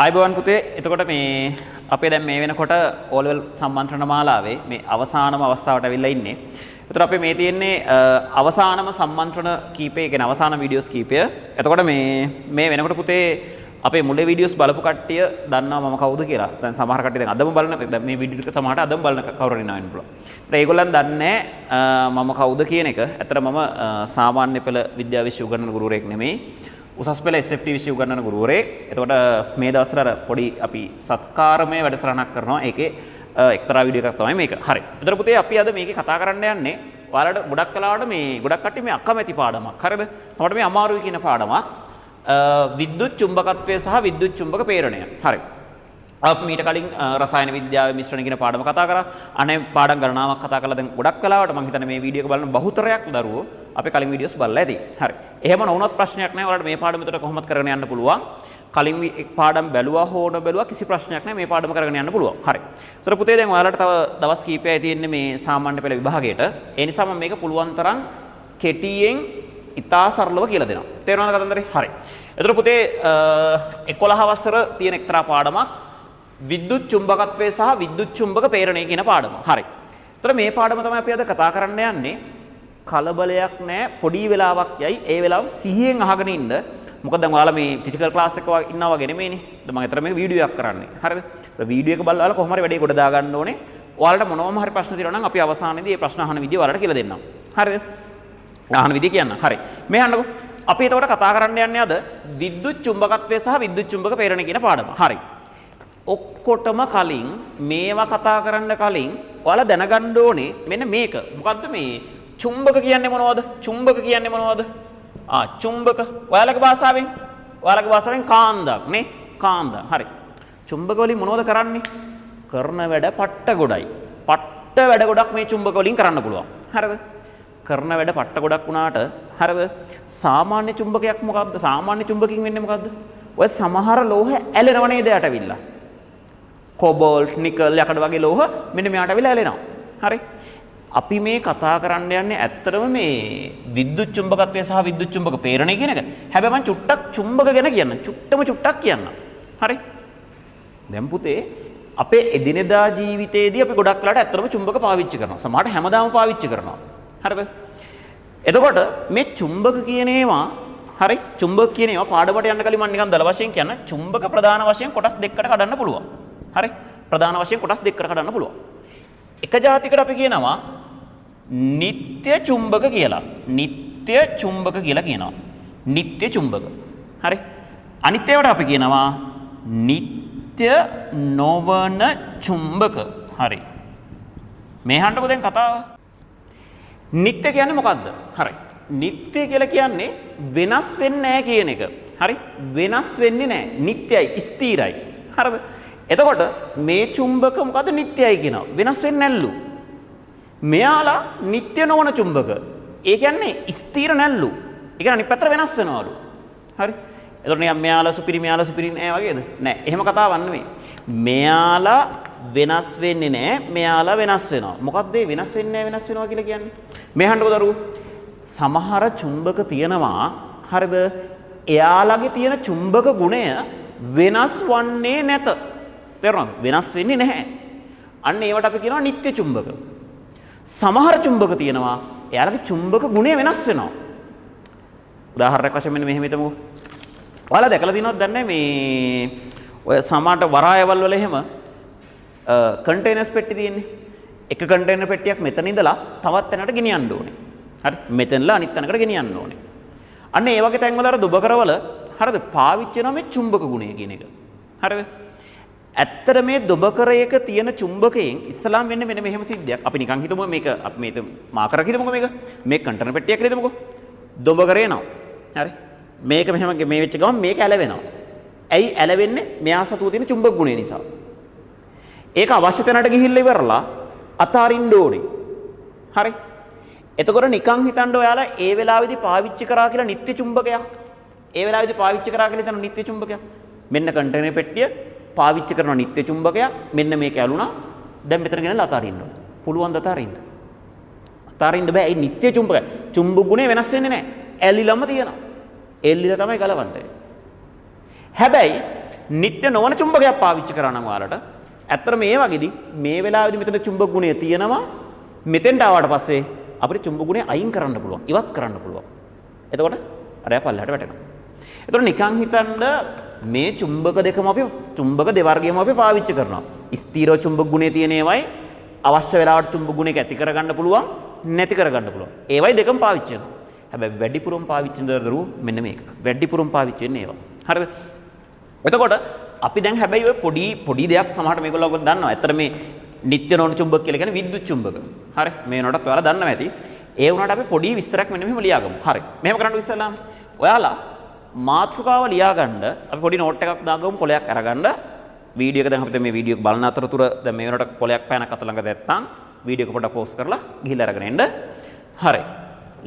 ආයුබෝවන් පුතේ. එතකොට මේ අපේ දැන් මේ වෙනකොට O level සම්මන්ත්‍රණ මාලාවේ මේ අවසානම අවස්ථාවට ඇවිල්ලා ඉන්නේ. එතකොට අපේ මේ තියෙන්නේ අවසානම සම්මන්ත්‍රණ කීපය, ඒ කියන්නේ අවසාන වීඩියෝස් කීපය. එතකොට මේ මේ වෙනකොට පුතේ අපේ මුලේ වීඩියෝස් බලපු කට්ටිය දන්නවා මම කවුද කියලා. දැන් සමහර කට්ටිය දැන් අදම බලන, දැන් මේ වීඩියෝ ටික සමහරට අදම බලන කවුරු හරි ඉන්නවා වෙන්න පුළුවන්. ඒත් ඒගොල්ලන් දන්නේ මම කවුද කියන එක. ඇත්තට මම සාමාන්‍ය පෙළ විද්‍යා විෂය උගන්වන ගුරුවරයෙක් නෙමෙයි. උසස් පෙළ SFT විෂය උගන්වන ගුරුවරයෙක්. එතකොට මේ දවස්වල අර පොඩි අපි සත්කාරමය වැඩසටහනක් කරනවා. ඒකේ එක්තරා වීඩියෝ එකක් තමයි මේක. හරි. එතකොට පුතේ අපි අද මේකේ කතා කරන්න යන්නේ ඔයාලට ගොඩක් වෙලාවට මේ ගොඩක් කට්ටිය මේ අකමැති පාඩමක්. හරිද? සමහරට මේ අමාරුයි කියන පාඩමක්. විද්‍යුත් චුම්බකත්වය සහ විද්‍යුත් චුම්බක ප්‍රේරණය. හරි. අපි මීට කලින් රසායන විද්‍යාවේ මිශ්‍රණ කියන පාඩම කතා කරා. අනේ පාඩම් ගණනාවක් කතා කරලා දැන් ගොඩක් වෙලාවට මං හිතන්නේ මේ වීඩියෝ එක බලන බහුතරයක් දරුවෝ අපේ කලින් වීඩියෝස් බලලා ඇති. හරි. එහෙම නොවුනත් ප්‍රශ්නයක් නෑ. ඔයාලට මේ පාඩම විතර කොහොමද කරගෙන යන්න පුළුවන්. කලින් පාඩම් බැලුවා හෝ නොබැලුවා කිසි ප්‍රශ්නයක් නෑ. මේ පාඩම කරගෙන යන්න පුළුවන්. හරි. ඒතර පුතේ දැන් ඔයාලට තව දවස් කීපයයි තියෙන්නේ මේ සාමාන්‍ය පෙළ විභාගයට. ඒ නිසා මම මේක පුළුවන් තරම් කෙටියෙන් ඉතා සරලව කියලා දෙනවා. තේරුණාද කතන්දරේ? හරි. ඒතර පුතේ 11 වසර තියෙන එක්තරා පාඩමක් විද්‍යුත් චුම්බකත්වය සහ විද්‍යුත් චුම්බක ප්‍රේරණය කියන පාඩම. හරි. ඒතර මේ පාඩම තමයි අපි අද කතා කරන්න යන්නේ. කලබලයක් නෑ, පොඩි වෙලාවක් යයි. ඒ වෙලාව සිහියෙන් අහගෙන ඉන්න. මොකද දැන් ඔයාලා මේ ෆිසිකල් ක්ලාස් එක වගේ ඉන්නා වගේ නෙමෙයිනේ. දැන් මම ඇත්තට මේක වීඩියෝ එකක් කරන්නේ. හරිද? ඒ වීඩියෝ එක බලලා ඔයාලා කොහොම හරි වැඩේ ගොඩ දා ගන්න ඕනේ. ඔයාලට මොනවම හරි ප්‍රශ්න තියෙනවා නම් අපි අවසානයේදී ඒ ප්‍රශ්න අහන විදිය ඔයාලට කියලා දෙන්නම්. හරිද? අහන විදිය කියන්න. හරි. මේ අහන්නකෝ. අපි එතකොට කතා කරන්න යන්නේ අද විද්‍යුත් චුම්බකත්වය සහ විද්‍යුත් චුම්බක ප්‍රේරණය කියන පාඩම. හරි. ඔක්කොටම කලින් මේවා කතා කරන්න කලින් ඔයාලා දැනගන්න ඕනේ මෙන්න මේක. මොකද්ද මේ චුම්බක කියන්නේ මොනවද? චුම්බක කියන්නේ මොනවද? චුම්බක ඔයාලගේ භාෂාවෙන්, ඔයාලගේ භාෂාවෙන් කාන්දක් නේ? කාන්දක්. හරි. චුම්බක වලින් මොනවද කරන්නේ? කරන වැඩ පට්ට ගොඩයි. පට්ට වැඩ ගොඩක් මේ චුම්බක වලින් කරන්න පුළුවන්. හරිද? කරන වැඩ පට්ට ගොඩක් වුණාට හරිද? සාමාන්‍ය චුම්බකයක් මොකද්ද? සාමාන්‍ය චුම්බකින් වෙන්නේ මොකද්ද? ඔය සමහර ලෝහ ඇලෙනව නේද යට ඇවිල්ලා? කොබෝල්ට්, නිකල්, යකඩ වගේ ලෝහ මෙන්න මෙයාට ඇවිල්ලා ඇලෙනවා. හරි. අපි මේ කතා කරන්න යන්නේ ඇත්තටම මේ විද්‍යුත් චුම්බකත්වය සහ විද්‍යුත් චුම්බක ප්‍රේරණය කියන එක. හැබැයි මං චුට්ටක් චුම්බක ගැන කියන්නම්. චුට්ටම චුට්ටක් කියන්නම්. හරි. දැන් පුතේ අපේ එදිනෙදා ජීවිතේදී අපි ගොඩක් වෙලාවට ඇත්තටම චුම්බක පාවිච්චි කරනවා. සමහරට හැමදාම පාවිච්චි කරනවා. හරිද? එතකොට මේ චුම්බක කියන ඒවා, හරි, චුම්බක කියන ඒවා පාඩමට යන්න කලින් මම නිකන් දල වශයෙන් කියන්න, චුම්බක ප්‍රධාන වශයෙන් කොටස් දෙකකට කඩන්න පුළුවන්. හරි? ප්‍රධාන වශයෙන් කොටස් දෙකකට කඩන්න පුළුවන්. එක ජාතිකට අපි කියනවා නিত্য චුම්බක කියලා. නিত্য චුම්බක කියලා කියනවා. නিত্য චුම්බක. හරි? අනිත් ඒවාට අපි කියනවා නিত্য නොවන චුම්බක. හරි. මේ අහන්නකෝ දැන් කතාව. නিত্য කියන්නේ මොකද්ද? හරි. නিত্য කියලා කියන්නේ වෙනස් වෙන්නේ නැහැ කියන එක. හරි? වෙනස් වෙන්නේ නැහැ. නිට්ටයයි, ස්ථිරයි. හරිද? එතකොට මේ චුම්බක මොකද්ද? නිට්ටයයි කියනවා. වෙනස් වෙන්නේ නැල්ලු. මෙයාලා නිට්ටය නොවන චුම්බක. ඒ කියන්නේ ස්ථිර නැල්ලු. ඒ කියන්නේ අනිත් පැත්තට වෙනස් වෙනවලු. හරි? එතකොට නිකන් මෙයාලා සුපිරි මෙයාලා සුපිරි නෑ වගේද? නෑ. එහෙම කතාවක් නෙමෙයි. මෙයාලා වෙනස් වෙන්නේ නෑ, මෙයාලා වෙනස් වෙනවා. මොකද්ද මේ වෙනස් වෙන්නේ නෑ වෙනස් වෙනවා කියලා කියන්නේ? මේ අහන්නකෝ දරුවෝ. සමහර චුම්බක තියෙනවා, හරිද? එයාලගේ තියෙන චුම්බක ගුණය වෙනස් වන්නේ නැත. තේරුණාද? වෙනස් වෙන්නේ නැහැ. අන්න ඒවට අපි කියනවා නිට්ටය චුම්බක. සමහර චුම්බක තියෙනවා එයාලගේ චුම්බක ගුණය වෙනස් වෙනවා. උදාහරණයක් වශයෙන් මෙන්න මෙහෙම හිතමුකෝ. ඔයාලා දැකලා තියෙනවද දන්නේ මේ ඔය සමහරට වරායවල් වල එහෙම කන්ටේනර්ස් පෙට්ටි තියෙන්නේ. එක කන්ටේනර් පෙට්ටියක් මෙතන ඉඳලා තවත් තැනකට ගෙනියන්න ඕනේ. හරි? මෙතනලා අනිත් තැනකට ගෙනියන්න ඕනේ. අන්න ඒ වගේ තැන්වල අර දුබකරවල හරිද පාවිච්චි වෙනවා මේ චුම්බක ගුණය කියන එක. හරිද? ඇත්තට මේ දුබකරයක තියෙන චුම්බකයෙන් ඉස්සලාම් වෙන්නේ මෙන්න මෙහෙම සිද්ධියක්. අපි නිකන් හිතමු මේක, අපි මේක මාකර හිතමුකෝ මේක. මේ කන්ටේනර් පෙට්ටියක් කියලා හිතමුකෝ. දුබකරේ එනවා. හරි? මේක මෙහෙම මේ වෙච්ච ගමන් මේක ඇලවෙනවා. ඇයි ඇලවෙන්නේ? මෙයා සතුව තියෙන චුම්බක ගුණය නිසා. ඒක අවශ්‍ය තැනට ගිහිල්ලා ඉවරලා අතාරින්න ඕනේ. හරි? එතකොට නිකන් හිතන්න ඔයාලා ඒ වෙලාවේදී පාවිච්චි කරා කියලා නිත්‍ය චුම්බකයක්. ඒ වෙලාවේදී පාවිච්චි කරා කියලා හිතන නිත්‍ය චුම්බකයක්. මෙන්න කන්ටේනර් පෙට්ටිය පාවිච්චි කරන නිත්‍ය චුම්බකයක්. මෙන්න මේක ඇලුනා. දැන් මෙතන ගෙනල්ලා අතාරින්න ඕනේ. පුළුවන් ද අතාරින්න? අතාරින්න බෑ. ඒ නිත්‍ය චුම්බකය. චුම්බක ගුණය වෙනස් වෙන්නේ නැහැ. ඇලිලම තියෙනවා. එල්ලිලා තමයි ගලවන්නේ. හැබැයි නිට්ටය නොවන චුම්බකයක් පාවිච්චි කරා නම් ඔයාලට ඇත්තට මේ වගේදී මේ වෙලාවේදී මෙතන චුම්බක ගුණය තියෙනවා. මෙතෙන්ට ආවට පස්සේ අපිට චුම්බක ගුණය අයින් කරන්න පුළුවන්, ඉවත් කරන්න පුළුවන්. එතකොට අරයා පල්ලෙහාට වැටෙනවා. එතකොට නිකන් හිතන්න මේ චුම්බක දෙකම අපි චුම්බක දෙවර්ගයම අපි පාවිච්චි කරනවා. ස්ථිර චුම්බක ගුණය තියෙන ඒවායි අවශ්‍ය වෙලාවට චුම්බක ගුණයක ඇති කරගන්න පුළුවන්, නැති කරගන්න පුළුවන්. ඒවයි දෙකම පාවිච්චි වෙනවා. හැබැයි වැඩිපුරම පාවිච්චි වෙන දරුවෝ මෙන්න මේක. වැඩිපුරම පාවිච්චි වෙන්නේ ඒවා. හරිද? එතකොට අපි දැන් හැබැයි ඔය පොඩි පොඩි දෙයක් සමහරට මේගොල්ලෝ ඔයගොල්ලෝ දන්නවා. ඇත්තට මේ නිට්ටය නොවන චුම්බක කියලා කියන්නේ විද්‍යුත් චුම්බක. හරි. මේ වෙනකොටත් ඔයාලා දන්නවා ඇති. ඒ වුණාට අපි පොඩි විස්තරයක් මෙන්න මෙහෙම ලියාගමු. හරි. මෙහෙම කරන්න ඉස්සෙල්ලාම ඔයාලා මාතෘකාව ලියාගන්න අපි පොඩි නෝට් එකක් දාගමු, කොලයක් අරගන්න. වීඩියෝ එක දැන් අපිට මේ වීඩියෝ එක බලන අතරතුර දැන් මේ වෙනකොට කොලයක් පෑනක් අත ළඟ නැත්තම් වීඩියෝ එක පොඩ්ඩක් පෝස්ට් කරලා ගිහිල්ලා අරගෙන එන්න. හරි.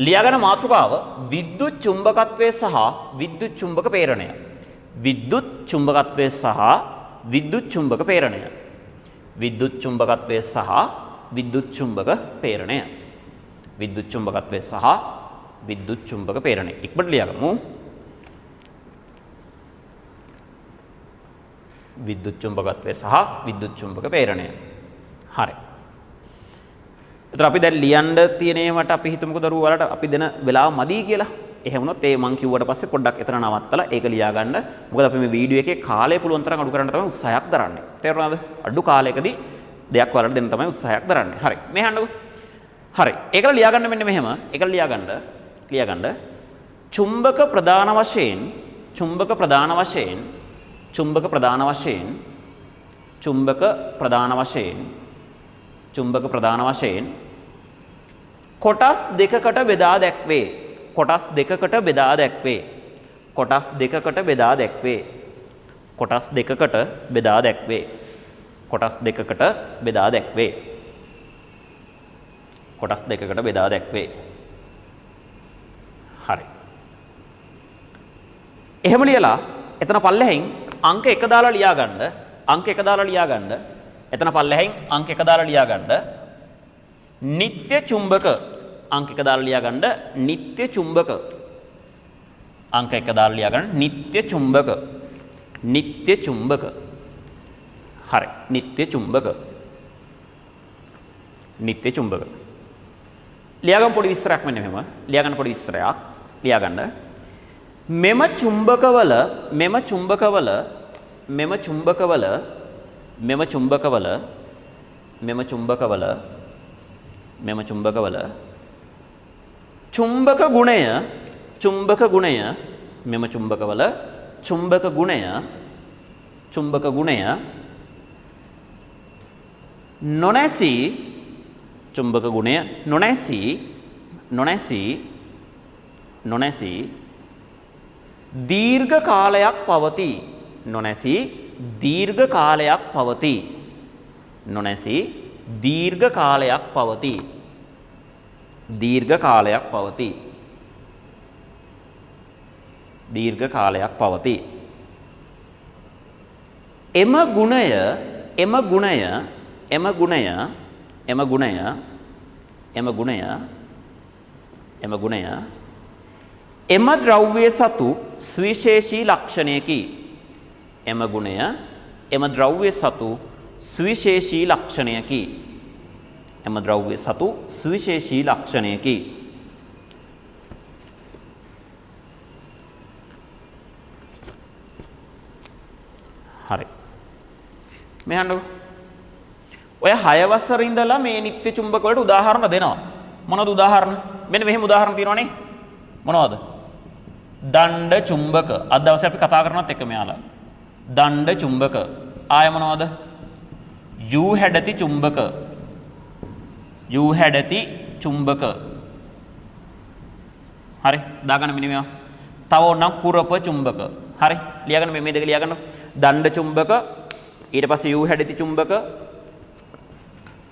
ලියාගන්න මාතෘකාව විද්‍යුත් චුම්බකත්වය සහ විද්‍යුත් චුම්බක ප්‍රේරණය. විද්‍යුත් චුම්බකත්වය සහ විද්‍යුත් චුම්බක ප්‍රේරණය. විද්‍යුත් චුම්බකත්වය සහ විද්‍යුත් චුම්බක ප්‍රේරණය. විද්‍යුත් චුම්බකත්වය සහ විද්‍යුත් චුම්බක ප්‍රේරණය. ඉක්මනට ලියාගමු. විද්‍යුත් චුම්බකත්වය සහ විද්‍යුත් චුම්බක ප්‍රේරණය. හරි. එතකොට අපි දැන් ලියන්න තියෙන ඒවට අපි හිතමුකෝ දරුවෝ ඔයාලට අපි දෙන වෙලාව මදි කියලා. එහෙම වුණොත් ඒ මං කිව්වට පස්සේ පොඩ්ඩක් එතන නවත්තලා ඒක ලියා ගන්න. මොකද අපි මේ වීඩියෝ එකේ කාලය පුළුවන් තරම් අඩු කරන්න තමයි උත්සාහයක් දරන්නේ. තේරුණාද? අඩු කාලයකදී දෙයක් ඔයාලට දෙන්න තමයි උත්සාහයක් දරන්නේ. හරි. මේ අහන්නකෝ. හරි. ඒකල ලියා ගන්න මෙන්න මෙහෙම. ඒකල ලියා ගන්න. ලියා ගන්න. චුම්බක ප්‍රධාන වශයෙන් චුම්බක ප්‍රධාන වශයෙන් චුම්බක ප්‍රධාන වශයෙන් චුම්බක ප්‍රධාන වශයෙන් චුම්බක ප්‍රධාන වශයෙන් කොටස් දෙකකට බෙදා දැක්වේ. කොටස් දෙකකට බෙදා දැක්වේ. කොටස් දෙකකට බෙදා දැක්වේ. කොටස් දෙකකට බෙදා දැක්වේ. කොටස් දෙකකට බෙදා දැක්වේ. කොටස් දෙකකට බෙදා දැක්වේ. හරි. එහෙම ලියලා එතන පල්ලෙහෙන් අංක 1 දාලා ලියා ගන්න. අංක 1 දාලා ලියා ගන්න. එතන පල්ලෙහෙන් අංක 1 දාලා ලියා ගන්න. නිට්ටය චුම්බක අංක 1 දාලා ලියා ගන්න. නිට්ටය චුම්බක අංක 1 දාලා ලියා ගන්න. නිට්ටය චුම්බක. නිට්ටය චුම්බක. හරි. නිට්ටය චුම්බක. නිට්ටය චුම්බක. ලියාගන්න පොඩි විස්තරයක් මෙන්න මෙහෙම. ලියාගන්න පොඩි විස්තරයක්. ලියාගන්න. මෙම චුම්බකවල මෙම චුම්බකවල මෙම චුම්බකවල මෙම චුම්බකවල මෙම චුම්බකවල මෙම චුම්බකවල චුම්බක ගුණය චුම්බක ගුණය මෙම චුම්බකවල චුම්බක ගුණය චුම්බක ගුණය නොනැසී චුම්බක ගුණය නොනැසී නොනැසී නොනැසී දීර්ඝ කාලයක් පවතී. නොනැසී දීර්ඝ කාලයක් පවතී. නොනැසී දීර්ඝ කාලයක් පවතී. දීර්ඝ කාලයක් පවතී. දීර්ඝ කාලයක් පවතී. එම ගුණය එම ගුණය එම ගුණය එම ගුණය එම ගුණය එම ගුණය එම ද්‍රව්‍ය සතු සුවිශේෂී ලක්ෂණයකි. එම ගුණය එම ද්‍රව්‍ය සතු සුවිශේෂී ලක්ෂණයකි. එම ද්‍රව්‍ය සතු සුවිශේෂී ලක්ෂණයකි. හරි. මේ අහන්නකෝ. ඔය 6 වසර ඉඳලා මේ නිත්‍ය චුම්බක වලට උදාහරණ දෙනවා. මොනවද උදාහරණ? මෙන්න මෙහෙම උදාහරණ තියෙනවනේ. මොනවද? දණ්ඩ චුම්බක. අද දවසේ අපි කතා කරනවත් එක මෙයාලා. දණ්ඩ චුම්බක. ආය මොනවද? You හැඩති චුම්බක. You හැඩති චුම්බක. හරි, දාගන්න මෙන්න මේවා. තව ඕනනම් කුරප චුම්බක. හරි, ලියාගන්න මේ දෙක ලියාගන්න. දණ්ඩ චුම්බක, ඊට පස්සේ you හැඩති චුම්බක.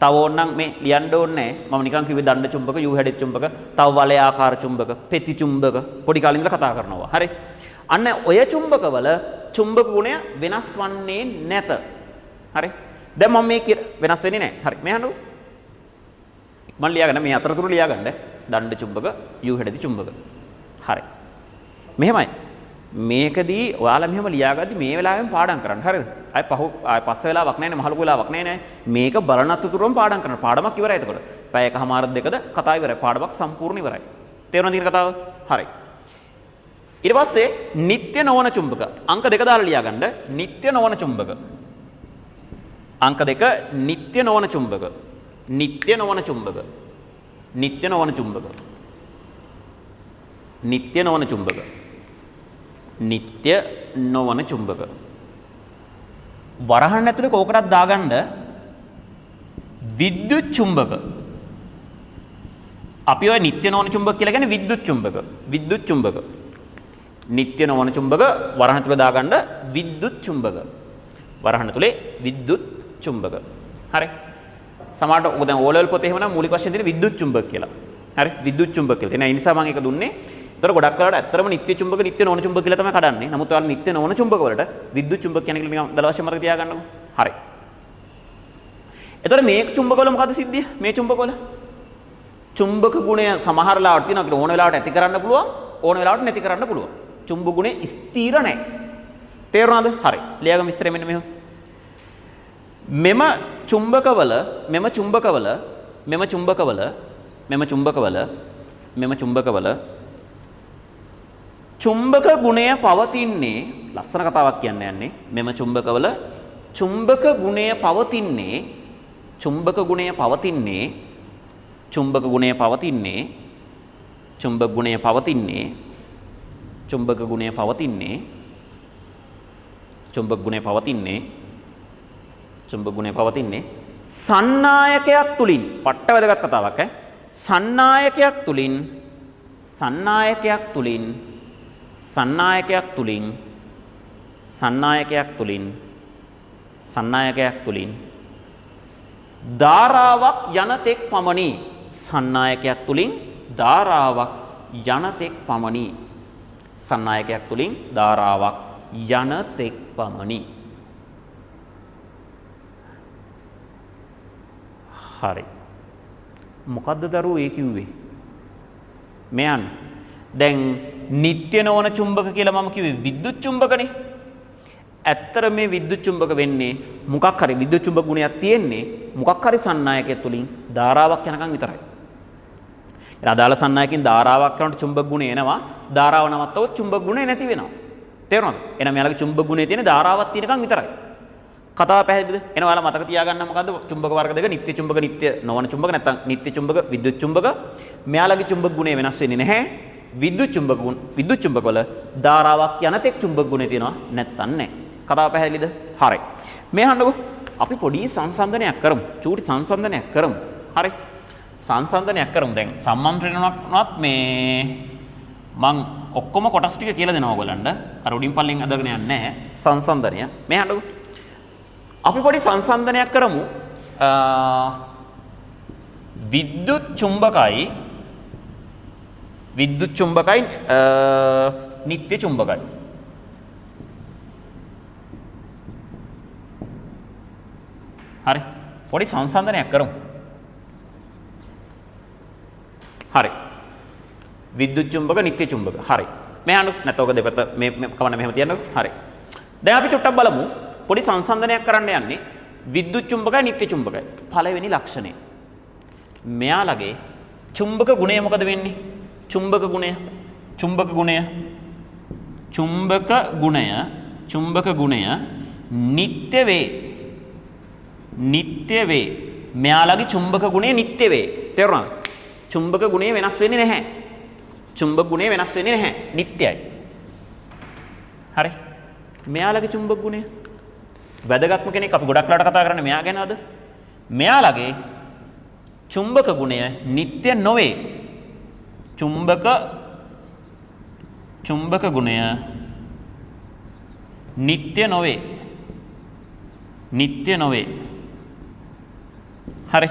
තව ඕනනම් මේ ලියන්න ඕනේ නෑ. මම නිකන් කිව්වේ දණ්ඩ චුම්බක, you හැඩති චුම්බක, තව වලයාකාර චුම්බක, පෙති චුම්බක පොඩි කාලේ ඉඳලා කතා කරනවා. හරි. අන්න ඔය චුම්බකවල චුම්බක ගුණය වෙනස් වන්නේ නැත. හරි. දැන් මම මේ වෙනස් වෙන්නේ නෑ. හරි. මේ අහන්නකෝ. මම ලියාගන්න මේ අතරතුර ලියාගන්න. දණ්ඩ චුම්බක, you හැඩති චුම්බක. හරි. මෙහෙමයි. මේකදී ඔයාලා මෙහෙම ලියාගද්දි මේ වෙලාවෙම පාඩම් කරන්න. හරිද? ආය පහු ආය පස්ස වෙලාවක් නැහැ නේ, මහ ලොකු වෙලාවක් නැහැ නේ. මේක බලනත්තුරුවම පාඩම් කරන්න. පාඩමක් ඉවරයි එතකොට. පැය එකමාරක් දෙකද කතාව ඉවරයි. පාඩමක් සම්පූර්ණ ඉවරයි. තේරුණාද කියන කතාව? හරි. ඊට පස්සේ නිට්ටය නොවන චුම්බක. අංක දෙක දාලා ලියාගන්න. නිට්ටය නොවන චුම්බක. අංක දෙක නිට්ටය නොවන චුම්බක. නිට්ටය නොවන චුම්බක. නිට්ටය නොවන චුම්බක. නිට්ටය නොවන චුම්බක. නිට්ටය නොවන චුම්බක. වරහන් ඇතුලේ කෝකටත් දාගන්න විද්‍යුත් චුම්බක. අපි ඔය නිට්ටය නොවන චුම්බක කියලා කියන්නේ විද්‍යුත් චුම්බක. විද්‍යුත් චුම්බක. නිට්ටය නොවන චුම්බක වරහන් ඇතුලේ දාගන්න විද්‍යුත් චුම්බක. වරහන් ඇතුලේ විද්‍යුත් චුම්බක. හරි. සමහරට ඔය දැන් ඕ ලෙවල් පොතේ එහෙම නම් මූලික වශයෙන් තියෙන විද්‍යුත් චුම්බක කියලා. හරි, විද්‍යුත් චුම්බක කියලා. එහෙනම් ඒ නිසා මම ඒක දුන්නේ. ඒතර ගොඩක් වෙලාවට ඇත්තටම නිට්ටය චුම්බක නිට්ටය නොවන චුම්බක කියලා තමයි කඩන්නේ. නමුත් ඔයාලා නිට්ටය නොවන චුම්බක වලට විද්‍යුත් චුම්බක කියන එක නිකන් දල වශයෙන් මතක තියාගන්නකෝ. හරි. එතකොට මේ චුම්බක වල මොකද්ද සිද්ධිය? මේ චුම්බක වල චුම්බක ගුණය සමහර වෙලාවට තියෙනවා කියලා ඕන වෙලාවට ඇති කරන්න පුළුවන්, ඕන වෙලාවට නැති කරන්න පුළුවන්. චුම්බක ගුණය ස්ථිර නැහැ. තේරුණාද? හරි. ලියාගමු විස්තරය මෙන්න මෙහෙම. මෙම චුම්බකවල මෙම චුම්බකවල මෙම චුම්බකවල මෙම චුම්බකවල මෙම චුම්බකවල චුම්බක ගුණය පවතින්නේ, ලස්සන කතාවක් කියන්න යන්නේ. මෙම චුම්බකවල චුම්බක ගුණය පවතින්නේ, චුම්බක ගුණය පවතින්නේ, චුම්බක ගුණය පවතින්නේ, චුම්බක ගුණය පවතින්නේ, චුම්බක ගුණය පවතින්නේ, චුම්බක ගුණය පවතින්නේ, චුම්බක ගුණය පවතින්නේ සන්නායකයක් තුලින්. පට්ට වැදගත් කතාවක් ඈ. සන්නායකයක් තුලින්, සන්නායකයක් තුලින්, සන්නායකයක් තුලින්, සන්නායකයක් තුලින්, සන්නායකයක් තුලින් ධාරාවක් යන තෙක් පමණි. සන්නායකයක් තුලින් ධාරාවක් යන තෙක් පමණි. සන්නායකයක් තුලින් ධාරාවක් යන තෙක් පමණි. හරි. මොකද්ද දරුවෝ ඒ කිව්වේ? මෙයන් දැන් නිට්ටය නොවන චුම්බක කියලා මම කිව්වේ විද්‍යුත් චුම්බකනේ. ඇත්තට මේ විද්‍යුත් චුම්බක වෙන්නේ මොකක් හරි විද්‍යුත් චුම්බක ගුණයක් තියෙන්නේ මොකක් හරි සන්නායකය තුලින් ධාරාවක් යනකම් විතරයි. ඒ අදාළ සන්නායකෙන් ධාරාවක් යනකොට චුම්බක ගුණය එනවා. ධාරාව නවත්තවොත් චුම්බක ගුණය නැති වෙනවා. තේරුණාද? එහෙනම් මෙයාලගේ චුම්බක ගුණය තියෙන ධාරාවක් තියෙනකම් විතරයි. කතාව පැහැදිලිද? එහෙනම් ඔයාලා මතක තියාගන්න මොකද්ද චුම්බක වර්ග දෙක, නිට්ටය චුම්බක නිට්ටය නොවන චුම්බක, නැත්නම් නිට්ටය චුම්බක විද්‍යුත් චුම්බක. මෙයාලගේ චුම්බක ගුණය වෙනස් වෙන්නේ නැහැ. විද්‍යුත් චුම්බක ගුණ විද්‍යුත් චුම්බක වල ධාරාවක් යන තෙක් චුම්බක ගුණය තියෙනවා, නැත්නම් නැහැ. කතාව පැහැදිලිද? හරි. මේ අහන්නකෝ. අපි පොඩි සංසන්දනයක් කරමු. චූටි සංසන්දනයක් කරමු. හරි. සංසන්දනයක් කරමු. දැන් සම්මන්ත්‍රණයක් වුණත් මේ මං ඔක්කොම කොටස් ටික කියලා දෙනවා ඔයගොල්ලන්ට. අර උඩින් පල්ලෙන් අදගෙන යන්නේ නැහැ. සංසන්දනය. මේ අහන්නකෝ. අපි පොඩි සංසන්දනයක් කරමු. විද්‍යුත් චුම්බකයි විද්‍යුත් චුම්බකයි නිට්ටය චුම්බකයි. හරි. පොඩි සංසන්දනයක් කරමු. හරි. විද්‍යුත් චුම්බක නිට්ටය චුම්බක. හරි. මේ අහන්න නැත්නම් ඔක දෙපැත්ත මේ කවන්න මෙහෙම තියන්නකෝ. හරි. දැන් අපි චුට්ටක් බලමු. පොඩි සංසන්දනයක් කරන්න යන්නේ විද්‍යුත් චුම්බකයි නිට්ටය චුම්බකයි. පළවෙනි ලක්ෂණය. මෙයාලගේ චුම්බක ගුණය මොකද වෙන්නේ? චුම්බක ගුණය, චුම්බක ගුණය, චුම්බක ගුණය, චුම්බක ගුණය නිට්ටය වේ. නිට්ටය වේ. මෙයාලගේ චුම්බක ගුණය නිට්ටය වේ. තේරුණාද? චුම්බක ගුණය වෙනස් වෙන්නේ නැහැ. චුම්බක ගුණය වෙනස් වෙන්නේ නැහැ. නිට්ටයයි. හරි. මෙයාලගේ චුම්බක ගුණය වැදගත්ම කෙනෙක් අපි ගොඩක් වෙලාවට කතා කරන්නේ මෙයා ගැන අද. මෙයාලගේ චුම්බක ගුණය නිට්ටය නොවේ. චුම්බක චුම්බක ගුණය නිට්ටය නොවේ. නිට්ටය නොවේ. හරි.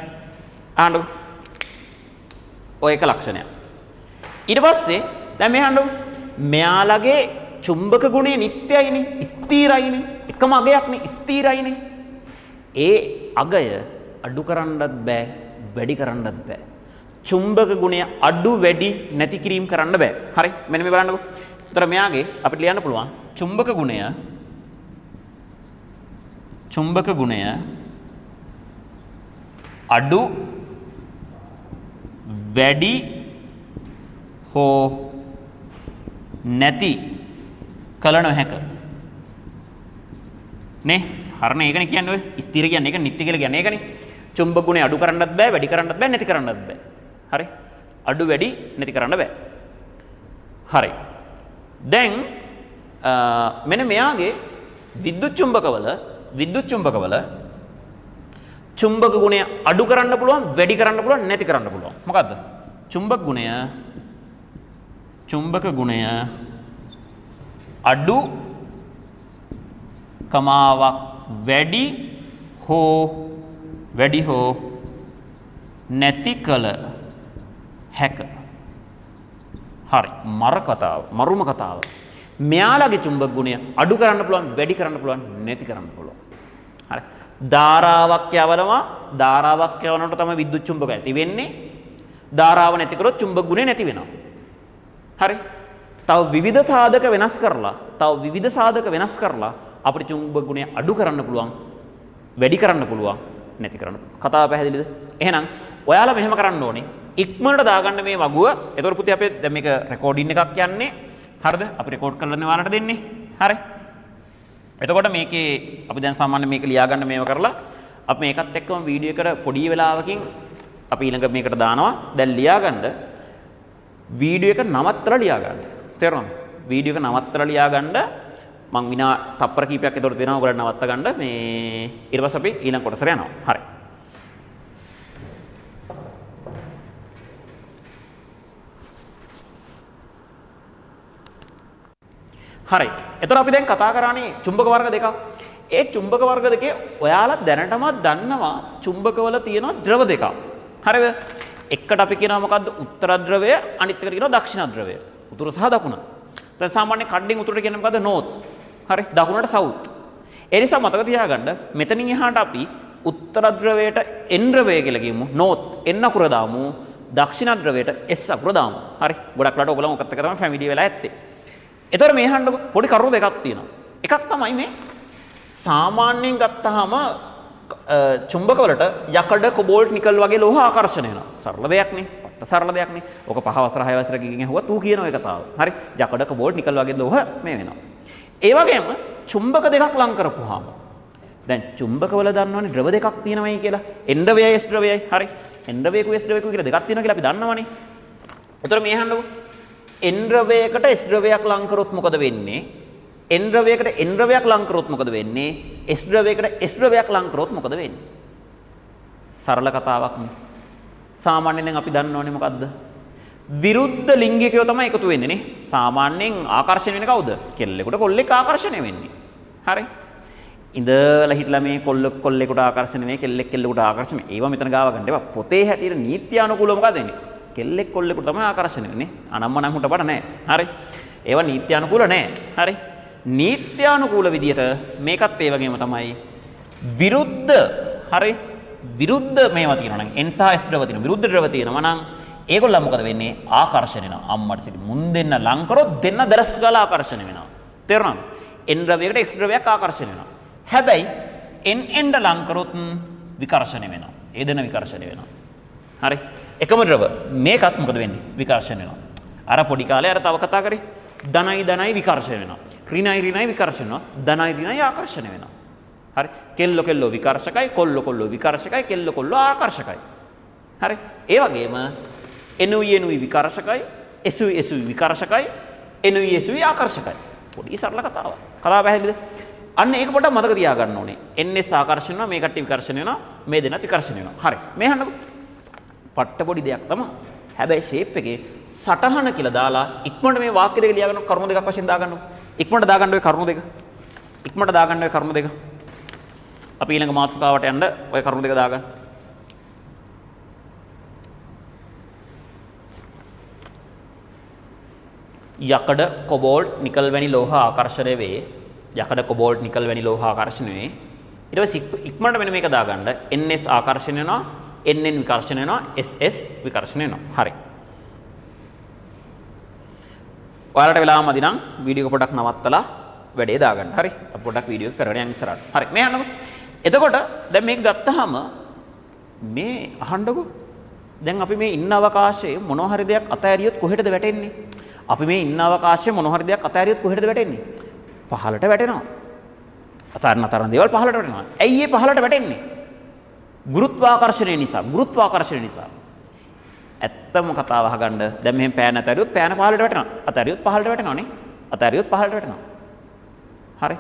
අහන්නකෝ. ඔය එක ලක්ෂණයක්. ඊට පස්සේ දැන් මේ අහන්නකෝ. මෙයාලගේ චුම්බක ගුණය නිට්ටයයිනේ, ස්ථිරයිනේ, එකම අගයක්නේ, ස්ථිරයිනේ. ඒ අගය අඩු කරන්නත් බෑ, වැඩි කරන්නත් බෑ. චුම්බක ගුණය අඩු වැඩි නැති කිරීම කරන්න බෑ. හරි. මෙන්න මේ බලන්නකෝ. ඒතර මෙයාගේ අපිට ලියන්න පුළුවන් චුම්බක ගුණය, චුම්බක ගුණය අඩු වැඩි හෝ නැති කළ නොහැක නේ. හරිනේ, ඒකනේ කියන්නේ ඔය ස්ථිර කියන්නේ ඒක, නිට්ටය කියලා කියන්නේ ඒකනේ. චුම්බක ගුණය අඩු කරන්නත් බෑ, වැඩි කරන්නත් බෑ, නැති කරන්නත් බෑ. හරි, අඩු වැඩි නැති කරන්න බෑ. හරි, දැන් මෙන්න මෙයාගේ විද්‍යුත් චුම්බකවල, විද්‍යුත් චුම්බකවල චුම්බක ගුණය අඩු කරන්න පුළුවන්, වැඩි කරන්න පුළුවන්, නැති කරන්න පුළුවන්. මොකද්ද? චුම්බක ගුණය, චුම්බක ගුණය අඩු කමාවක් වැඩි හෝ, වැඩි හෝ නැති කළ හැක. හරි, මර කතාව, මරුම කතාව. මෙයාලගේ චුම්බක ගුණය අඩු කරන්න පුළුවන්, වැඩි කරන්න පුළුවන්, නැති කරන්න පුළුවන්. හරි, ධාරාවක් යවනවා, ධාරාවක් යවනකොට තමයි විද්‍යුත් චුම්බක ඇති වෙන්නේ. ධාරාව නැති කරොත් චුම්බක ගුණය නැති වෙනවා. හරි, තව විවිධ සාධක වෙනස් කරලා, තව විවිධ සාධක වෙනස් කරලා අපිට චුම්බක ගුණය අඩු කරන්න පුළුවන්, වැඩි කරන්න පුළුවන්, නැති කරන්න පුළුවන්. කතාව පැහැදිලිද? එහෙනම් ඔයාලා මෙහෙම කරන්න ඕනේ. ඉක්මනට දාගන්න මේ වගුව. එතකොට පුතේ අපේ දැන් මේක රෙකෝඩින් එකක් යන්නේ. හරිද? අපි රෙකෝඩ් කරලානේ ඔයාලට දෙන්නේ. හරි. එතකොට මේකේ අපි දැන් සාමාන්‍ය මේක ලියා ගන්න මේව කරලා අපි මේකත් එක්කම වීඩියෝ එකට පොඩි වෙලාවකින් අපි ඊළඟ මේකට දානවා. දැන් ලියා ගන්න වීඩියෝ එක නවත්තලා ලියා ගන්න. තේරුණාද? වීඩියෝ එක නවත්තලා ලියා ගන්න. මං විනා තප්පර කීපයක් එතකොට දෙනවා ඔයගොල්ලන්ට නවත්ත ගන්න. මේ ඊට පස්සේ අපි ඊළඟ කොටසට යනවා. හරි. හරි. එතකොට අපි දැන් කතා කරානේ චුම්බක වර්ග දෙකක්. ඒ චුම්බක වර්ග දෙකේ ඔයාලා දැනටමත් දන්නවා චුම්බකවල තියෙන ද්‍රව දෙකක්. හරිද? එකට අපි කියනවා මොකද්ද? උත්තර ද්‍රවය, අනිත් එකට කියනවා දක්ෂිණ ද්‍රවය. උතුර සහ දකුණ. දැන් සාමාන්‍ය කඩෙන් උතුරට කියන්නේ මොකද්ද? නෝත්. හරි. දකුණට සවුත්. ඒ නිසා මතක තියාගන්න මෙතනින් එහාට අපි උත්තර ද්‍රවයට එන් ද්‍රවය කියලා කියමු. නෝත් එන් අකුර දාමු. දක්ෂිණ ද්‍රවයට එස් අකුර දාමු. හරි. ගොඩක් වෙලාවට ඔයගොල්ලෝ ඔකත් එක තමයි ෆැමිලි වෙලා ඇත්තේ. එතකොට මේ අහන්නකො පොඩි කරුණු දෙකක් තියෙනවා. එකක් තමයි මේ සාමාන්‍යයෙන් ගත්තාම චුම්බක වලට යකඩ, කොබෝල්ට්, නිකල් වගේ ලෝහ ආකර්ෂණය වෙනවා. සරල දෙයක් නේ. පට්ට සරල දෙයක් නේ. ඔක 5 වසර 6 වසර ගිහින් ඇහුවත් ඌ කියන ඔය කතාව. හරි. යකඩ, කොබෝල්ට්, නිකල් වගේ ලෝහ මේ වෙනවා. ඒ වගේම චුම්බක දෙකක් ලං කරපුවාම දැන් චුම්බක වල දන්නවනේ ද්‍රව දෙකක් තියෙනවයි කියලා. N ද්‍රවයයි S ද්‍රවයයි. හරි. N ද්‍රවයකුයි S ද්‍රවයකුයි කියලා දෙකක් තියෙනවා කියලා අපි දන්නවනේ. එතකොට මේ අහන්නකො N ද්‍රවයකට S ද්‍රවයක් ලං කරොත් මොකද වෙන්නේ? N ද්‍රවයකට N ද්‍රවයක් ලං කරොත් මොකද වෙන්නේ? S ද්‍රවයකට S ද්‍රවයක් ලං කරොත් මොකද වෙන්නේ? සරල කතාවක් නේ. සාමාන්‍යයෙන් දැන් අපි දන්නවනේ මොකද්ද? විරුද්ධ ලිංගිකයෝ තමයි එකතු වෙන්නේ නේ. සාමාන්‍යයෙන් ආකර්ෂණය වෙන්නේ කවුද? කෙල්ලෙකුට කොල්ලෙක් ආකර්ෂණය වෙන්නේ. හරි. ඉඳලා හිටලා මේ කොල්ලෙක් කොල්ලෙකුට ආකර්ෂණය වෙන්නේ, කෙල්ලෙක් කෙල්ලෙකුට ආකර්ෂණය. ඒවා මෙතන ගාව ගන්න එපා. පොතේ හැටියට නීත්‍යානුකූලව මොකද වෙන්නේ? කෙල්ලෙක් කොල්ලෙකුට තමයි ආකර්ෂණය වෙන්නේ. අනම්මනම් හුටපට නෑ. හරි. ඒවා නීත්‍යානුකූල නෑ. හරි. නීත්‍යානුකූල විදියට මේකත් ඒ වගේම තමයි විරුද්ධ, හරි, විරුද්ධ මේවා තියෙනවා නම් N සහ S ද්‍රව තියෙනවා. විරුද්ධ ද්‍රව තියෙනවා නම් ඒගොල්ලන් මොකද වෙන්නේ? ආකර්ෂණය වෙනවා. අම්මට සිටි මුන් දෙන්න ලං කරොත් දෙන්න දරස් ගාලා ආකර්ෂණය වෙනවා. තේරුණාද? N ද්‍රවයකට S ද්‍රවයක් ආකර්ෂණය වෙනවා. හැබැයි N N ලං කරොත් විකර්ෂණය වෙනවා. ඒ දෙන්න විකර්ෂණය වෙනවා. හරි. එකම ද්‍රව මේකත් මොකද වෙන්නේ? විකර්ෂණය වෙනවා. අර පොඩි කාලේ අර තව කතා කරේ ධනයි ධනයි විකර්ෂණය වෙනවා. ඍණයි ඍණයි විකර්ෂණය වෙනවා. ධනයි ඍණයි ආකර්ෂණය වෙනවා. හරි. කෙල්ලෝ කෙල්ලෝ විකර්ෂකයි, කොල්ලෝ කොල්ලෝ විකර්ෂකයි, කෙල්ලෝ කොල්ලෝ ආකර්ෂකයි. හරි. ඒ වගේම එනුයි එනුයි විකර්ෂකයි, එසුයි එසුයි විකර්ෂකයි, එනුයි එසුයි ආකර්ෂකයි. පොඩි සරල කතාවක්. කතාව පැහැදිලිද? අන්න ඒක පොඩ්ඩක් මතක තියාගන්න ඕනේ. NS ආකර්ෂණය වෙනවා, මේ කට්ටිය විකර්ෂණය වෙනවා, මේ දෙන්නත් විකර්ෂණය වෙනවා. හරි. මේ අහන්නකෝ. පට්ට පොඩි දෙයක් තමයි. හැබැයි ෂේප් එකේ සටහන කියලා දාලා ඉක්මනට මේ වාක්‍ය දෙක ලියාගන්න කරුණු දෙකක් වශයෙන් දාගන්නකො. ඉක්මනට දාගන්න ඔය කරුණු දෙක. ඉක්මනට දාගන්න ඔය කරුණු දෙක. අපි ඊළඟ මාතෘකාවට යන්න ඔය කරුණු දෙක දාගන්න. යකඩ, කොබෝල්ට්, නිකල් වැනි ලෝහ ආකර්ෂණය වේ. යකඩ, කොබෝල්ට්, නිකල් වැනි ලෝහ ආකර්ෂණය වේ. ඊට පස්සේ ඉක්මනට මෙන්න මේක දාගන්න. NS ආකර්ෂණය වෙනවා, NN විකර්ෂණය වෙනවා, SS විකර්ෂණය වෙනවා. හරි. ඔයාලට වෙලාව මදි නම් වීඩියෝ එක පොඩක් නවත්තලා වැඩේ දාගන්න. හරි. අපි පොඩක් වීඩියෝ එක කරගෙන යන්න ඉස්සරහට. හරි. මේ අහන්නකෝ. එතකොට දැන් මේක ගත්තාම මේ අහන්නකෝ. දැන් අපි මේ ඉන්න අවකාශයේ මොන හරි දෙයක් අතෑරියොත් කොහෙටද වැටෙන්නේ? අපි මේ ඉන්න අවකාශයේ මොන හරි දෙයක් අතෑරියොත් කොහෙටද වැටෙන්නේ? පහළට වැටෙනවා. අතාරන අතාරන දේවල් පහළට වැටෙනවා. ඇයි ඒ පහළට වැටෙන්නේ? ගුරුත්වාකර්ෂණය නිසා. ගුරුත්වාකර්ෂණය නිසා. ඇත්තම කතාව අහගන්න. දැන් මෙහෙම පෑන අතෑරියොත් පෑන පහළට වැටෙනවා. අතෑරියොත් පහළට වැටෙනවා නේ. අතෑරියොත් පහළට වැටෙනවා. හරි.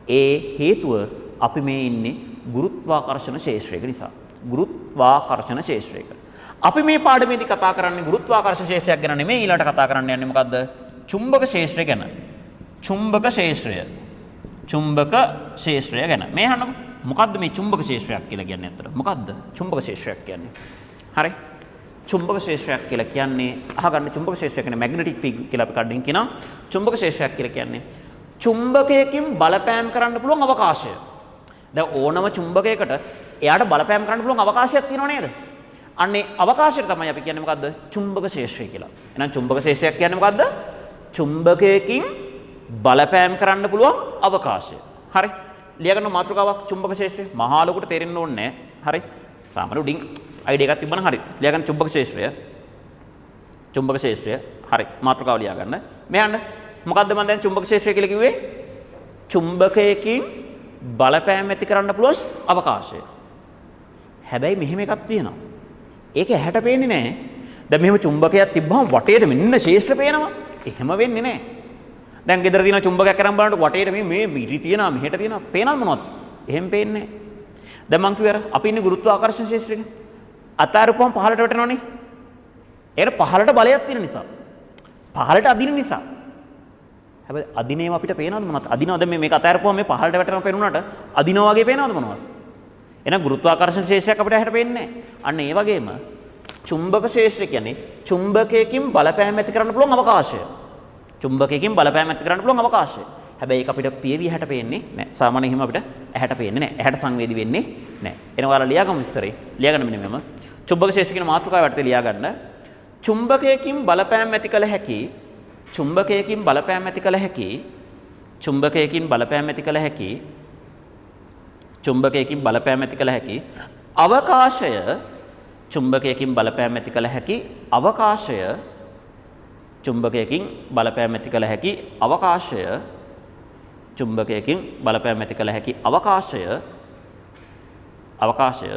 ඒ හේතුව අපි මේ ඉන්නේ ගුරුත්වාකර්ෂණ ක්ෂේත්‍රයක නිසා. ගුරුත්වාකර්ෂණ ක්ෂේත්‍රයක. අපි මේ පාඩමේදී කතා කරන්නේ ගුරුත්වාකර්ෂණ ක්ෂේත්‍රයක් ගැන නෙමෙයි. ඊළඟට කතා කරන්න යන්නේ මොකද්ද? චුම්බක ක්ෂේත්‍රය ගැන. චුම්බක ක්ෂේත්‍රය. චුම්බක ක්ෂේත්‍රය ගැන. මේ අහන්නකො. මොකද්ද මේ චුම්බක ක්ෂේත්‍රයක් කියලා කියන්නේ ඇත්තට? මොකද්ද චුම්බක ක්ෂේත්‍රයක් කියන්නේ? හරි. චුම්බක ක්ෂේත්‍රයක් කියලා කියන්නේ අහගන්න, චුම්බක ක්ෂේත්‍රය කියන්නේ මැග්නටික් ෆීල්ඩ් කියලා අපි කඩින් කියනවා. චුම්බක ක්ෂේත්‍රයක් කියලා කියන්නේ චුම්බකයකින් බලපෑම් කරන්න පුළුවන් අවකාශය. දැන් ඕනම චුම්බකයකට එයාට බලපෑම් කරන්න පුළුවන් අවකාශයක් තියෙනව නේද? අන්නේ අවකාශයට තමයි අපි කියන්නේ මොකද්ද? චුම්බක ක්ෂේත්‍රය කියලා. එහෙනම් චුම්බක ක්ෂේත්‍රයක් කියන්නේ මොකද්ද? චුම්බකයකින් බලපෑම් කරන්න පුළුවන් අවකාශය. හරි. ලියාගන්න මාතෘකාවක් චුම්බක ක්ෂේත්‍රය. මහා ලොකුට තේරෙන්න ඕනේ නෑ. හරි. සාමාන්‍ය උඩින් අයිඩියා එකක් තිබ්බනම් හරි. ලියාගන්න චුම්බක ක්ෂේත්‍රය. චුම්බක ක්ෂේත්‍රය. හරි. මාතෘකාව ලියාගන්න. මෙහන්න. මොකද්ද මම දැන් චුම්බක ක්ෂේත්‍රය කියලා කිව්වේ? චුම්බකයකින් බලපෑම් ඇති කරන්න පුළුවන් අවකාශය. හැබැයි මෙහෙම එකක් තියෙනවා. ඒක ඇහැට පේන්නේ නෑ. දැන් මෙහෙම චුම්බකයක් තිබ්බහම වටේට මෙන්න ක්ෂේත්‍ර පේනවා. එහෙම වෙන්නේ නෑ. දැන් ගෙදර තියෙන චුම්බකයක් අරන් බලනකොට වටේට මේ මේ මිරි තියෙනවා, මෙහෙට තියෙනවා, පේනවද මොනවද? එහෙම පේන්නේ නෑ. දැන් මං කිව්වේ අර අපි ඉන්නේ ගුරුත්වාකර්ෂණ ක්ෂේත්‍රෙනේ. අතාරපුවම පහළට වැටෙනවනේ. ඒකට පහළට බලයක් තියෙන නිසා. පහළට අදින නිසා. හැබැයි අදිනේව අපිට පේනවද මොනවද? අදිනවද මේ මේක අතාරපුවම මේ පහළට වැටෙනවා පේනුනට අදිනවා වගේ පේනවද මොනවද? එහෙනම් ගුරුත්වාකර්ෂණ ක්ෂේත්‍රයක් අපිට ඇහැට පේන්නේ නෑ. අන්න ඒ වගේම චුම්බක ක්ෂේත්‍රය කියන්නේ චුම්බකයකින් බලපෑම් ඇති කරන්න පුළුවන් අවකාශය. චුම්බකයකින් බලපෑම් ඇති කරන්න පුළුවන් අවකාශය. හැබැයි ඒක අපිට පියවි ඇහැට පේන්නේ නෑ. සාමාන්‍යයෙන් එහෙම අපිට ඇහැට පේන්නේ නෑ. ඇහැට සංවේදී වෙන්නේ නෑ. එහෙනම් ඔයාලා ලියාගමු විස්තරේ. ලියාගන්න මෙන්න මෙහෙම. චුම්බක ක්ෂේත්‍රය කියන මාතෘකාව යටතේ ලියාගන්න. චුම්බකයකින් බලපෑම් ඇති කළ හැකි, චුම්බකයකින් බලපෑම් ඇති කළ හැකි, චුම්බකයකින් බලපෑම් ඇති කළ හැකි, චුම්බකයකින් බලපෑම් ඇති කළ හැකි අවකාශය, චුම්බකයකින් බලපෑම් ඇති කළ හැකි අවකාශය, චුම්බකයකින් බලපෑම් ඇති කළ හැකි අවකාශය, චුම්බකයකින් බලපෑම් ඇති කළ හැකි අවකාශය, අවකාශය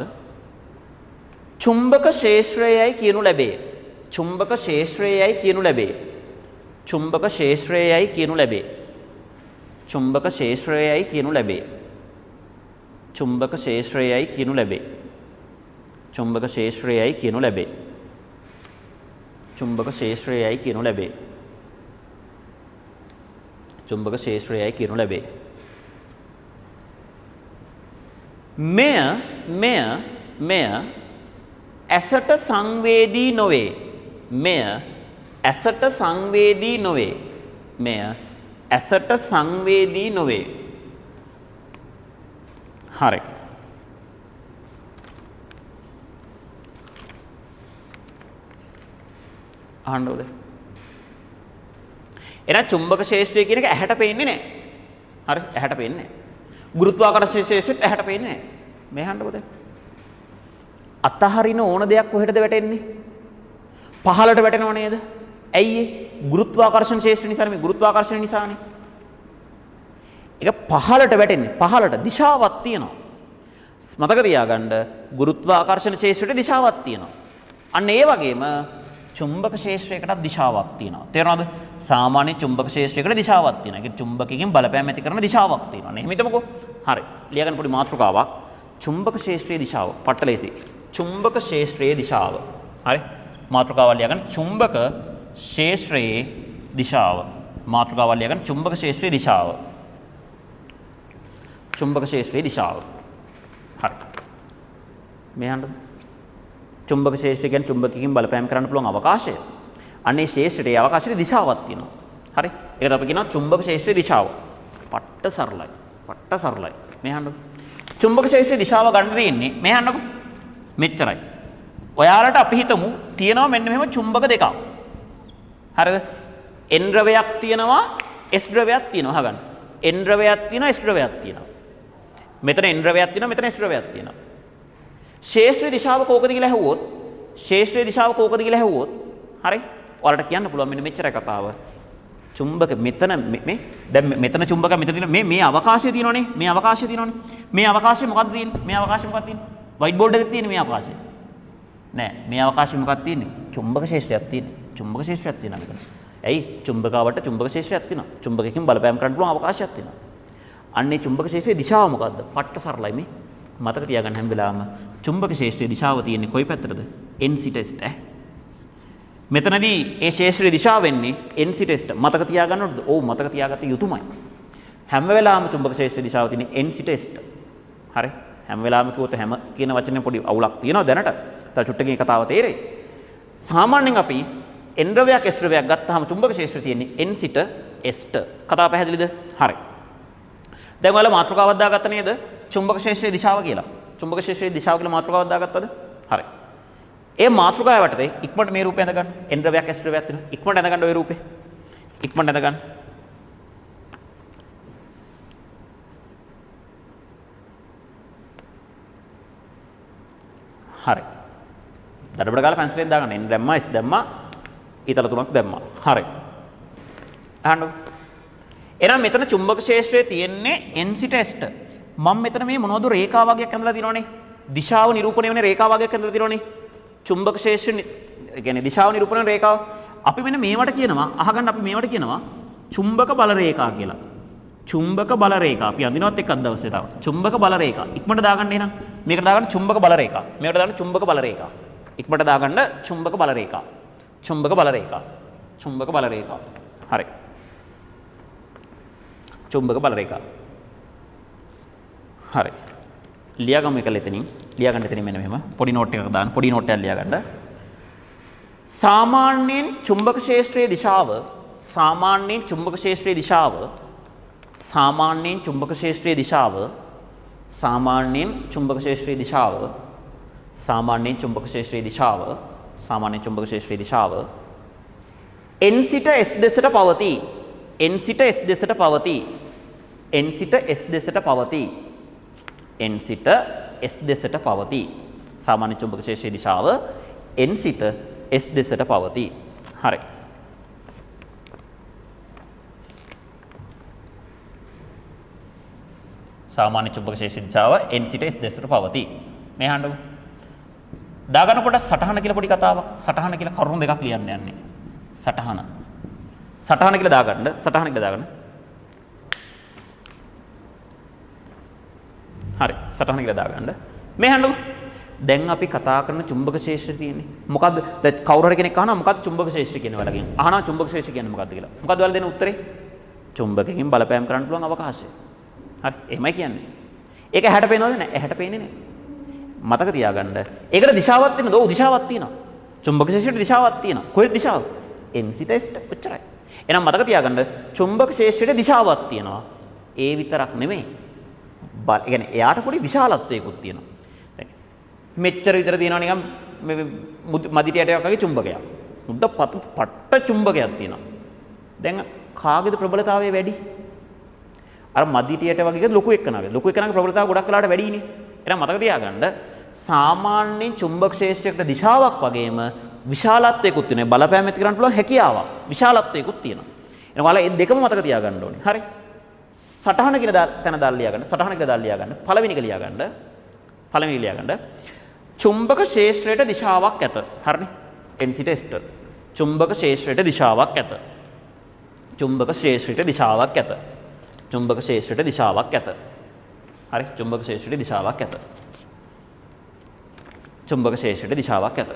චුම්බක ක්ෂේත්‍රයයි කියනු ලැබේ. චුම්බක ක්ෂේත්‍රයයි කියනු ලැබේ. චුම්බක ක්ෂේත්‍රයයි කියනු ලැබේ. චුම්බක ක්ෂේත්‍රයයි කියනු ලැබේ. චුම්බක ක්ෂේත්‍රයයි කියනු ලැබේ. චුම්බක ක්ෂේත්‍රයයි කියනු ලැබේ. චුම්බක ක්ෂේත්‍රයයි කියනු ලැබේ. චුම්බක ක්ෂේත්‍රයයි කියනු ලැබේ. මෙය මෙය මෙය ඇසට සංවේදී නොවේ. මෙය ඇසට සංවේදී නොවේ. මෙය ඇසට සංවේදී නොවේ. හරි. අහන්න ඕනේ. එහෙනම් චුම්බක ක්ෂේත්‍රය කියන එක ඇහැට පේන්නේ නැහැ. හරි, ඇහැට පේන්නේ නැහැ. ගුරුත්වාකර්ෂණ ක්ෂේත්‍රෙත් ඇහැට පේන්නේ නැහැ. මේ අහන්නකෝ දැන්. අතහරින ඕන දෙයක් කොහෙටද වැටෙන්නේ? පහළට වැටෙනව නේද? ඇයි ඒ? ගුරුත්වාකර්ෂණ ක්ෂේත්‍රය නිසානේ. මේ ගුරුත්වාකර්ෂණ නිසානේ. ඒක පහළට වැටෙන්නේ. පහළට දිශාවක් තියෙනවා. මතක තියාගන්න, ගුරුත්වාකර්ෂණ ක්ෂේත්‍රයට දිශාවක් තියෙනවා. අන්න ඒ වගේම චුම්බක ක්ෂේත්‍රයකටත් දිශාවක් තියෙනවා. තේරෙනවද? සාමාන්‍ය චුම්බක ක්ෂේත්‍රයකට දිශාවක් තියෙනවා. ඒ කියන්නේ චුම්බකයෙන් බලපෑම් ඇති කරන දිශාවක් තියෙනවා. නේ එහෙම හිතමුකෝ. හරි. ලියාගන්න පොඩි මාතෘකාවක්. චුම්බක ක්ෂේත්‍රයේ දිශාව. පට්ටලේසි. චුම්බක ක්ෂේත්‍රයේ දිශාව. හරි. මාතෘකාව ලියාගන්න චුම්බක ක්ෂේත්‍රයේ දිශාව. මාතෘකාව ලියාගන්න චුම්බක ක්ෂේත්‍රයේ දිශාව. චුම්බක ක්ෂේත්‍රයේ දිශාව. හරි. මේ අහන්න. චුම්බක ක්ෂේත්‍රය කියන්නේ චුම්බකයකින් බලපෑම් කරන්න පුළුවන් අවකාශය. අනේ ක්ෂේත්‍රයට ඒ අවකාශයේ දිශාවක් තියෙනවා. හරි. ඒකට අපි කියනවා චුම්බක ක්ෂේත්‍රයේ දිශාව. පට්ට සරලයි. පට්ට සරලයි. මේ අහන්න. චුම්බක ක්ෂේත්‍රයේ දිශාව ගන්න තියෙන්නේ මේ අහන්නකෝ. මෙච්චරයි. ඔයාලට අපි හිතමු තියෙනවා මෙන්න මෙහෙම චුම්බක දෙකක්. හරිද? N ද්‍රවයක් තියෙනවා S ද්‍රවයක් තියෙනවා. අහගන්න. N ද්‍රවයක් තියෙනවා S ද්‍රවයක් තියෙනවා. මෙතන N ද්‍රවයක් තියෙනවා මෙතන S ද්‍රවයක් තියෙනවා. ක්ෂේත්‍රයේ දිශාව කෝකද කියලා ඇහුවොත්, ක්ෂේත්‍රයේ දිශාව කෝකද කියලා ඇහුවොත්, හරි? ඔයාලට කියන්න පුළුවන් මෙන්න මෙච්චරයි කතාව. චුම්බක මෙතන මේ දැන් මෙතන චුම්බක මෙතන තියෙන මේ මේ අවකාශය තියෙනවනේ. මේ අවකාශය තියෙනවනේ. මේ අවකාශය මොකද්ද තියෙන්නේ? මේ අවකාශය මොකක්ද තියෙන්නේ? වයිට් බෝඩ් එකේ තියෙන මේ අවකාශය. නෑ, මේ අවකාශය මොකක්ද තියෙන්නේ? චුම්බක ක්ෂේත්‍රයක් තියෙන්නේ. චුම්බක ක්ෂේත්‍රයක් තියෙනවා මෙතන. ඇයි? චුම්බකාවට චුම්බක ක්ෂේත්‍රයක් තියෙනවා. චුම්බකකින් බලපෑම් කරන්න පුළුවන් අවකාශයක් තියෙනවා. අන්නේ චුම්බක ක්ෂේත්‍රයේ දිශාව මොකද්ද? පට්ට සරලයි මේ. මතක තියාගන්න හැම වෙලාවම චුම්බක ක්ෂේත්‍රයේ දිශාව තියෙන්නේ කොයි පැත්තටද? N සිට S ට. මෙතනදී ඒ ක්ෂේත්‍රයේ දිශාව වෙන්නේ N සිට S ට. මතක තියාගන්න ඕනද? ඔව්, මතක තියාගත යුතුමයි. හැම වෙලාවම චුම්බක ක්ෂේත්‍රයේ දිශාව තියෙන්නේ N සිට S ට. හරි? හැම වෙලාවම කිව්වොත් හැම කියන වචනේ පොඩි අවුලක් තියෙනවා දැනට. තව චුට්ටකින් කතාව තේරෙයි. සාමාන්‍යයෙන් අපි N ද්‍රවයක් S ද්‍රවයක් ගත්තාම චුම්බක ක්ෂේත්‍රය තියෙන්නේ N සිට S ට. කතාව පැහැදිලිද? හරි. දැන් ඔයාලා මාතෘකාවක් දාගත්ත නේද? චුම්බක ක්ෂේත්‍රයේ දිශාව කියලා. චුම්බක ක්ෂේත්‍රයේ දිශාව කියලා මාතෘකාවක් දාගත්තද? හරි. ඒ මාතෘකාව යටතේ ඉක්මනට මේ රූපය ඇඳ ගන්න. N ද්‍රවයක් S ද්‍රවයක් තියෙනවා. ඉක්මනට ඇඳ ගන්න ඔය රූපේ. ඉක්මනට ඇඳ ගන්න. හරි. දඩබඩ ගාලා පැන්සලෙන් දාගන්න. N දැම්මා, S දැම්මා, ඊතල තුනක් දැම්මා. හරි. අහන්නකෝ. එහෙනම් මෙතන චුම්බක ක්ෂේත්‍රයේ තියෙන්නේ N සිට S ට. මම මෙතන මේ මොනවද රේඛා වගේක් ඇඳලා තියෙනවනේ. දිශාව නිරූපණය වෙන රේඛා වගේක් ඇඳලා තියෙනවනේ. චුම්බක ක්ෂේත්‍ර ඒ කියන්නේ දිශාව නිරූපණය වෙන රේඛාව. අපි මෙන්න මේවට කියනවා, අහගන්න, අපි මේවට කියනවා චුම්බක බල රේඛා කියලා. චුම්බක බල රේඛා. අපි අඳිනවත් එක්ක අද දවසේ තව. චුම්බක බල රේඛා. ඉක්මනට දාගන්න එහෙනම්. මේකට දාගන්න චුම්බක බල රේඛා. මේකට දාගන්න චුම්බක බල රේඛා. ඉක්මනට දාගන්න චුම්බක බල රේඛා. චුම්බක බල රේඛා. චුම්බක බල රේඛා. හරි. චුම්බක බල රේඛා. හරි. ලියාගමු එක එතනින්. ලියාගන්න එතනින් මෙන්න මෙහෙම. පොඩි නෝට් එකක් දාන්න. පොඩි නෝට් එකක් ලියාගන්න. සාමාන්‍යයෙන් චුම්බක ක්ෂේත්‍රයේ දිශාව, සාමාන්‍යයෙන් චුම්බක ක්ෂේත්‍රයේ දිශාව, සාමාන්‍යයෙන් චුම්බක ක්ෂේත්‍රයේ දිශාව, සාමාන්‍යයෙන් චුම්බක ක්ෂේත්‍රයේ දිශාව, සාමාන්‍යයෙන් චුම්බක ක්ෂේත්‍රයේ දිශාව, සාමාන්‍ය චුම්බක ක්ෂේත්‍රයේ දිශාව N සිට S දෙසට පවතී. N සිට S දෙසට පවතී. N සිට S දෙසට පවතී. N සිට S දෙසට පවතී. සාමාන්‍ය චුම්බක ක්ෂේත්‍රයේ දිශාව N සිට S දෙසට පවතී. හරි. සාමාන්‍ය චුම්බක ක්ෂේත්‍රයේ දිශාව N සිට S දෙසට පවතී. මේ අහන්නකෝ. දාගන්නකොට සටහන කියලා පොඩි කතාවක්. සටහන කියලා කරුණු දෙකක් ලියන්න යන්නේ. සටහන. සටහන කියලා දාගන්න. සටහන කියලා දාගන්න. හරි. සටහන කියලා දාගන්න. මේ අහන්නකෝ. දැන් අපි කතා කරන චුම්බක ක්ෂේත්‍රය තියෙන්නේ. මොකද්ද? දැන් කවුරු හරි කෙනෙක් අහනවා මොකද්ද චුම්බක ක්ෂේත්‍රය කියන්නේ ඔයාලගෙන්. අහනවා චුම්බක ක්ෂේත්‍රය කියන්නේ මොකද්ද කියලා. මොකද්ද ඔයාලා දෙන උත්තරේ? චුම්බකකින් බලපෑම් කරන්න පුළුවන් අවකාශය. හරි. එහෙමයි කියන්නේ. ඒක ඇහැට පේනවද? නෑ. ඇහැට පේන්නේ නෑ. මතක තියාගන්න. ඒකට දිශාවක් තියෙනවද? ඔව්, දිශාවක් තියෙනවා. චුම්බක ක්ෂේත්‍රයට දිශාවක් තියෙනවා. කොහෙද දිශාව? N සිට S ට. ඔච්චරයි. එහෙනම් මතක තියාගන්න චුම්බක ක්ෂේත්‍රයට දිශාවක් තියෙනවා. ඒ විතරක් නෙමෙයි. ඒ කියන්නේ එයාට පොඩි විශාලත්වයකුත් තියෙනවා. දැන් මෙච්චර විතර තියෙනවා නිකන් මේ මදිට යටයක් වගේ චුම්බකයක්. මුද්ද පට්ට චුම්බකයක් තියෙනවා. දැන් කාගේද ප්‍රබලතාවය වැඩි? අර මදිට යට වගේ ලොකු එක්කනගේ. ලොකු එක්කනගේ ප්‍රබලතාවය ගොඩක් වෙලාවට වැඩිනේ. එහෙනම් මතක තියාගන්න සාමාන්‍යයෙන් චුම්බක ක්ෂේත්‍රයකට දිශාවක් වගේම විශාලත්වයකුත් තියෙනවා. බලපෑම් ඇති කරන්න පුළුවන් හැකියාවක් විශාලත්වයකුත් තියෙනවා. එහෙනම් ඔයාලා මේ දෙකම මතක තියාගන්න ඕනේ. හරි. සටහන කියන තැන දාලා ලියාගන්න. සටහන කියලා දාලා ලියාගන්න. පළවෙනි එක ලියාගන්න. පළවෙනි ලියාගන්න. චුම්බක ක්ෂේත්‍රයට දිශාවක් ඇත. හරිනේ. N සිට S ට. චුම්බක ක්ෂේත්‍රයට දිශාවක් ඇත. චුම්බක ක්ෂේත්‍රයට දිශාවක් ඇත. චුම්බක ක්ෂේත්‍රයට දිශාවක් ඇත. හරි. චුම්බක ක්ෂේත්‍රයට දිශාවක් ඇත. චුම්බක ක්ෂේත්‍රයට දිශාවක් ඇත.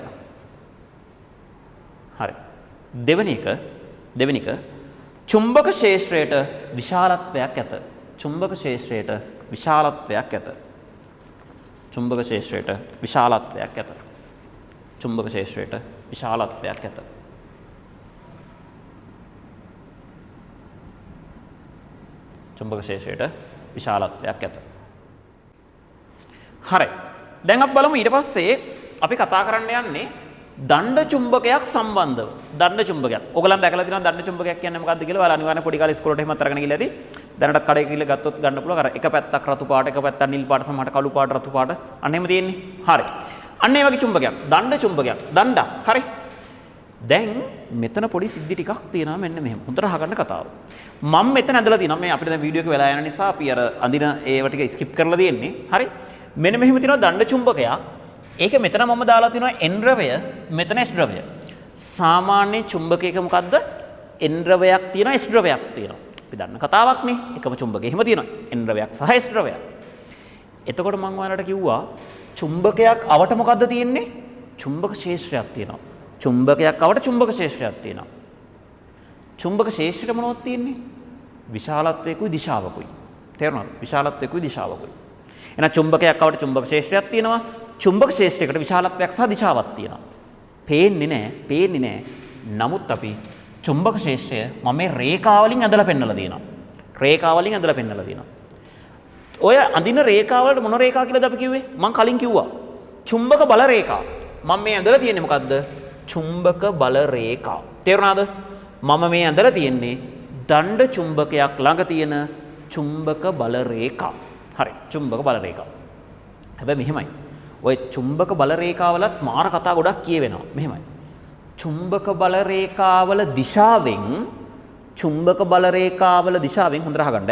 හරි. දෙවෙනි එක චුම්බක ක්ෂේත්‍රයට විශාලත්වයක් ඇත. චුම්බක ක්ෂේත්‍රයට විශාලත්වයක් ඇත. චුම්බක ක්ෂේත්‍රයට විශාලත්වයක් ඇත. චුම්බක ක්ෂේත්‍රයට විශාලත්වයක් ඇත. චුම්බක ක්ෂේත්‍රයට විශාලත්වයක් ඇත. හරි. දැන් අපි බලමු ඊට පස්සේ අපි කතා කරන්න යන්නේ දණ්ඩ චුම්බකයක් සම්බන්ධව. දණ්ඩ චුම්බකයක්. ඔයගොල්ලන් දැකලා තියෙනවා දණ්ඩ චුම්බකයක් කියන්නේ මොකද්ද කියලා. ඔයාලා අනිවාර්යෙන් පොඩි කාලේ ඉස්කෝලේට එහෙමත් අරගෙන ගිහලා ඇති. දැනටත් කඩේ ගිහලා ගත්තොත් ගන්න පුළුවන්. අර එක පැත්තක් රතු පාට, එක පැත්තක් නිල් පාට, සමහරට කළු පාට, රතු පාට. අන්න එහෙම තියෙන්නේ. හරි. අන්න ඒ වගේ චුම්බකයක්. දණ්ඩ චුම්බකයක්. දණ්ඩක්. හරි. දැන් මෙතන පොඩි සිද්ධි ටිකක් තියෙනවා මෙන්න මෙහෙම. හොඳට අහගන්න කතාව. මම මෙතන ඇඳලා තියෙනවා. මේ අපිට දැන් වීඩියෝ එක වෙලා යන නිසා අපි අර අඳින ඒව ටික ස්කිප් කරලා තියෙන්නේ. හරි. මෙන්න මෙහෙම තියෙනවා දණ්ඩ චුම්බකයක්. ඒක මෙතන මම දාලා තියෙනවා N ද්‍රවය, මෙතන S ද්‍රවය. සාමාන්‍ය චුම්බකයක මොකද්ද? N ද්‍රවයක් තියෙනවා, S ද්‍රවයක් තියෙනවා. අපි දන්න කතාවක් නේ. එකම චුම්බකයේ එහෙම තියෙනවා. N ද්‍රවයක් සහ S ද්‍රවයක්. එතකොට මම ඔයාලට කිව්වා චුම්බකයක් අවට මොකද්ද තියෙන්නේ? චුම්බක ක්ෂේත්‍රයක් තියෙනවා. චුම්බකයක් අවට චුම්බක ක්ෂේත්‍රයක් තියෙනවා. චුම්බක ක්ෂේත්‍රෙට මොනවද තියෙන්නේ? විශාලත්වයකුයි දිශාවකුයි. තේරුණාද? විශාලත්වයකුයි දිශාවකුයි. එහෙනම් චුම්බකයක් අවට චුම්බක ක්ෂේත්‍රයක් තියෙනවා. චුම්බක ක්ෂේත්‍රයකට විශාලත්වයක් සහ දිශාවක් තියෙනවා. පේන්නේ නෑ, පේන්නේ නෑ. නමුත් අපි චුම්බක ක්ෂේත්‍රය මම මේ රේඛා වලින් ඇඳලා පෙන්නලා තියෙනවා. රේඛා වලින් ඇඳලා පෙන්නලා තියෙනවා. ඔය අඳින රේඛා වලට මොන රේඛා කියලාද අපි කිව්වේ? මං කලින් කිව්වා. චුම්බක බල රේඛා. මම මේ ඇඳලා තියෙන්නේ මොකද්ද? චුම්බක බල රේඛා. තේරුණාද? මම මේ ඇඳලා තියෙන්නේ දණ්ඩ චුම්බකයක් ළඟ තියෙන චුම්බක බල රේඛා. හරි, චුම්බක බල රේඛා. හැබැයි මෙහෙමයි. ඔය චුම්බක බල රේඛාවලත් මාර කතා ගොඩක් කියවෙනවා. මෙහෙමයි. චුම්බක බල රේඛාවල දිශාවෙන්, චුම්බක බල රේඛාවල දිශාවෙන් හොඳට අහගන්න.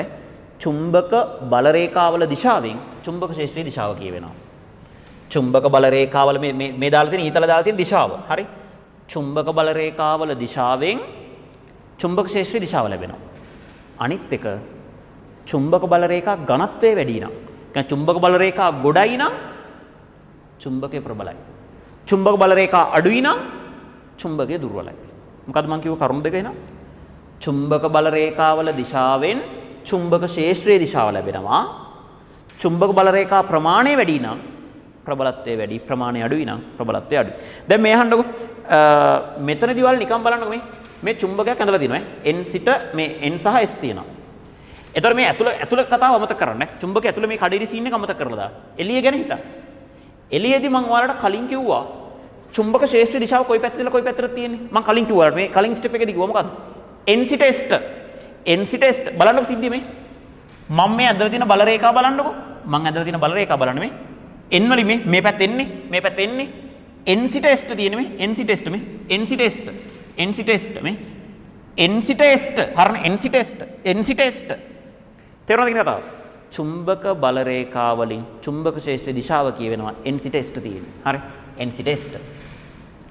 චුම්බක බල රේඛාවල දිශාවෙන් චුම්බක ක්ෂේත්‍රයේ දිශාව කියවෙනවා. චුම්බක බල රේඛාවල මේ මේ මේ දාලා තියෙන ඊතල දාලා තියෙන දිශාව. හරි. චුම්බක බල රේඛාවල දිශාවෙන් චුම්බක ක්ෂේත්‍රයේ දිශාව ලැබෙනවා. අනිත් එක චුම්බක බල රේඛා ඝනත්වය වැඩි නම්, කියන්නේ චුම්බක බල රේඛා ගොඩයි නම් චුම්බකය ප්‍රබලයි. චුම්බක බල රේඛා අඩුයි නම් චුම්බකය දුර්වලයි. මොකද්ද මං කිව්ව කරුණු දෙක එනවා? චුම්බක බල රේඛාවල දිශාවෙන් චුම්බක ක්ෂේත්‍රයේ දිශාව ලැබෙනවා. චුම්බක බල රේඛා ප්‍රමාණය වැඩි නම් ප්‍රබලත්වය වැඩි, ප්‍රමාණය අඩුයි නම් ප්‍රබලත්වය අඩුයි. දැන් මේ අහන්නකෝ. මෙතනදී ඔයාලා නිකන් බලන්නකෝ මේ මේ චුම්බකයක් ඇඳලා තියෙනවා. N සිට මේ N සහ S තියෙනවා. එතකොට මේ ඇතුළ කතාව අමතක කරන්න. චුම්බකය ඇතුළ මේ කඩිරි සීන් එක අමතක කරලා දාන්න. එළිය ගැන හිතන්න. එළියේදී මං ඔයාලට කලින් කිව්වා චුම්බක ක්ෂේත්‍ර දිශාව කොයි පැත්තද කොයි පැත්තටද තියෙන්නේ? මං කලින් කිව්වා ඔයාලට මේ කලින් ස්ටෙප් එකේදී කිව්වා මොකද්ද? N සිට S ට. N සිට S ට බලන්නකෝ සිද්ධිය මේ. මම මේ ඇඳලා තියෙන බල රේඛා බලන්නකෝ. මං ඇඳලා තියෙන බල රේඛා බලන්න මේ. N වලින් මේ මේ පැත්ත එන්නේ, මේ පැත්ත එන්නේ. N සිට S ට තියෙන්නේ මේ. N සිට S ට මේ. N සිට S ට. N සිට S ට මේ. N සිට S ට. හරිනේ, N සිට S ට. N සිට S ට. තේරුණාද කියන කතාව? චුම්බක බල රේඛා වලින් චුම්බක ක්ෂේත්‍ර දිශාව කියවෙනවා N සිට S ට තියෙන්නේ. හරි. N සිට S ට.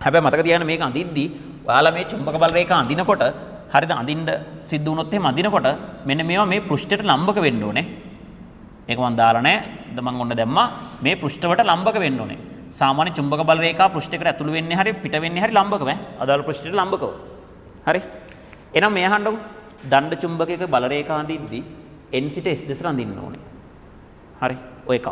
හැබැයි මතක තියාගන්න මේක අඳිද්දි ඔයාලා මේ චුම්බක බල රේඛා අඳිනකොට හරිද, අඳින්න සිද්ධ වුණොත් එහෙම අඳිනකොට මෙන්න මේවා මේ පෘෂ්ඨයට ලම්බක වෙන්න ඕනේ. මේක මං දාලා නැහැ. මං ඔන්න දැම්මා. මේ පෘෂ්ඨවට ලම්බක වෙන්න ඕනේ. සාමාන්‍ය චුම්බක බල රේඛා පෘෂ්ඨයකට ඇතුළු වෙන්නේ හරි පිට වෙන්නේ හරි ලම්බකව ඈ. අදාළ පෘෂ්ඨයට ලම්බකව. හරි. එහෙනම් මේ අහන්නකෝ. දණ්ඩ චුම්බකයක බල රේඛා අඳිද්දි N සිට S දෙසට අඳින්න ඕනේ. හරි. ඔය එක.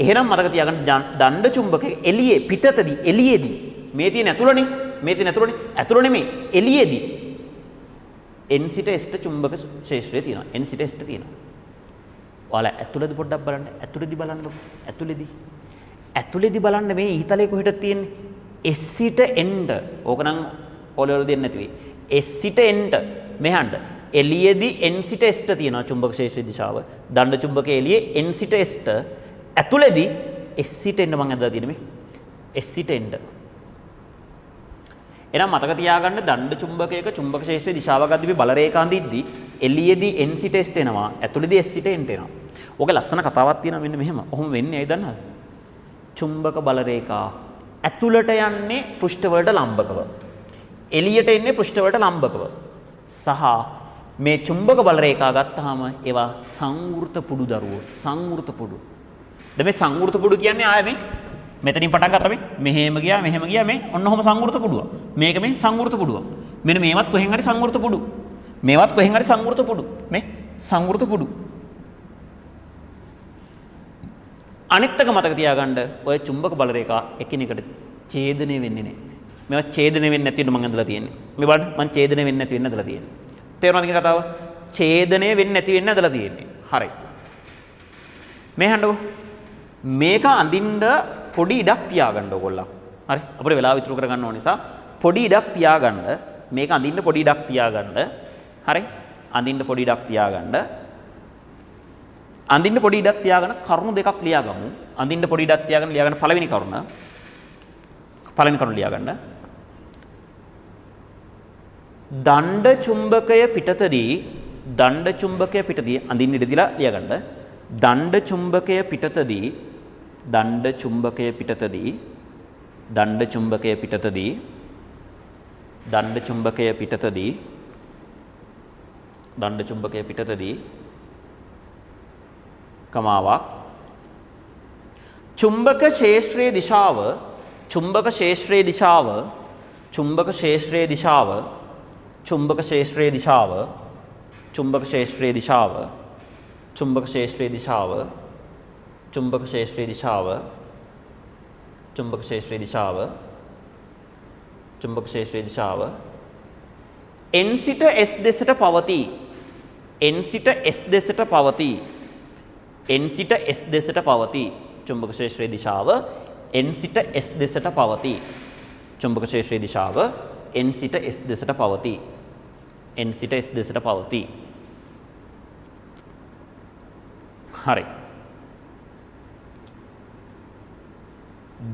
එහෙනම් මතක තියාගන්න දණ්ඩ චුම්බකයේ එළියේ පිටතදී එළියේදී මේ තියෙන ඇතුළනේ, මේ තියෙන ඇතුළනේ, ඇතුළ නෙමෙයි එළියේදී N සිට S ට චුම්බක ක්ෂේත්‍රය තියෙනවා. N සිට S ට තියෙනවා. ඔයාලා ඇතුළේදී පොඩ්ඩක් බලන්න. ඇතුළේදී බලන්නකො. ඇතුළේදී. ඇතුළේදී බලන්න මේ ඊතලේ කොහෙටද තියෙන්නේ? S සිට N ට. ඕක නම් ඔලවල දෙන්න නැති වෙයි. S සිට N ට මෙහාන්ට. එළියේදී N සිට S ට තියෙනවා චුම්බක ක්ෂේත්‍රයේ දිශාව. දණ්ඩ චුම්බකයේ එළියේ N සිට S ට. ඇතුළේදී S සිට N මං ඇඳලා තියෙන්නේ මේ. S සිට N ට. එහෙනම් මතක තියාගන්න දණ්ඩ චුම්බකයක චුම්බක ක්ෂේත්‍රයේ දිශාව ගද්දී මේ බල රේඛා අඳිද්දී එළියේදී N සිට S ට එනවා, ඇතුළේදී S සිට N ට එනවා. ඕකේ ලස්සන කතාවක් තියෙනවා මෙන්න මෙහෙම. ඔහොම වෙන්නේ ඇයි දන්නවද? චුම්බක බල රේඛා ඇතුළට යන්නේ පෘෂ්ඨ වලට ලම්බකව. එළියට එන්නේ පෘෂ්ඨ වලට ලම්බකව. සහ මේ චුම්බක බල රේඛා ගත්තාම ඒවා සංවෘත පුඩු දරුවෝ, සංවෘත පුඩු. දැන් මේ සංවෘත පුඩු කියන්නේ ආයේ මේ මෙතනින් පටන් ගත්තා මේ මෙහෙම ගියා මෙහෙම ගියා මේ ඔන්න ඔහොම සංවෘත පුඩුවක්. මේක මේ සංවෘත පුඩුවක්. මෙන්න මේවත් කොහෙන් හරි සංවෘත පුඩු. මේවත් කොහෙන් හරි සංවෘත පුඩු. මේ සංවෘත පුඩු. අනිත් එක මතක තියාගන්න ඔය චුම්බක බල රේඛා එකිනෙකට ඡේදනය වෙන්නේ නැහැ. මේවා ඡේදනය වෙන්නේ නැති වෙන්න මං ඇඳලා තියෙන්නේ. මේ බලන්න මං ඡේදනය වෙන්නේ නැති වෙන්න ඇඳලා තියෙන්නේ. තේරුණාද කියන කතාව? ඡේදනය වෙන්නේ නැති වෙන්න ඇඳලා තියෙන්නේ. හරි. මේ අහන්නකෝ. මේක අඳින්න පොඩි ඉඩක් තියාගන්න ඕගොල්ලෝ. හරි. අපිට වෙලාව ඉතුරු කරගන්න ඕන නිසා පොඩි ඉඩක් තියාගන්න. මේක අඳින්න පොඩි ඉඩක් තියාගන්න. හරි. අඳින්න පොඩි ඉඩක් තියාගන්න. අඳින්න පොඩි ඉඩක් තියාගෙන කරුණු දෙකක් ලියාගමු. අඳින්න පොඩි ඉඩක් තියාගෙන ලියාගන්න පළවෙනි කරුණ. පළවෙනි කරුණ ලියාගන්න. දණ්ඩ චුම්බකය පිටතදී දණ්ඩ චුම්බකය පිටදී අඳින්න ඉඩ දීලා ලියාගන්න. දණ්ඩ චුම්බකය පිටතදී දණ්ඩ චුම්බකය පිටතදී දණ්ඩ චුම්බකය පිටතදී දණ්ඩ චුම්බකය පිටතදී දණ්ඩ චුම්බකය පිටතදී කමාවක් චුම්බක ක්ෂේත්‍රයේ දිශාව චුම්බක ක්ෂේත්‍රයේ දිශාව චුම්බක ක්ෂේත්‍රයේ දිශාව චුම්බක ක්ෂේත්‍රයේ දිශාව චුම්බක ක්ෂේත්‍රයේ දිශාව චුම්බක ක්ෂේත්‍රයේ දිශාව චුම්බක ක්ෂේත්‍රයේ දිශාව චුම්බක ක්ෂේත්‍රයේ දිශාව චුම්බක ක්ෂේත්‍රයේ දිශාව N සිට S දෙසට පවතී. N සිට S දෙසට පවතී. N සිට S දෙසට පවතී. චුම්බක ක්ෂේත්‍රයේ දිශාව N සිට S දෙසට පවතී. චුම්බක ක්ෂේත්‍රයේ දිශාව N සිට S දෙසට පවතී. N සිට S දෙසට පවතී. හරි.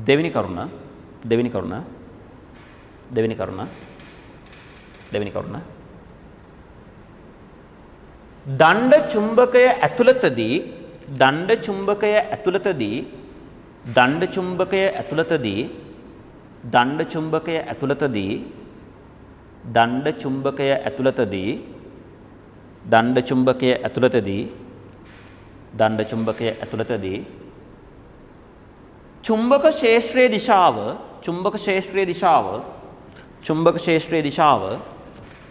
දෙවෙනි කරුණ දෙවෙනි කරුණ දෙවෙනි කරුණ දෙවෙනි කරුණ දණ්ඩ චුම්බකය ඇතුළතදී දණ්ඩ චුම්බකය ඇතුළතදී දණ්ඩ චුම්බකය ඇතුළතදී දණ්ඩ චුම්බකය ඇතුළතදී දණ්ඩ චුම්බකය ඇතුළතදී දණ්ඩ චුම්බකය ඇතුළතදී දණ්ඩ චුම්බකය ඇතුළතදී චුම්බක ක්ෂේත්‍රයේ දිශාව චුම්බක ක්ෂේත්‍රයේ දිශාව චුම්බක ක්ෂේත්‍රයේ දිශාව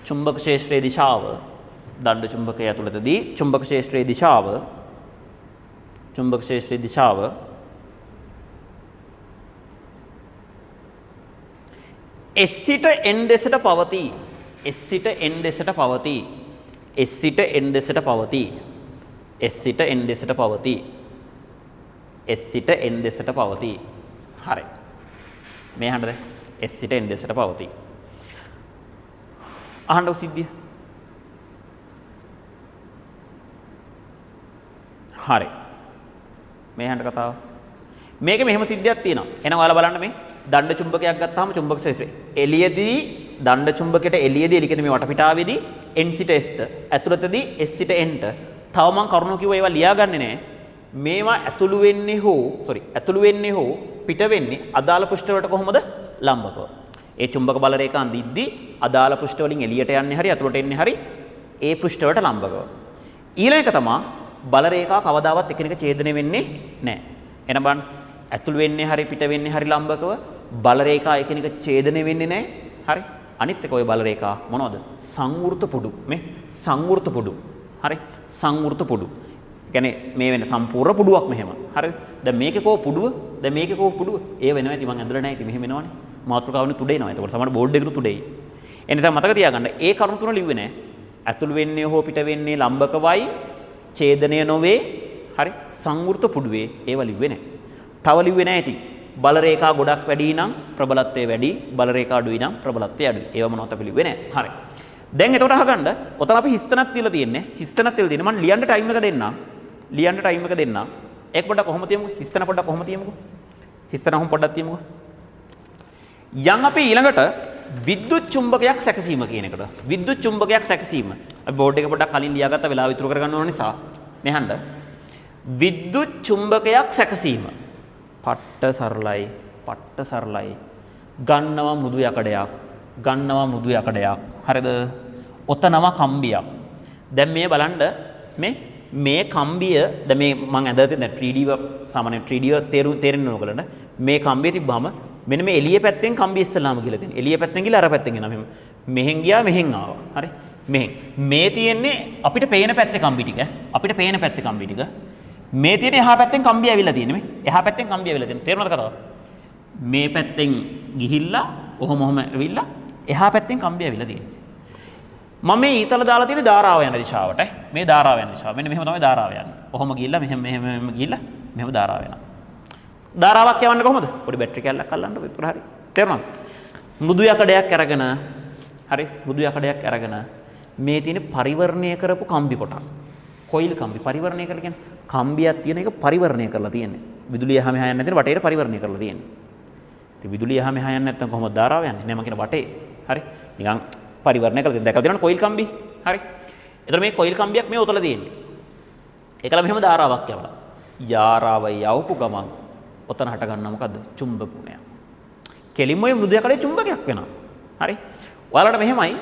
චුම්බක ක්ෂේත්‍රයේ දිශාව දණ්ඩ චුම්බකය ඇතුළතදී චුම්බක ක්ෂේත්‍රයේ දිශාව චුම්බක ක්ෂේත්‍රයේ දිශාව S සිට N දෙසට පවතී. S සිට N දෙසට පවතී. S සිට N දෙසට පවතී. S සිට N දෙසට පවතී. S සිට N දෙසට පවතී. හරි. මේ අහන්නද? S සිට N දෙසට පවතී. අහන්නකො සිද්ධිය. හරි. මේ අහන්න කතාව. මේක මෙහෙම සිද්ධියක් තියෙනවා. එහෙනම් ඔයාලා බලන්න මේ දණ්ඩ චුම්බකයක් ගත්තාම චුම්බක ක්ෂේත්‍රය එළියදී දණ්ඩ චුම්බකයට එළියදී එළි කියන්නේ මේ වටපිටාවේදී N සිට S ට ඇතුළතදී S සිට N ට. තව මං කරුණු කිව්වා ඒවා ලියාගන්නේ නෑ. මේවා ඇතුළු වෙන්නේ හෝ සෝරි ඇතුළු වෙන්නේ හෝ පිට වෙන්නේ අදාළ පෘෂ්ඨ වලට කොහොමද? ලම්බකව. ඒ චුම්බක බල රේඛා අඳිද්දී අදාළ පෘෂ්ඨ වලින් එළියට යන්නේ හරි ඇතුළට එන්නේ හරි ඒ පෘෂ්ඨ වලට ලම්බකව. ඊළඟ එක තමයි බල රේඛා කවදාවත් එකිනෙක ඡේදනය වෙන්නේ නෑ. එහෙනම් බලන්න ඇතුළු වෙන්නේ හරි පිට වෙන්නේ හරි ලම්බකව බල රේඛා එකිනෙක ඡේදනය වෙන්නේ නෑ. හරි. අනිත් එක ඔය බල රේඛා මොනවද? සංවෘත පුඩු. මේ සංවෘත පුඩු. හරි. සංවෘත පුඩු. කියන්නේ මේ වෙන සම්පූර්ණ පුඩුවක් මෙහෙම. හරිද? දැන් මේකේ කෝ පුඩුව? දැන් මේකේ කෝ පුඩුව? ඒ වෙනවා ඇති මං ඇඳලා නැහැ ඉතින් මෙහෙම එනවනේ. මාතෘකාවනේ තුඩ එනවා. එතකොට සමහර බෝඩ් එකකට තුඩ එයි. ඒ නිසා මතක තියාගන්න ඒ කරුණු තුන ලිව්වේ නෑ. ඇතුළු වෙන්නේ හෝ පිට වෙන්නේ ලම්බකවයි ඡේදනය නොවේ. හරි. සංවෘත පුඩුවේ ඒවා ලිව්වේ නෑ. තව ලිව්වේ නෑ ඉතින්. බල රේඛා ගොඩක් වැඩි නම් ප්‍රබලත්වය වැඩි, බල රේඛා අඩුයි නම් ප්‍රබලත්වය අඩුයි. ඒවා මොනවද අපි ලිව්වේ නෑ. හරි. දැන් එතකොට අහගන්න ඔතන අපි හිස්තනක් තියලා තියෙන්නේ. හිස්තනක් තියලා තියෙන්නේ. මං ලියන්න ටයිම් එක දෙන්නම්. ලියන්න ටයිම් එක දෙන්නම්. ඒක පොඩ්ඩක් කොහොම තියමුකෝ? හිස්තන පොඩ්ඩක් කොහොම තියමුකෝ? හිස්තන කොහොම පොඩ්ඩක් තියමුකෝ? යන් අපි ඊළඟට විද්‍යුත් චුම්බකයක් සැකසීම කියන එකට. විද්‍යුත් චුම්බකයක් සැකසීම. අපි බෝඩ් එක පොඩ්ඩක් කලින් ලියාගත්ත වෙලාව ඉතුරු කරගන්න ඕන නිසා. මෙහන්න. විද්‍යුත් චුම්බකයක් සැකසීම. පට්ට සරලයි, පට්ට සරලයි. ගන්නවා මෘදු යකඩයක්, ගන්නවා මෘදු යකඩයක්. හරිද? ඔතනම කම්බියක්. දැන් මේ බලන්න මේ කම්බිය දැන් මේ මං ඇඳලා තියෙන දැන් 3D සාමාන්‍යයෙන් 3D තේරෙන්න ඕන ඔයගලන්ට. මේ කම්බිය තිබ්බාම මෙන්න මේ එළිය පැත්තෙන් කම්බිය ඉස්සලාම කියලා තියෙනවා. එළිය පැත්තෙන් ගිහලා අර පැත්තෙන් එනවා. මෙහෙම. මෙහෙන් ගියා මෙහෙන් ආවා. හරි? මෙහෙන්. මේ තියෙන්නේ අපිට පේන පැත්තේ කම්බි ටික. අපිට පේන පැත්තේ කම්බි ටික. මේ තියෙන එහා පැත්තෙන් කම්බිය ඇවිල්ලා තියෙන්නේ මේ. එහා පැත්තෙන් කම්බිය ඇවිල්ලා තියෙන්නේ. තේරුණාද කතාව? මේ පැත්තෙන් ගිහිල්ලා ඔහොම ඔහොම ඇවිල්ලා එහා පැත්තෙන් කම්බිය ඇවිල්ලා තියෙන්නේ. මම මේ ඊතල දාලා තියෙන්නේ ධාරාව යන දිශාවට. මේ ධාරාව යන දිශාව. මෙන්න මෙහෙම තමයි ධාරාව යන්නේ. ඔහොම ගිහිල්ලා මෙහෙම මෙහෙම මෙහෙම ගිහිල්ලා මෙහෙම ධාරාව යනවා. ධාරාවක් යවන්නේ කොහොමද? පොඩි බැටරි කැල්ලක් අල්ලන්නකො විතර හරි. තේරුණාද? මෘදු යකඩයක් අරගෙන හරි මෘදු යකඩයක් අරගෙන මේ තියෙන පරිවර්ණය කරපු කම්බි කොටක්. කොයිල් කම්බි පරිවර්ණය කරලා කියන්නේ කම්බියක් තියෙන එක පරිවර්ණය කරලා තියෙන්නේ. විදුලිය එහා මෙහා යන්නේ නැතින වටේට පරිවර්ණය කරලා තියෙන්නේ. ඉතින් විදුලිය එහා මෙහා යන්නේ නැත්නම් කොහොමද ධාරාව යන්නේ? නෑ මං කියන වටේ. හරි. නිකන් පරිවර්ණය කරලා තියෙන. දැකලා තියෙනවනේ කොයිල් කම්බි. හරි. එතකොට මේ කොයිල් කම්බියක් මේ උතල තියෙන්නේ. ඒකල මෙහෙම ධාරාවක් යවලා. ධාරාව යවපු ගමන් ඔතන හට ගන්නවා මොකද්ද? චුම්බක ගුණය. කෙලින්ම ඔය මෘදු යකඩේ චුම්බකයක් වෙනවා. හරි. ඔයාලට මෙහෙමයි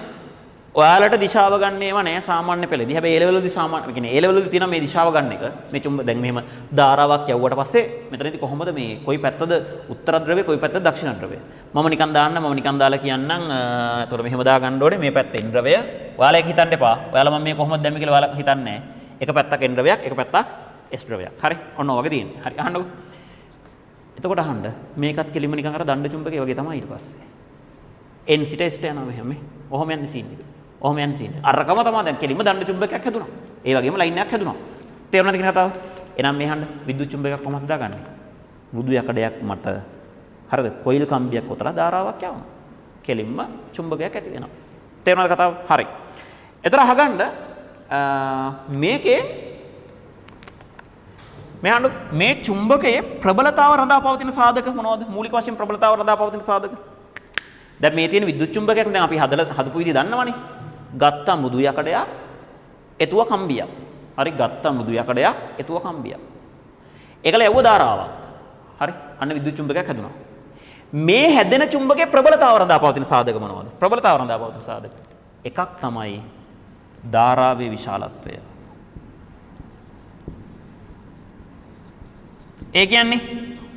ඔයාලට දිශාව ගන්න ඒවා නෑ සාමාන්‍ය පෙළදී. හැබැයි ඒ ලෙවල් වලදී සාමාන්‍ය කියන්නේ ඒ ලෙවල් වලදී තියෙනවා මේ දිශාව ගන්න එක. මේ චුම්බ දැන් මෙහෙම ධාරාවක් යවුවට පස්සේ මෙතනදී කොහොමද මේ කොයි පැත්තද උත්තර ද්‍රවය කොයි පැත්තද දක්ෂිණ ද්‍රවය? මම නිකන් දාන්න මම නිකන් දාලා කියන්නම්. එතකොට මෙහෙම දා ගන්න ඕනේ මේ පැත්ත එන් ද්‍රවය. ඔයාලා ඒක හිතන්න එපා. ඔයාලා මම මේ කොහොමද දැම්මේ කියලා ඔයාලා හිතන්නේ නෑ. එක පැත්තක් එන් ද්‍රවයක් එක පැත්තක් එස් ද්‍රවයක්. හරි. ඔන්න ඔය වගේ තියෙන්නේ. හරි අහන්නකෝ. එතකොට අහන්න මේකත් කෙලින්ම නිකන් අර දණ්ඩ චුම්බකේ වගේ තමයි ඊට පස්සේ. N සිට S ට යනවා මෙහෙම මේ. ඔහොම යන්නේ සීන් එක. ඔහොම යන්නේ සීන් එක. අරකම තමයි දැන් කෙලින්ම දණ්ඩ චුම්බකයක් හැදුනා. ඒ වගේම ලයින් එකක් හැදුනා. තේරුණාද කියන කතාව? එහෙනම් මේ අහන්න විද්‍යුත් චුම්බකයක් කොහොමද හදාගන්නේ? මෘදු යකඩයක් මත හරිද? කොයිල් කම්බියක් ඔතලා ධාරාවක් යවනවා. කෙලින්ම චුම්බකයක් ඇති වෙනවා. තේරුණාද කතාව? හරි. එතන අහගන්න මේකේ මේ අහන්න මේ චුම්බකයේ ප්‍රබලතාව රඳා පවතින සාධක මොනවද? මූලික වශයෙන් ප්‍රබලතාව රඳා පවතින සාධක. දැන් මේ තියෙන විද්‍යුත් චුම්බකයක් දැන් අපි හදපු විදිය දන්නවනේ. ගත්ත මෘදු යකඩයක් එතුව කම්බියක්. හරි ගත්ත මෘදු යකඩයක් එතුව කම්බියක්. ඒකල යවුව ධාරාවක්. හරි අන්න විද්‍යුත් චුම්බකයක් හැදුනා. මේ හැදෙන චුම්බකයේ ප්‍රබලතාව රඳා පවතින සාධක මොනවද? ප්‍රබලතාව රඳා පවතින සාධක. එකක් තමයි ධාරාවේ විශාලත්වය. ඒ කියන්නේ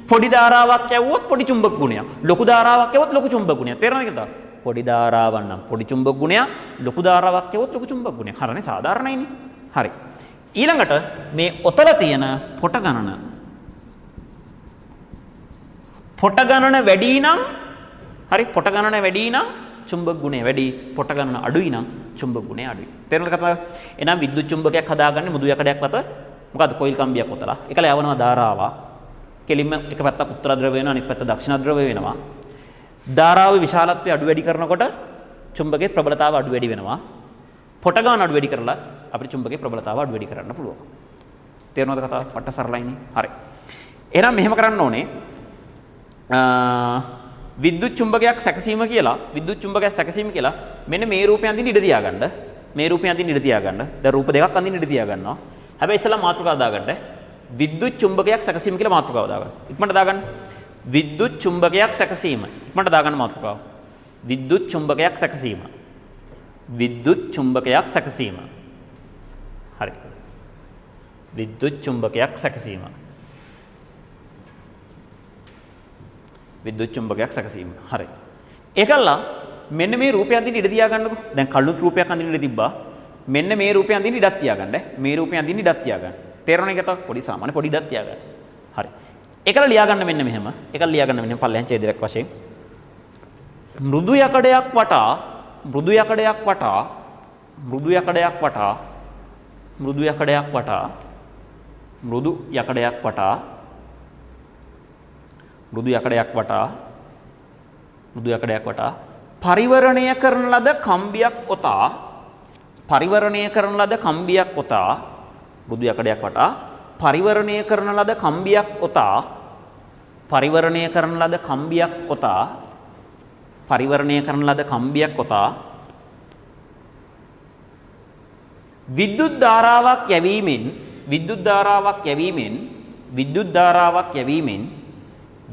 පොඩි ධාරාවක් යවුවොත් පොඩි චුම්බක ගුණයක්. ලොකු ධාරාවක් යවුවොත් ලොකු චුම්බක ගුණයක්. තේරෙනවද කියලා? පොඩි ධාරාවක් නම් පොඩි චුම්බක ගුණයක්, ලොකු ධාරාවක් යවුවොත් ලොකු චුම්බක ගුණයක්. හරිනේ සාධාරණයිනේ. හරි. ඊළඟට මේ ඔතල තියෙන පොට ගණන. පොට ගණන වැඩි නම් හරි පොට ගණන වැඩි නම් චුම්බක ගුණය වැඩි, පොට ගණන අඩුයි නම් චුම්බක ගුණය අඩුයි. තේරුණාද කතාව? එහෙනම් විද්‍යුත් චුම්බකයක් හදාගන්නේ මෘදු යකඩයක් මත මොකද්ද කොයිල් කම්බියක් ඔතලා. ඒකල යවනවා ධාරාවක්. කෙලින්ම එක පැත්තක් උත්තර ද්‍රවය වෙනවා අනිත් පැත්ත දක්ෂිණ ද්‍රවය වෙනවා. ධාරාවේ විශාලත්වය අඩු වැඩි කරනකොට චුම්බකයේ ප්‍රබලතාව අඩු වැඩි වෙනවා. පොට ගාන අඩු වැඩි කරලා අපිට චුම්බකයේ ප්‍රබලතාව අඩු වැඩි කරන්න පුළුවන්. තේරුණාද කතාව? පට්ට සරලයිනේ. හරි. එහෙනම් මෙහෙම කරන්න ඕනේ. විද්‍යුත් චුම්බකයක් සැකසීම කියලා විද්‍යුත් චුම්බකයක් සැකසීම කියලා මෙන්න මේ රූපය අඳින්න ඉඩ තියාගන්න. මේ රූපය අඳින්න ඉඩ තියාගන්න. දැන් රූප දෙකක් අඳින්න ඉඩ තියාගන්නවා. හැබැයි ඉස්සෙල්ලා මාතෘකාව දාගන්න. විද්‍යුත් චුම්බකයක් සැකසීම කියලා මාතෘකාව දාගන්න. ඉක්මනට දාගන්න. විද්‍යුත් චුම්බකයක් සැකසීම. ඉක්මනට දාගන්න මාතෘකාව. විද්‍යුත් චුම්බකයක් සැකසීම. විද්‍යුත් චුම්බකයක් සැකසීම. හරි. විද්‍යුත් චුම්බකයක් සැකසීම. විද්‍යුත් චුම්බකයක් සැකසීම. හරි. ඒකල්ලා මෙන්න මේ රූපය අඳින්න ඉඩ තියාගන්නකෝ. දැන් කළුත් රූපයක් අඳින්න ඉඩ තිබ්බා. මෙන්න මේ රූපය අඳින්න ඉඩක් තියාගන්න. මේ රූපය අඳින්න ඉඩක් තියාගන්න. තේරුණා නේද? පොඩි සාමාන්‍ය පොඩි ඉඩක් තියාගන්න. හරි. ඒකල ලියාගන්න මෙන්න මෙහෙම. ඒකල ලියාගන්න මෙන්න පල්ලෙහාන් ඡේදයක් වශයෙන්. මෘදු යකඩයක් වටා මෘදු යකඩයක් වටා මෘදු යකඩයක් වටා මෘදු යකඩයක් වටා මෘදු යකඩයක් වටා මෘදු යකඩයක් වටා මෘදු යකඩයක් වටා පරිවරණය කරන ලද කම්බියක් ඔතා පරිවරණය කරන ලද කම්බියක් ඔතා මෘදු යකඩයක් වටා පරිවරණය කරන ලද කම්බියක් ඔතා පරිවරණය කරන ලද කම්බියක් ඔතා පරිවරණය කරන ලද කම්බියක් ඔතා විද්‍යුත් ධාරාවක් යැවීමෙන් විද්‍යුත් ධාරාවක් යැවීමෙන් විද්‍යුත් ධාරාවක් යැවීමෙන්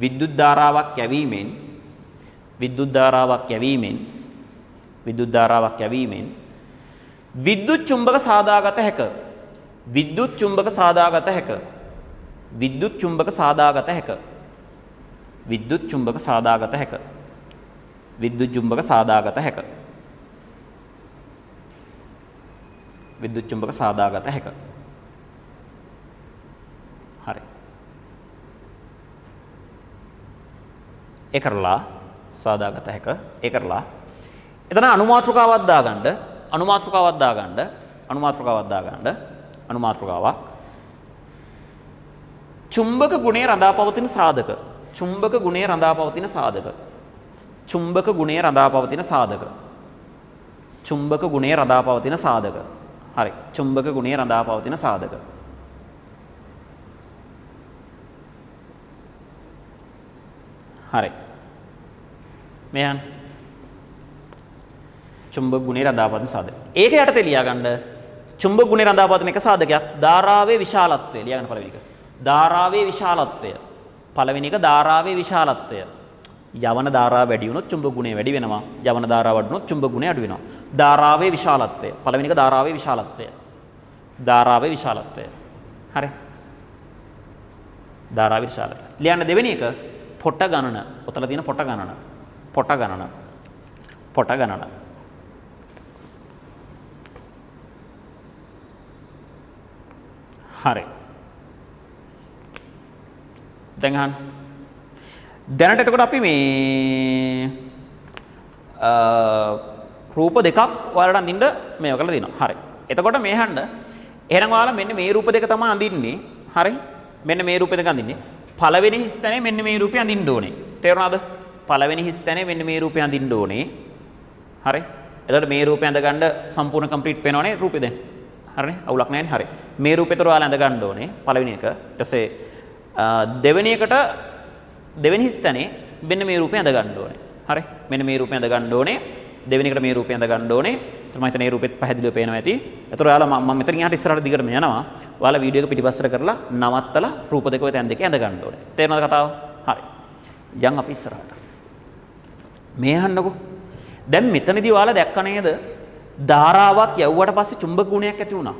විද්‍යුත් ධාරාවක් යැවීමෙන් විද්‍යුත් ධාරාවක් යැවීමෙන් විද්‍යුත් ධාරාවක් යැවීමෙන් විද්‍යුත් චුම්බක සාදාගත හැක. විද්‍යුත් චුම්බක සාදාගත හැක. විද්‍යුත් චුම්බක සාදාගත හැක. විද්‍යුත් චුම්බක සාදාගත හැක. විද්‍යුත් චුම්බක සාදාගත හැක. විද්‍යුත් චුම්බක සාදාගත හැක. හරි. ඒ කරලා සාදාගත හැක. ඒ කරලා එතන අනුමාතෘකාවක් දාගන්න. අනුමාතෘකාවක් දාගන්න. අනුමාතෘකාවක් දාගන්න. අනුමාතෘකාවක්. චුම්බක ගුණය රඳා පවතින සාධක. චුම්බක ගුණය රඳා පවතින සාධක. චුම්බක ගුණය රඳා පවතින සාධක. චුම්බක ගුණය රඳා පවතින සාධක. හරි. චුම්බක ගුණය රඳා පවතින සාධක. හරි. මෙයන් චුම්බක ගුණය රඳා පවතින සාධක. ඒක යටතේ ලියාගන්න චුම්බක ගුණය රඳා පවතින එක සාධකයක් ධාරාවේ විශාලත්වය. ලියාගන්න පළවෙනි එක. ධාරාවේ විශාලත්වය. පළවෙනි එක ධාරාවේ විශාලත්වය. යවන ධාරාව වැඩි වුණොත් චුම්බක ගුණය වැඩි වෙනවා. යවන ධාරාව අඩු වුණොත් චුම්බක ගුණය අඩු වෙනවා. ධාරාවේ විශාලත්වය. පළවෙනි එක ධාරාවේ විශාලත්වය. ධාරාවේ විශාලත්වය. හරි. ධාරාවේ විශාලත්වය. ලියන්න දෙවෙනි එක පොට ගණන. ඔතන තියෙන පොට ගණන. පොට ගණන. පොට ගණන. හරි. දැන් අහන්න. දැනට එතකොට අපි මේ රූප දෙකක් ඔයාලට අඳින්න මේව කරලා දිනවා. හරි. එතකොට මේ අහන්න. එහෙනම් ඔයාලා මෙන්න මේ රූප දෙක තමයි අඳින්නේ. හරි. මෙන්න මේ රූප දෙක අඳින්නේ. පළවෙනි හිස්තැනේ මෙන්න මේ රූපය අඳින්න ඕනේ. තේරුණාද? පළවෙනි හිස්තැනේ මෙන්න මේ රූපය අඳින්න ඕනේ. හරි. එතකොට මේ රූපය අඳ ගන්න සම්පූර්ණ කම්ප්ලීට් වෙනවනේ රූපේ දැන්. හරිනේ? අවුලක් නැහැනේ. හරි. මේ රූපේතර ඔයාලා අඳ ගන්න ඕනේ පළවෙනි එක. ඊට පස්සේ දෙවෙනි එකට දෙවෙනි හිස්තැනේ මෙන්න මේ රූපය අඳ ගන්න ඕනේ. හරි. මෙන්න මේ රූපය අඳ ගන්න ඕනේ. දෙවෙනි එකට මේ රූපය අඳ ගන්න ඕනේ. එතකොට මම හිතන්නේ මේ රූපෙත් පැහැදිලිව පේනවා ඇති. එතකොට ඔයාලා මම මෙතනින් එහාට ඉස්සරහට දිගටම යනවා. ඔයාලා වීඩියෝ එක පිටිපස්සට කරලා නවත්තලා රූප දෙක ඔය තැන් දෙකේ ඇඳ ගන්න ඕනේ. තේරෙනවද කතාව? හරි. යන් අපි ඉස්සරහට. මේ අහන්නකෝ. දැන් මෙතනදී ඔයාලා දැක්ක නේද? ධාරාවක් යවුවට පස්සේ චුම්බක ගුණයක් ඇති වුණා.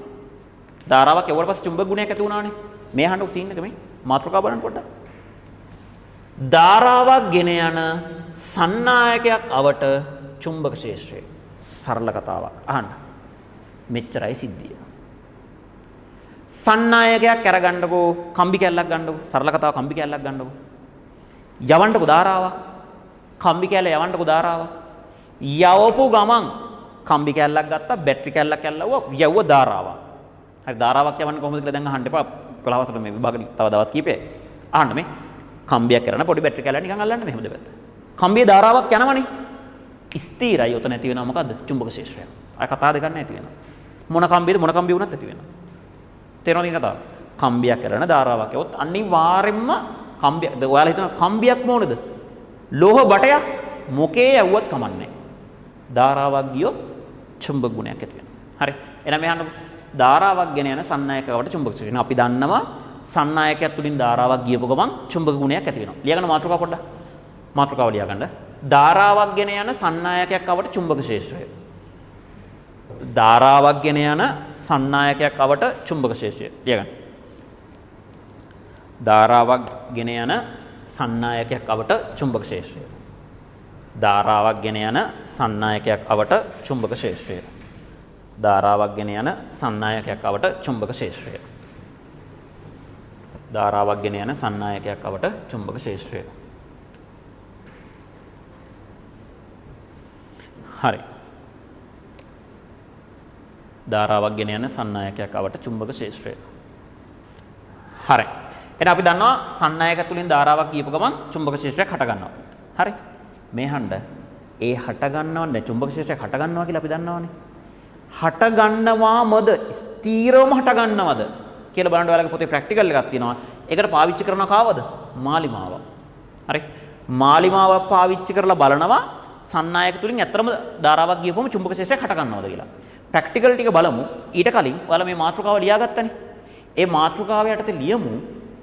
ධාරාවක් යවුවට පස්සේ චුම්බක ගුණයක් ඇති වුණානේ. මේ අහන්නකෝ සීන් එක මේ මාතෘකාව බලන්න පොඩ්ඩක්. ධාරාවක් ගෙන යන සන්නායකයක් අවට චුම්බක ක්ෂේත්‍රය. සරල කතාවක්. අහන්න. මෙච්චරයි සිද්ධිය. සන්නායකයක් අරගන්නකෝ කම්බි කැල්ලක් ගන්නකෝ. සරල කතාව කම්බි කැල්ලක් ගන්නකෝ. යවන්නකෝ ධාරාවක්. කම්බි කැල්ල යවන්නකෝ ධාරාවක්. යවපු ගමන් කම්බි කැල්ලක් ගත්තා, බැටරි කැල්ලක් ඇල්ලුවා, යවුව ධාරාවක්. හරි ධාරාවක් යවන්නේ කොහොමද කියලා දැන් අහන්න එපා. 11 වසර මේ විභාගෙ තව දවස් කීපයයි. අහන්න මේ කම්බියක් කරන පොඩි බැටරි කැල්ලක් නිකන් අල්ලන්න මෙහෙම දෙපැත්ත. කම්බියේ ධාරාවක් යනවනේ. ස්ථිරයි ඔතන ඇති වෙනවා මොකද්ද? චුම්බක ක්ෂේත්‍රය. ආය කතා දෙකක් නැති වෙනවා. මොන කම්බියද මොන කම්බිය වුණත් ඇති වෙනවා. තේරෙනවද මේ කතාව? කම්බියක් කරන ධාරාවක් යවොත් අනිවාර්යෙන්ම කම්බිය. දැන් ඔයාලා හිතනවා කම්බියක්ම ඕනද? ලෝහ බටයක් මොකේ යවුවත් කමන්නේ නැහැ. ධාරාවක් ගියොත් චුම්බක ගුණයක් ඇති වෙනවා. හරි. එහෙනම් මේ අහන්නකො. ධාරාවක් ගෙන යන සන්නායකවට චුම්බක ක්ෂේත්‍රය. අපි දන්නවා සන්නායකයක් තුලින් ධාරාවක් ගියපු ගමන් චුම්බක ගුණයක් ඇති වෙනවා. ලියාගන්න මාතෘකාව පොඩ්ඩක්. මාතෘකාව ලියාගන්න. ධාරාවක් ගෙන යන සන්නායකයක් අවට චුම්බක ක්ෂේත්‍රය. ධාරාවක් ගෙන යන සන්නායකයක් අවට චුම්බක ක්ෂේත්‍රය. ලියාගන්න. ධාරාවක් ගෙන යන සන්නායකයක් අවට චුම්බක ක්ෂේත්‍රය. ධාරාවක් ගෙන යන සන්නායකයක් අවට චුම්බක ක්ෂේත්‍රය. ධාරාවක් ගෙන යන සන්නායකයක් අවට චුම්බක ක්ෂේත්‍රය. ධාරාවක් ගෙන යන සන්නායකයක් අවට චුම්බක ක්ෂේත්‍රය. හරි. ධාරාවක් ගෙන යන සන්නායකයක් අවට චුම්බක ක්ෂේත්‍රය. හරි. එහෙනම් අපි දන්නවා සන්නායක තුලින් ධාරාවක් ගියපු ගමන් චුම්බක ක්ෂේත්‍රයක් හට ගන්නවා. හරි. මේ හඬ ඒ හට ගන්නව දැන් චුම්බක ක්ෂේත්‍රයක් හට ගන්නවා කියලා අපි දන්නවනේ. හට ගන්නවාමද ස්ථීරවම හට ගන්නවද කියලා බලන්න ඔයාලගේ පොතේ ප්‍රැක්ටිකල් එකක් තියෙනවා. ඒකට පාවිච්චි කරන කාවද? මාලිමාව. හරි. මාලිමාවක් පාවිච්චි කරලා බලනවා සන්නායක තුලින් ඇත්තටම ධාරාවක් ගියපුවම චුම්බක ක්ෂේත්‍රයක් හට ගන්නවද කියලා. ප්‍රැක්ටිකල් ටික බලමු. ඊට කලින් ඔයාලා මේ මාතෘකාව ලියාගත්තනේ. ඒ මාතෘකාව යටතේ ලියමු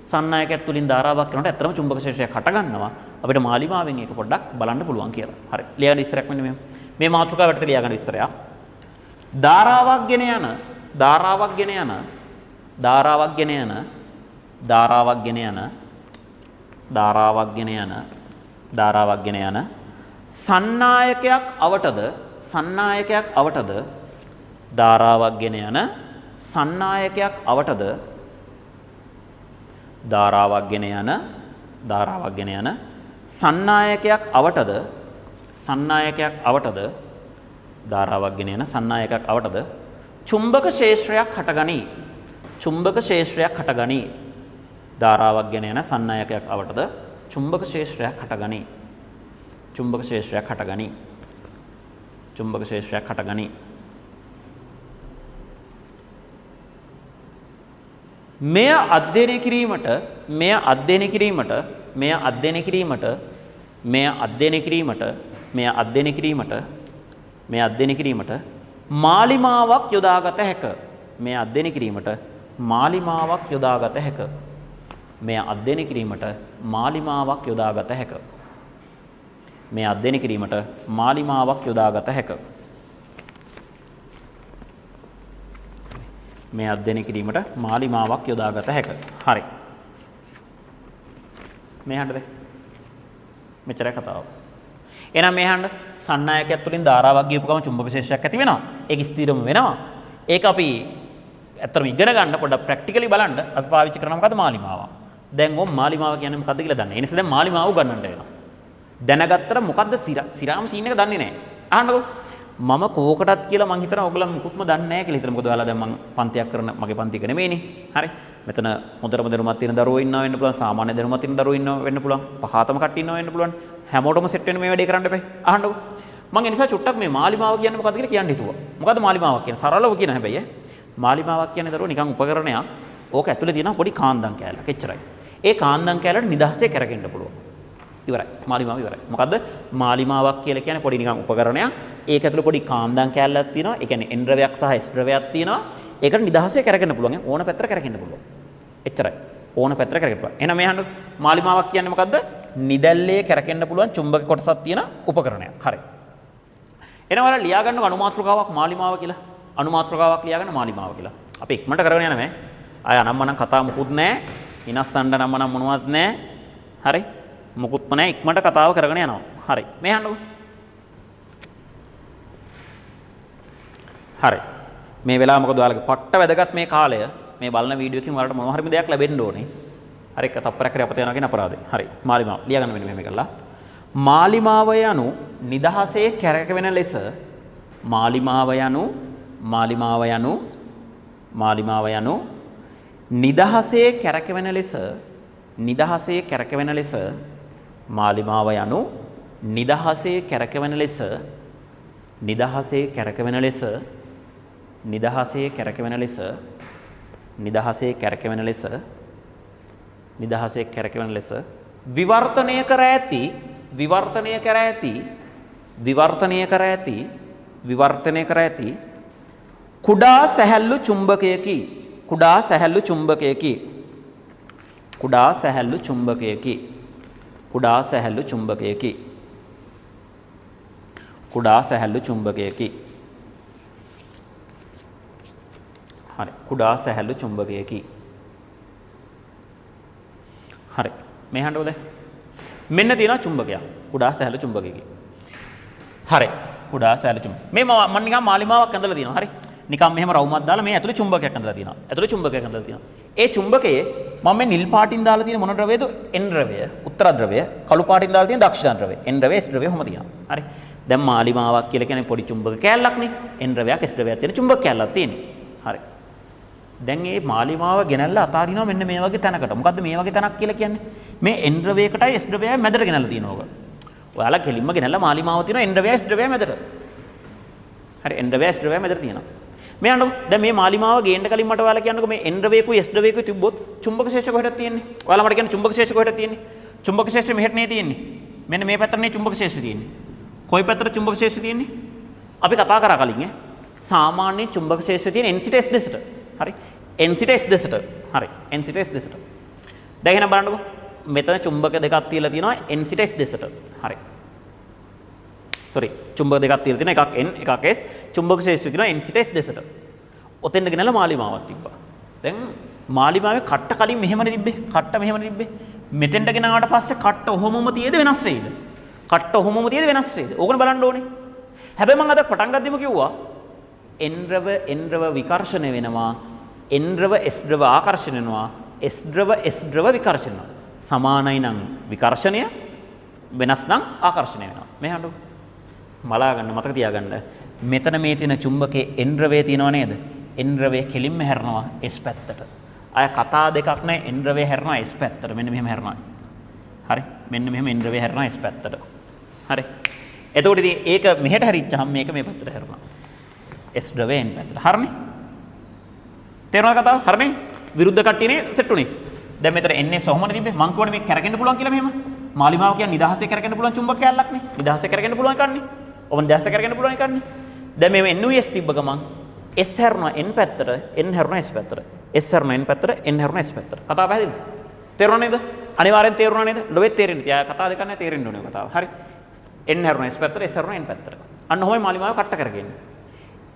සන්නායකයක් තුලින් ධාරාවක් කරනකොට ඇත්තටම චුම්බක ක්ෂේත්‍රයක් හට ගන්නවා. අපිට මාලිමාවෙන් ඒක පොඩ්ඩක් බලන්න පුළුවන් කියලා. හරි. ලියාගන්න විස්තරයක් මෙන්න මෙහෙම. මේ මාතෘකාව යටතේ ලියාගන්න විස්තරයක්. ධාරාවක් ගෙන යන ධාරාවක් ගෙන යන ධාරාවක් ගෙන යන ධාරාවක් ගෙන යන ධාරාවක් ගෙන යන ධාරාවක් ගෙන යන සන්නායකයක් අවටද සන්නායකයක් අවටද ධාරාවක් ගෙන යන සන්නායකයක් අවටද ධාරාවක් ගෙන යන ධාරාවක් ගෙන යන සන්නායකයක් අවටද සන්නායකයක් අවටද ධාරාවක් ගෙන යන සන්නායකයක් අවටද චුම්බක ක්ෂේත්‍රයක් හටගනී. චුම්බක ක්ෂේත්‍රයක් හටගනී. ධාරාවක් ගෙන යන සන්නායකයක් අවටද චුම්බක ක්ෂේත්‍රයක් හටගනී. චුම්බක ක්ෂේත්‍රයක් හටගනී. චුම්බක ක්ෂේත්‍රයක් හටගනී. මෙය අධ්‍යයනය කිරීමට මෙය අධ්‍යයනය කිරීමට මෙය අධ්‍යයනය කිරීමට මෙය අධ්‍යයනය කිරීමට මෙය අධ්‍යයනය කිරීමට මෙය අධ්‍යයනය කිරීමට මාලිමාවක් යොදාගත හැක. මෙය අධ්‍යයනය කිරීමට මාලිමාවක් යොදාගත හැක. මෙය අධ්‍යයනය කිරීමට මාලිමාවක් යොදාගත හැක. මෙය අධ්‍යයනය කිරීමට මාලිමාවක් යොදාගත හැක. මේ අධ්‍යයනය කිරීමට මාලිමාවක් යොදාගත හැක. හරි. මේ අහන්නද? මෙච්චරයි කතාව. එහෙනම් මේ අහන්න සන්නායකයක් තුලින් ධාරාවක් ගියපු ගමන් චුම්බක ශේෂයක් ඇති වෙනවා. ඒක ස්ථිරම වෙනවා. ඒක අපි ඇත්තටම ඉගෙන ගන්න පොඩ්ඩක් ප්‍රැක්ටිකලි බලන්න අපි පාවිච්චි කරන මොකද්ද මාලිමාව. දැන් ඕම් මාලිමාව කියන්නේ මොකද්ද කියලා දන්නේ. ඒ නිසා දැන් මාලිමාව උගන්වන්න වෙනවා. දැනගත්තට මොකද්ද සිරාම සීන් එක දන්නේ නැහැ. අහන්නකෝ. මම කෝකටත් කියලා මං හිතනවා ඔයගොල්ලෝ මුකුත්ම දන්නේ නැහැ කියලා හිතන. මොකද ඔයාලා දැන් මං පන්තියක් කරන මගේ පන්ති එක නෙමෙයිනේ. හරි. මෙතන හොඳටම දැනුමක් තියෙන දරුවෝ ඉන්නවා වෙන්න පුළුවන්. සාමාන්‍ය දැනුමක් තියෙන දරුවෝ ඉන්නවා වෙන්න පුළුවන්. පහතම කට්ටිය ඉන්නවා වෙන්න පුළුවන්. හැමෝටම සෙට් වෙන මේ වැඩේ කරන්න එපා. අහන්නකෝ. මං ඒ නිසා චුට්ටක් මේ මාලිමාව කියන්නේ මොකද්ද කියලා කියන්න හිතුවා. මොකද්ද මාලිමාවක් කියන්නේ? සරලව කියන හැබැයි ඈ. මාලිමාවක් කියන්නේ දරුවෝ නිකන් උපකරණයක්. ඕක ඇතුලේ තියෙන පොඩි කාන්දම් කෑල්ලක්. එච්චරයි. ඒ කාන්දම් කෑල්ලට නිදහසේ කැරකෙන්න පුළුවන්. ඉවරයි. මාලිමාව ඉවරයි. මොකද්ද? මාලිමාවක් කියලා කියන්නේ පොඩි නිකන් උපකරණයක්. ඒක ඇතුලේ පොඩි කාන්දම් කෑල්ලක් තියෙනවා. ඒ කියන්නේ N ද්‍රවයක් සහ S ද්‍රවයක් තියෙනවා. ඒකට නිදහසේ කැරකෙන්න පුළුවන්. ඕන පැත්තට කැරකෙන්න පුළුවන්. එච්චරයි. ඕන පැත්තට කැරකෙන්න පුළුවන්. එහෙනම් මේ අහන්න මාලිමාවක් කියන්නේ මොකද්ද? නිදැල්ලේ කැරකෙන්න පුළුවන් චුම්බක කොටසක් තියෙන උපකරණයක්. හරි. එහෙනම් ඔයාලා ලියා ගන්නකො අනුමාත්‍රකාවක් මාලිමාව කියලා. අනුමාත්‍රකාවක් ලියා ගන්න මාලිමාව කියලා. අපි ඉක්මනට කරගෙන යනවා. ආය අනම්මනම් කතා මුකුත් නැහැ. ඉනස්සන්න නම්මනම් මොනවත් නැහැ. හරි. මුකුත්ම නැහැ. ඉක්මනට කතාව කරගෙන යනවා. හරි. මේ අහන්නකො. හරි. මේ වෙලාව මොකද ඔයාලගේ පට්ට වැදගත් මේ කාලය මේ බලන වීඩියෝ එකකින් ඔයාලට මොනවා හරි දෙයක් ලැබෙන්න ඕනේ. හරි එක තප්පරයක් හරි අපත යනවා කියන අපරාධේ. හරි. මාලිමාව ලියා ගන්න වෙන මෙහෙම කරලා. මාලිමාව යනු නිදහසේ කැරකෙන ලෙස මාලිමාව යනු මාලිමාව යනු මාලිමාව යනු නිදහසේ කැරකෙන ලෙස නිදහසේ කැරකෙන ලෙස මාලිමාව යනු නිදහසේ කැරකෙන ලෙස නිදහසේ කැරකෙන ලෙස නිදහසේ කැරකෙන ලෙස නිදහසේ කැරකෙන ලෙස නිදහසේ කැරකෙන ලෙස විවර්තනය කර ඇති විවර්තනය කර ඇති විවර්තනය කර ඇති විවර්තනය කර ඇති කුඩා සැහැල්ලු චුම්බකයකි කුඩා සැහැල්ලු චුම්බකයකි කුඩා සැහැල්ලු චුම්බකයකි කුඩා සැහැල්ලු චුම්බකයකි කුඩා සැහැල්ලු චුම්බකයකි. හරි. කුඩා සැහැල්ලු චුම්බකයකි. හරි. මේ අහන්නකෝ දැන්. මෙන්න තියෙනවා චුම්බකයක්. කුඩා සැහැල්ලු චුම්බකයකි. හරි. කුඩා සැහැල්ලු චුම්බක. මේ මම නිකන් මාලිමාවක් ඇඳලා තියෙනවා. හරි. නිකන් මෙහෙම රවුමක් දාලා මේ ඇතුලේ චුම්බකයක් ඇඳලා තියෙනවා. ඇතුලේ චුම්බකයක් ඇඳලා තියෙනවා. ඒ චුම්බකයේ මම මේ නිල් පාටින් දාලා තියෙන මොන ද්‍රවයද? N ද්‍රවය, උත්තර ද්‍රවය, කළු පාටින් දාලා තියෙන දක්ෂිණ ද්‍රවය. N ද්‍රවය, S ද්‍රවය ඔහොම තියෙනවා. හරි. දැන් මාලිමාවක් කියලා කියන්නේ පොඩි චුම්බක කෑල්ලක් නේ. N ද්‍රවයක්, S ද්‍රවයක් තියෙන චුම්බක කෑල්ලක් තියෙන්නේ. හරි. දැන් මේ මාලිමාව ගෙනල්ලා අතාරිනවා මෙන්න මේ වගේ තැනකට. මොකද්ද මේ වගේ තැනක් කියලා කියන්නේ? මේ N ද්‍රවයකටයි S ද්‍රවයයි මැදට ගෙනල්ලා තියෙනවා ඕක. ඔයාලා කෙලින්ම ගෙනල්ලා මාලිමාව තියෙනවා N ද්‍රවයයි S ද්‍රවයයි මැදට. හරි, N ද්‍රවයයි S ද්‍රවයයි මැදට තියෙනවා. මේ අහන්නකෝ. දැන් මේ මාලිමාව ගේන්න කලින් මට ඔයාලා කියන්නකෝ මේ N ද්‍රවයකුයි S ද්‍රවයකුයි තිබ්බොත් චුම්බක ශේෂ කොහෙටද තියෙන්නේ? ඔයාලා මට කියන්න චුම්බක ශේෂ කොහෙටද තියෙන්නේ? චුම්බක ශේෂ මෙහෙට නේ තියෙන්නේ. මෙන්න මේ පැත්තට නේ චුම්බක ශේෂ තියෙන්නේ. කොයි පැත්තට චුම්බක ශේෂ තියෙන්නේ? අපි කතා කරා කලින් ඈ. සාමාන්‍ය චුම්බක ශේෂ තියෙන N සිට S දෙසට. හරි. N සිට S දෙසට. හරි. N සිට S දෙසට. දැන් එහෙනම් බලන්නකෝ. මෙතන චුම්බක දෙකක් තියලා තියෙනවා N සිට S දෙසට. හරි. සෝරි, චුම්බක දෙකක් තියලා තියෙනවා, එකක් N එකක් S. චුම්බක ශේෂ්ත්‍රය තියෙනවා N සිට S දෙසට. ඔතෙන්ද ගෙනල්ලා මාලිමාවක් තිබ්බා. දැන් මාලිමාවේ කට්ට කලින් මෙහෙමනේ තිබ්බේ. කට්ට මෙහෙමනේ තිබ්බේ. මෙතෙන්ට ගෙන ආවට පස්සේ කට්ට ඔහොමම තියේද වෙනස් වෙයිද? කට්ට ඔහොමම තියේද වෙනස් වෙයිද? ඕකනේ බලන්න ඕනේ. හැබැයි මං අද පටන් ගද්දිම කිව්වා N ද්‍රව N ද්‍රව විකර්ෂණය වෙනවා, N ද්‍රව S ද්‍රව ආකර්ෂණය වෙනවා, S ද්‍රව S ද්‍රව විකර්ෂණය වෙනවා. සමානයි නම් විකර්ෂණය, වෙනස් නම් ආකර්ෂණය වෙනවා. මේ අහන්නකෝ. බලා ගන්න, මතක තියාගන්න. මෙතන මේ තියෙන චුම්බකයේ N ද්‍රවය තියෙනව නේද? N ද්‍රවය කෙලින්ම හැරෙනවා S පැත්තට. ආය කතා දෙකක් නෑ, N ද්‍රවය හැරෙනවා S පැත්තට. මෙන්න මෙහෙම හැරෙනවා. හරි. මෙන්න මෙහෙම N ද්‍රවය හැරෙනවා S පැත්තට. හරි. එතකොට ඉතින් ඒක මෙහෙට හැරිච්චහම මේක මේ පැත්තට හැරුණා. S ද්‍රවය N පැත්තට. හරිනේ? තේරුණාද කතාව? හරිනේ? විරුද්ධ කට්ටියනේ සෙට් උනේ. දැන් මෙතන NS ඔහොමනේ තිබ්බේ. මං කියවනේ මේක කැරකෙන්න පුළුවන් කියලා මෙහෙම. මාලිමාව කියන්නේ නිදහසේ කැරකෙන්න පුළුවන් චුම්බක කැලලක් නේ. නිදහසේ කැරකෙන්න පුළුවන් එකක් නේ. ඔබ නිදහසේ කැරකෙන්න පුළුවන් එකක් නේ. දැන් මේ NUS තිබ්බ ගමන් S හැරුණා N පැත්තට, N හැරුණා S පැත්තට. S හැරුණා N පැත්තට, N හැරුණා S පැත්තට. කතාව පැහැදිලිද? තේරුණා නේද? අනිවාර්යෙන් තේරුණා නේද? ලොවෙත් තේරෙන්නේ. තියා කතා දෙකක් නෑ, තේරෙන්න ඕනේ ඔය කතාව. හරි. N හැරුණා S පැත්තට, S හැරුණා N පැත්තට. අන්න ඔහොමයි මාලිමාව කට්ට කරගන්නේ.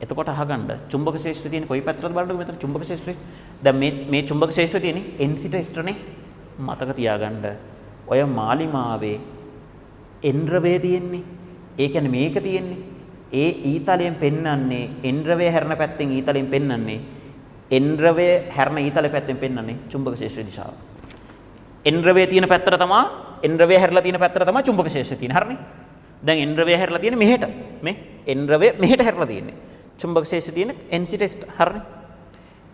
එතකොට අහගන්න චුම්බක ක්ෂේත්‍රය තියෙන කොයි පැත්තටද බලන්නකෝ මෙතන චුම්බක ක්ෂේත්‍රය. දැන් මේ මේ චුම්බක ක්ෂේත්‍රය තියෙන්නේ N සිට S ටනේ. මතක තියාගන්න ඔය මාලිමාවේ N ද්‍රවය තියෙන්නේ. ඒ කියන්නේ මේක තියෙන්නේ. ඒ ඊතලයෙන් පෙන්වන්නේ N ද්‍රවය හැරෙන පැත්තෙන් ඊතලයෙන් පෙන්වන්නේ N ද්‍රවය හැරෙන ඊතලය පැත්තෙන් පෙන්වන්නේ චුම්බක ක්ෂේත්‍රයේ දිශාව. N ද්‍රවය තියෙන පැත්තට තමයි N ද්‍රවය හැරිලා තියෙන පැත්තට තමයි චුම්බක ක්ෂේත්‍රය තියෙන්නේ. හරිනේ? දැන් N ද්‍රවය හැරිලා තියෙන්නේ මෙහෙට. මේ N ද්‍රවය මෙහෙට හැරිලා තියෙන්නේ. චුම්බක ක්ෂේත්‍රය තියෙන N සිට S. හරිනේ?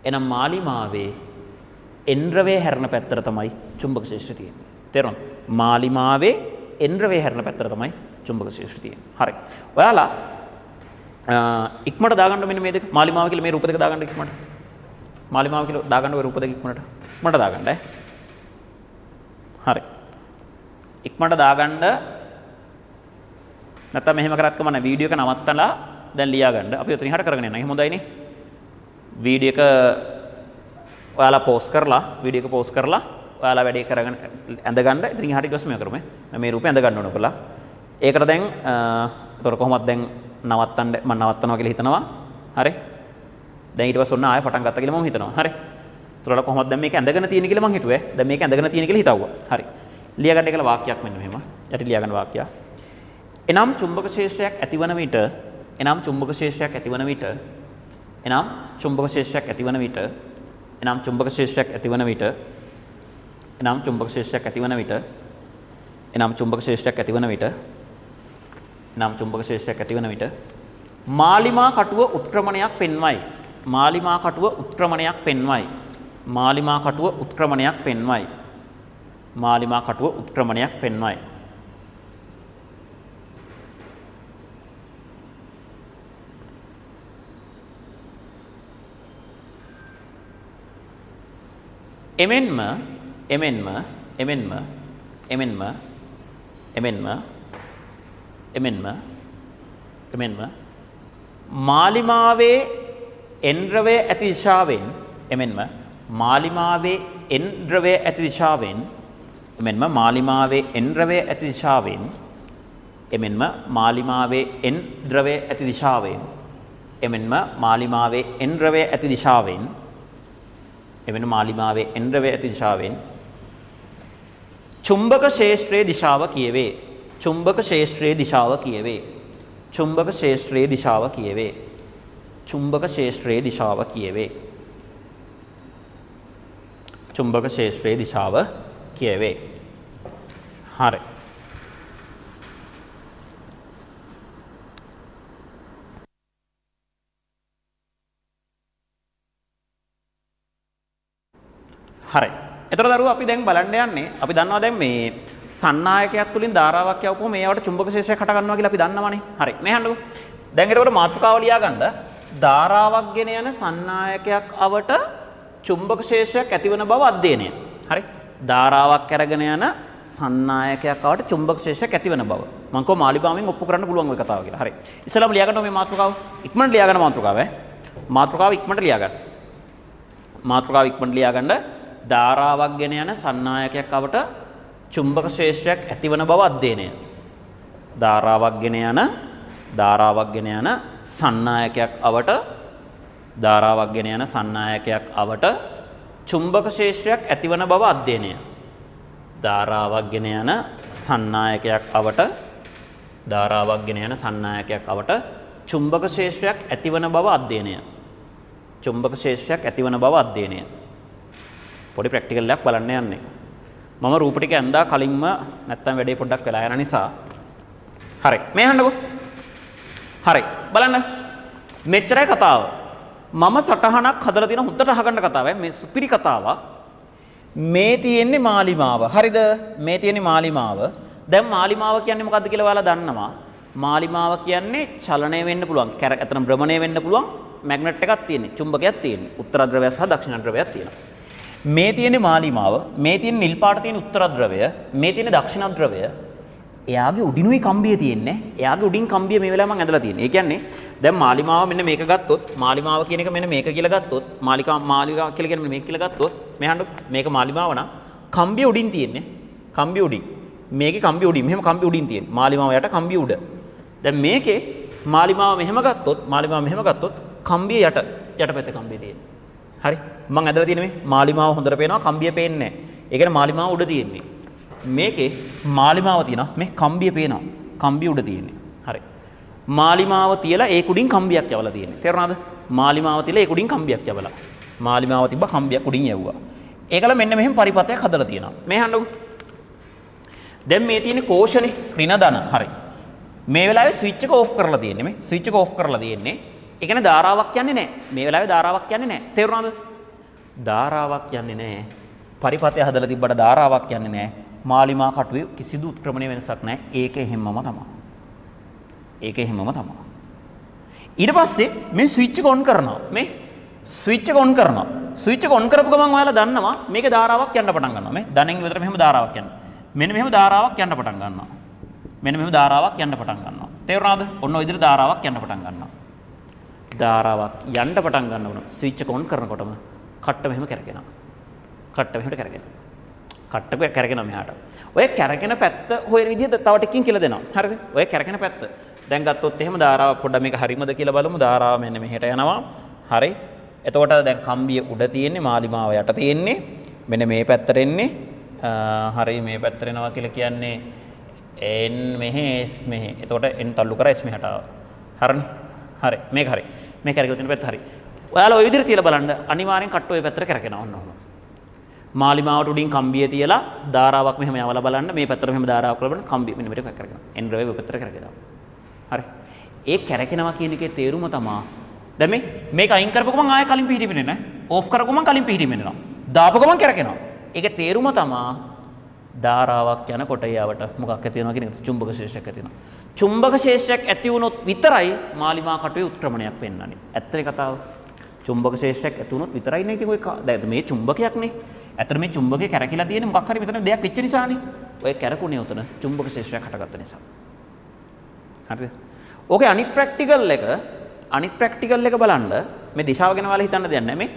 එහෙනම් මාලිමාවේ N ද්‍රවය හැරෙන පැත්තට තමයි චුම්බක ක්ෂේත්‍රය තියෙන්නේ. තේරුණාද? මාලිමාවේ N ද්‍රවය හැරෙන පැත්තට තමයි චුම්බක ක්ෂේත්‍රය තියෙන්නේ. හරි. ඔයාලා ඉක්මනට දාගන්න මෙන්න මේ දෙක මාලිමාව කියලා මේ රූප දෙක දාගන්න ඉක්මනට. මාලිමාව කියලා දාගන්න ඔය රූප දෙක ඉක්මනට. ඉක්මනට දාගන්න ඈ. හරි. ඉක්මනට දාගන්න. නැත්තම් මෙහෙම කරත් කමක් නැහැ. වීඩියෝ එක නවත්තලා දැන් ලියා ගන්න. අපි ඔතනින් හට කරගෙන යන්න. එහෙම හොඳයිනේ. වීඩියෝ එක ඔයාලා පෝස්ට් කරලා, වීඩියෝ එක පෝස්ට් කරලා ඔයාලා වැඩේ කරගෙන ඇඳ ගන්න. ඉතින් එහාට ඊට පස්සේ මේක කරමු. මේ රූපේ ඇඳ ගන්න ඕන ඔයගොල්ලෝ. ඒකට දැන් එතකොට කොහොමද දැන් නවත්තන්න මම නවත්තනවා කියලා හිතනවා. හරි. දැන් ඊට පස්සේ ඔන්න ආයෙ පටන් ගත්තා කියලා මම හිතනවා. හරි. එතකොට කොහොමද දැන් මේක ඇඳගෙන තියෙන කියලා මං හිතුවේ. දැන් මේක ඇඳගෙන තියෙන කියලා හිතවුවා. හරි. ලියා ගන්න කියලා වාක්‍යයක් මෙන්න මෙහෙම. යටි ලියා ගන්න වාක්‍යයක්. එනම් චුම්බක ක්ෂේත්‍රයක් ඇතිවන විට, එනම් චුම්බක ක්ෂේත්‍රයක් ඇතිවන විට, එනම් චුම්බක ක්ෂේත්‍රයක් ඇතිවන විට, එනම් චුම්බක ක්ෂේත්‍රයක් ඇතිවන විට, එනම් චුම්බක ක්ෂේත්‍රයක් ඇතිවන විට, එනම් චුම්බක ක්ෂේත්‍රයක් ඇතිවන විට, එනම් චුම්බක ක්ෂේත්‍රයක් ඇතිවන විට මාලිමා කටුව උත්ක්‍රමණයක් පෙන්වයි. මාලිමා කටුව උත්ක්‍රමණයක් පෙන්වයි. මාලිමා කටුව උත්ක්‍රමණයක් පෙන්වයි. මාලිමා කටුව උත්ක්‍රමණයක් පෙන්වයි. එමෙන්ම එමෙන්ම එමෙන්ම එමෙන්ම එමෙන්ම එමෙන්ම එමෙන්ම මාලිමාවේ N ද්‍රවය ඇති දිශාවෙන්, එමෙන්ම මාලිමාවේ N ද්‍රවය ඇති දිශාවෙන්, එමෙන්ම මාලිමාවේ N ද්‍රවය ඇති දිශාවෙන්, එමෙන්ම මාලිමාවේ N ද්‍රවය ඇති දිශාවෙන්, එමෙන්ම මාලිමාවේ N ද්‍රවය ඇති දිශාවෙන්, එමෙන්ම මාලිමාවේ N ද්‍රවය ඇති දිශාවෙන් චුම්බක ක්ෂේත්‍රයේ දිශාව කියවේ. චුම්බක ක්ෂේත්‍රයේ දිශාව කියවේ. චුම්බක ක්ෂේත්‍රයේ දිශාව කියවේ. චුම්බක ක්ෂේත්‍රයේ දිශාව කියවේ. චුම්බක ක්ෂේත්‍රයේ දිශාව කියවේ. හරි. හරි. එතකොට දරුවෝ අපි දැන් බලන්න යන්නේ, අපි දන්නවා දැන් මේ සන්නායකයක් තුලින් ධාරාවක් යවපුවම මේවට චුම්බක ක්ෂේත්‍රයක් හට ගන්නවා කියලා අපි දන්නවනේ. හරි. මේ අහන්නකෝ. දැන් එතකොට මාතෘකාව ලියා ගන්න. ධාරාවක් ගෙන යන සන්නායකයක් අවට චුම්බක ක්ෂේත්‍රයක් ඇතිවන බව අධ්‍යයනය. හරි. ධාරාවක් අරගෙන යන සන්නායකයක් අවට චුම්බක ක්ෂේත්‍රයක් ඇතිවන බව. මං කෝ මාලිමාවෙන් ඔප්පු කරන්න පුළුවන් ඔය කතාව කියලා. හරි. ඉස්සෙල්ලාම ලියා ගන්න මේ මාතෘකාව. ඉක්මනට ලියා ගන්න මාතෘකාව ඈ. මාතෘකාව ඉක්මනට ලියා ගන්න. මාතෘකාව ඉක්මනට ලියා ගන්න. ධාරාවක් ගෙන යන සන්නායකයක් අවට චුම්බක ක්ෂේත්‍රයක් ඇතිවන බව අධ්‍යයනය. ධාරාවක් ගෙන යන, ධාරාවක් ගෙන යන සන්නායකයක් අවට, ධාරාවක් ගෙන යන සන්නායකයක් අවට චුම්බක ක්ෂේත්‍රයක් ඇතිවන බව අධ්‍යයනය. ධාරාවක් ගෙන යන සන්නායකයක් අවට, ධාරාවක් ගෙන යන සන්නායකයක් අවට චුම්බක ක්ෂේත්‍රයක් ඇතිවන බව අධ්‍යයනය. චුම්බක ක්ෂේත්‍රයක් ඇතිවන බව අධ්‍යයනය. පොඩි ප්‍රැක්ටිකල් එකක් බලන්න යන්නේ. මම රූප ටික ඇඳා කලින්ම, නැත්තම් වැඩේ පොඩ්ඩක් වෙලා යන නිසා. හරි. මේ අහන්නකෝ. හරි. බලන්න. මෙච්චරයි කතාව. මම සටහනක් හදලා තියෙන හොඳට අහගන්න කතාව. මේ සුපිරි කතාවක්. මේ තියෙන්නේ මාලිමාව. හරිද? මේ තියෙන්නේ මාලිමාව. දැන් මාලිමාව කියන්නේ මොකද්ද කියලා ඔයාලා දන්නවා. මාලිමාව කියන්නේ චලනය වෙන්න පුළුවන්, අතන භ්‍රමණය වෙන්න පුළුවන් මැග්නට් එකක් තියෙන්නේ, චුම්බකයක් තියෙන්නේ. උත්තර ධ්‍රවය සහ දක්ෂිණ ධ්‍රවයක් තියෙනවා. මේ තියෙන්නේ මාලිමාව, මේ තියෙන නිල් පාට තියෙන උත්තර ධ්‍රවය, මේ තියෙන දක්ෂිණ ධ්‍රවය. එයාගේ උඩිනුයි කම්බිය තියෙන්නේ. එයාගේ උඩින් කම්බිය මේ වෙලාව මං ඇඳලා තියෙන්නේ. ඒ කියන්නේ දැන් මාලිමාව මෙන්න මේක ගත්තොත්, මාලිමාව කියන එක මෙන්න මේක කියලා ගත්තොත්, මාලිකා මාලිකා කියලා කියන්නේ මේක කියලා ගත්තොත්, මෙහාට මේක මාලිමාව නම් කම්බිය උඩින් තියෙන්නේ. කම්බිය උඩින්. මේකේ කම්බිය උඩින්, මෙහෙම කම්බිය උඩින් තියෙන්නේ. මාලිමාව යට කම්බිය උඩ. දැන් මේකේ මාලිමාව මෙහෙම ගත්තොත්, මාලිමාව මෙහෙම ගත්තොත් කම්බිය යට, යට පැත්තේ කම්බිය තියෙන්නේ. හරි? මං ඇදලා තියෙන්නේ මේ මාලිමාව හොඳට පේනවා, කම්බිය පේන්නේ නැහැ. ඒ කියන්නේ මාලිමාව උඩ තියෙන්නේ. මේකේ මාලිමාව තියෙනවා, මේ කම්බිය පේනවා. කම්බිය උඩ තියෙන්නේ. හරි. මාලිමාව තියලා ඒ කුඩින් කම්බියක් යවලා තියෙන්නේ. තේරුණාද? මාලිමාව තියලා ඒ කුඩින් කම්බියක් යවලා. මාලිමාව තිබ්බ කම්බියක් උඩින් යවුවා. ඒකල මෙන්න මෙහෙම පරිපථයක් හදලා තියෙනවා. මේ අහන්නකෝ. දැන් මේ තියෙන කෝෂනේ ඍණ ධන. හරි. මේ වෙලාවේ ස්විච් එක ඕෆ් කරලා තියෙන්නේ. මේ ස්විච් එක ඕෆ් කරලා තියෙන්නේ. ඒ කියන්නේ ධාරාවක් යන්නේ නැහැ. මේ වෙලාවේ ධාරාවක් යන්නේ නැහැ. තේරුණාද? ධාරාවක් යන්නේ නැහැ. පරිපථය හදලා තිබ්බට ධාරාවක් යන්නේ නැහැ. මාලිමා කටුවේ කිසිදු උත්ක්‍රමණය වෙනසක් නැහැ. ඒක එහෙම්මම තමයි. ඒක එහෙම්මම තමයි. ඊට පස්සේ මේ ස්විච් එක ඔන් කරනවා. මේ ස්විච් එක ඔන් කරනවා. ස්විච් එක ඔන් කරපු ගමන් ඔයාලා දන්නවා මේක ධාරාවක් යන්න පටන් ගන්නවා. මේ ධනෙන් විතර මෙහෙම ධාරාවක් යනවා. මෙන්න මෙහෙම ධාරාවක් යන්න පටන් ගන්නවා. මෙන්න මෙහෙම ධාරාවක් යන්න පටන් ගන්නවා. තේරුණාද? ඔන්න ඔය විදිහට ධාරාවක් යන්න පටන් ගන්නවා. ධාරාවක් යන්න පටන් ගන්නවන ස්විච් එක ඔන් කරනකොටම කට්ට මෙහෙම කැරකෙනවා. කට්ට මෙහෙම කැරකෙනවා. කට්ට කැරකෙනවා මෙහාට. ඔය කැරකෙන පැත්ත හොයන විදිහ තව ටිකකින් කියලා දෙනවා. හරිද? ඔය කැරකෙන පැත්ත. දැන් ගත්තොත් එහෙම ධාරාවක් පොඩ්ඩක් මේක හරිමද කියලා බලමු. ධාරාව මෙන්න මෙහෙට යනවා. හරි. එතකොට දැන් කම්බිය උඩ තියෙන්නේ, මාලිමාව යට තියෙන්නේ. මෙන්න මේ පැත්තට එන්නේ. හරි, මේ පැත්තට එනවා කියලා කියන්නේ N මෙහෙ S මෙහෙ. එතකොට N තල්ලු කරා S මෙහාට ආවා. හරිනේ? හරි. මේක හරි. මේ කැරකෙලා තියෙන පැත්ත හරි. ඔයාලා ඔය විදිහට තියලා බලන්න අනිවාර්යෙන් කට්ට ඔය පැත්තට කැරකෙනවා ඔන්න ඔහොම. මාලිමාවට උඩින් කම්බිය තියලා ධාරාවක් මෙහෙම යවලා බලන්න, මේ පැත්තට මෙහෙම ධාරාවක් ලබන කම්බිය මෙන්න මෙහෙට කැරකෙනවා. N ද්‍රවය ඔය පැත්තට කැරකෙනවා. හරි. ඒ කැරකෙනවා කියන එකේ තේරුම තමා දැන් මේ මේක අයින් කරපු ගමන් ආයෙ කලින් පිහිටීමෙන්නේ නැහැ. ඕෆ් කරපු ගමන් කලින් පිහිටීමෙන් එනවා. දාපු ගමන් කැරකෙනවා. ඒකේ තේරුම තමා ධාරාවක් යනකොට යාවට මොකක් ඇති වෙනවා කියන එක, චුම්බක ශේෂයක් ඇති වෙනවා. චුම්බක ශේෂයක් ඇති වුණොත් විතරයි මාලිමා කටුවේ උත්ක්‍රමණයක් වෙන්නන්නේ. ඇත්තනේ කතාව. චුම්බක ශේෂයක් ඇති වුණොත් විතරයි නේ ඉතින් ඔය දැන් මේ චුම්බකයක් නේ. ඇත්තට මේ චුම්බකේ කැරකිලා තියෙන්නේ මොකක් හරි මෙතන දෙයක් වෙච්ච නිසානේ. ඔය කැරකුනේ උතන චුම්බක ශේෂයක් හටගත්ත නිසා. හරිද? ඕකේ අනිත් ප්‍රැක්ටිකල් එක, අනිත් ප්‍රැක්ටිකල් එක බලන්න මේ දිශාව ගැන ඔයාලා හිතන්න දෙයක් නැහැ. මේ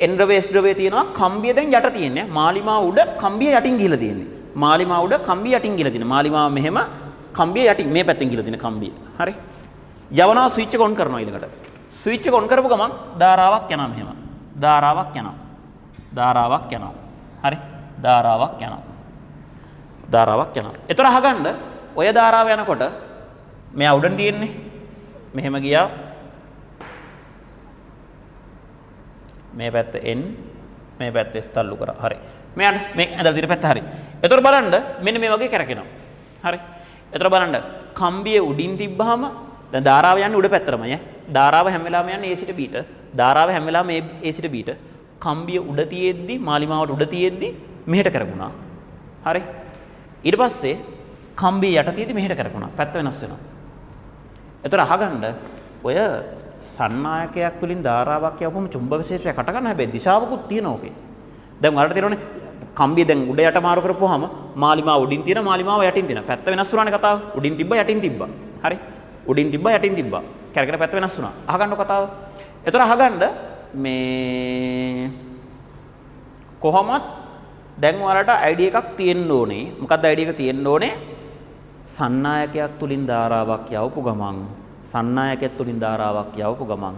N ද්‍රවය S ද්‍රවය තියෙනවා, කම්බිය දැන් යට තියෙන්නේ. මාලිමා උඩ කම්බිය යටින් ගිහලා තියෙන්නේ. මාලිමා උඩ කම්බිය යටින් ගිහලා තියෙන්නේ. මාලිමාව මෙහෙම කම්බිය යටින් මේ පැත්තෙන් ගිහලා තියෙන කම්බිය. හරි. යවනවා ස්විච් එක ඔන් කරනවා ඊළඟට. ස්විච් එක ඔන් කරපු ගමන් ධාරාවක් යනවා මෙහෙම. ධාරාවක් යනවා. ධාරාවක් යනවා. හරි. ධාරාවක් යනවා. ධාරාවක් යනවා. ඒතර අහගන්න ඔය ධාරාව යනකොට මෙයා උඩින් තියෙන්නේ. මෙහෙම ගියා. මේ පැත්ත N මේ පැත්ත S තල්ලු කරා. හරි. මෙයාට මේ ඇදලා තියෙන පැත්ත හරි. ඒතර බලන්න මෙන්න මේ වගේ කැරකෙනවා. හරි. ඒතර බලන්න කම්බිය උඩින් තිබ්බහම දැන් ධාරාව යන්නේ උඩ පැත්තටමයි ඈ. ධාරාව හැම වෙලාවෙම යන්නේ A සිට B ට. ධාරාව හැම වෙලාවෙම A සිට B ට. කම්බිය උඩ තියෙද්දි මාලිමාවට උඩ තියෙද්දි මෙහෙට කරකුණා. හරි. ඊට පස්සේ කම්බිය යට තියෙද්දි මෙහෙට කරකුණා. පැත්ත වෙනස් වෙනවා. ඒතර අහගන්න ඔය සන්නායකයක් තුලින් ධාරාවක් යවපුවම චුම්බක ශේෂයක් හට ගන්න. හැබැයි දිශාවකුත් තියෙනවා ඔකේ. දැන් ඔයාලට තේරෙනවනේ කම්බිය දැන් උඩ යට මාරු කරපුවාම මාලිමාව උඩින් තියෙන මාලිමාව යටින් තියෙන. පැත්ත වෙනස් වුණානේ කතාව. උඩින් තිබ්බා යටින් තිබ්බා. හරි. උඩින් තිබ්බා යටින් තිබ්බා. කැරකෙන පැත්ත වෙනස් වුණා. අහගන්න කතාව. ඒතර අහගන්න මේ කොහොමත් දැන් ඔයාලට අයිඩියා එකක් තියෙන්න ඕනේ. මොකක්ද අයිඩියා එක තියෙන්න ඕනේ? සන්නායකයක් තුලින් ධාරාවක් යවපු ගමන්, සන්නායකයක් තුලින් ධාරාවක් යවපු ගමන්,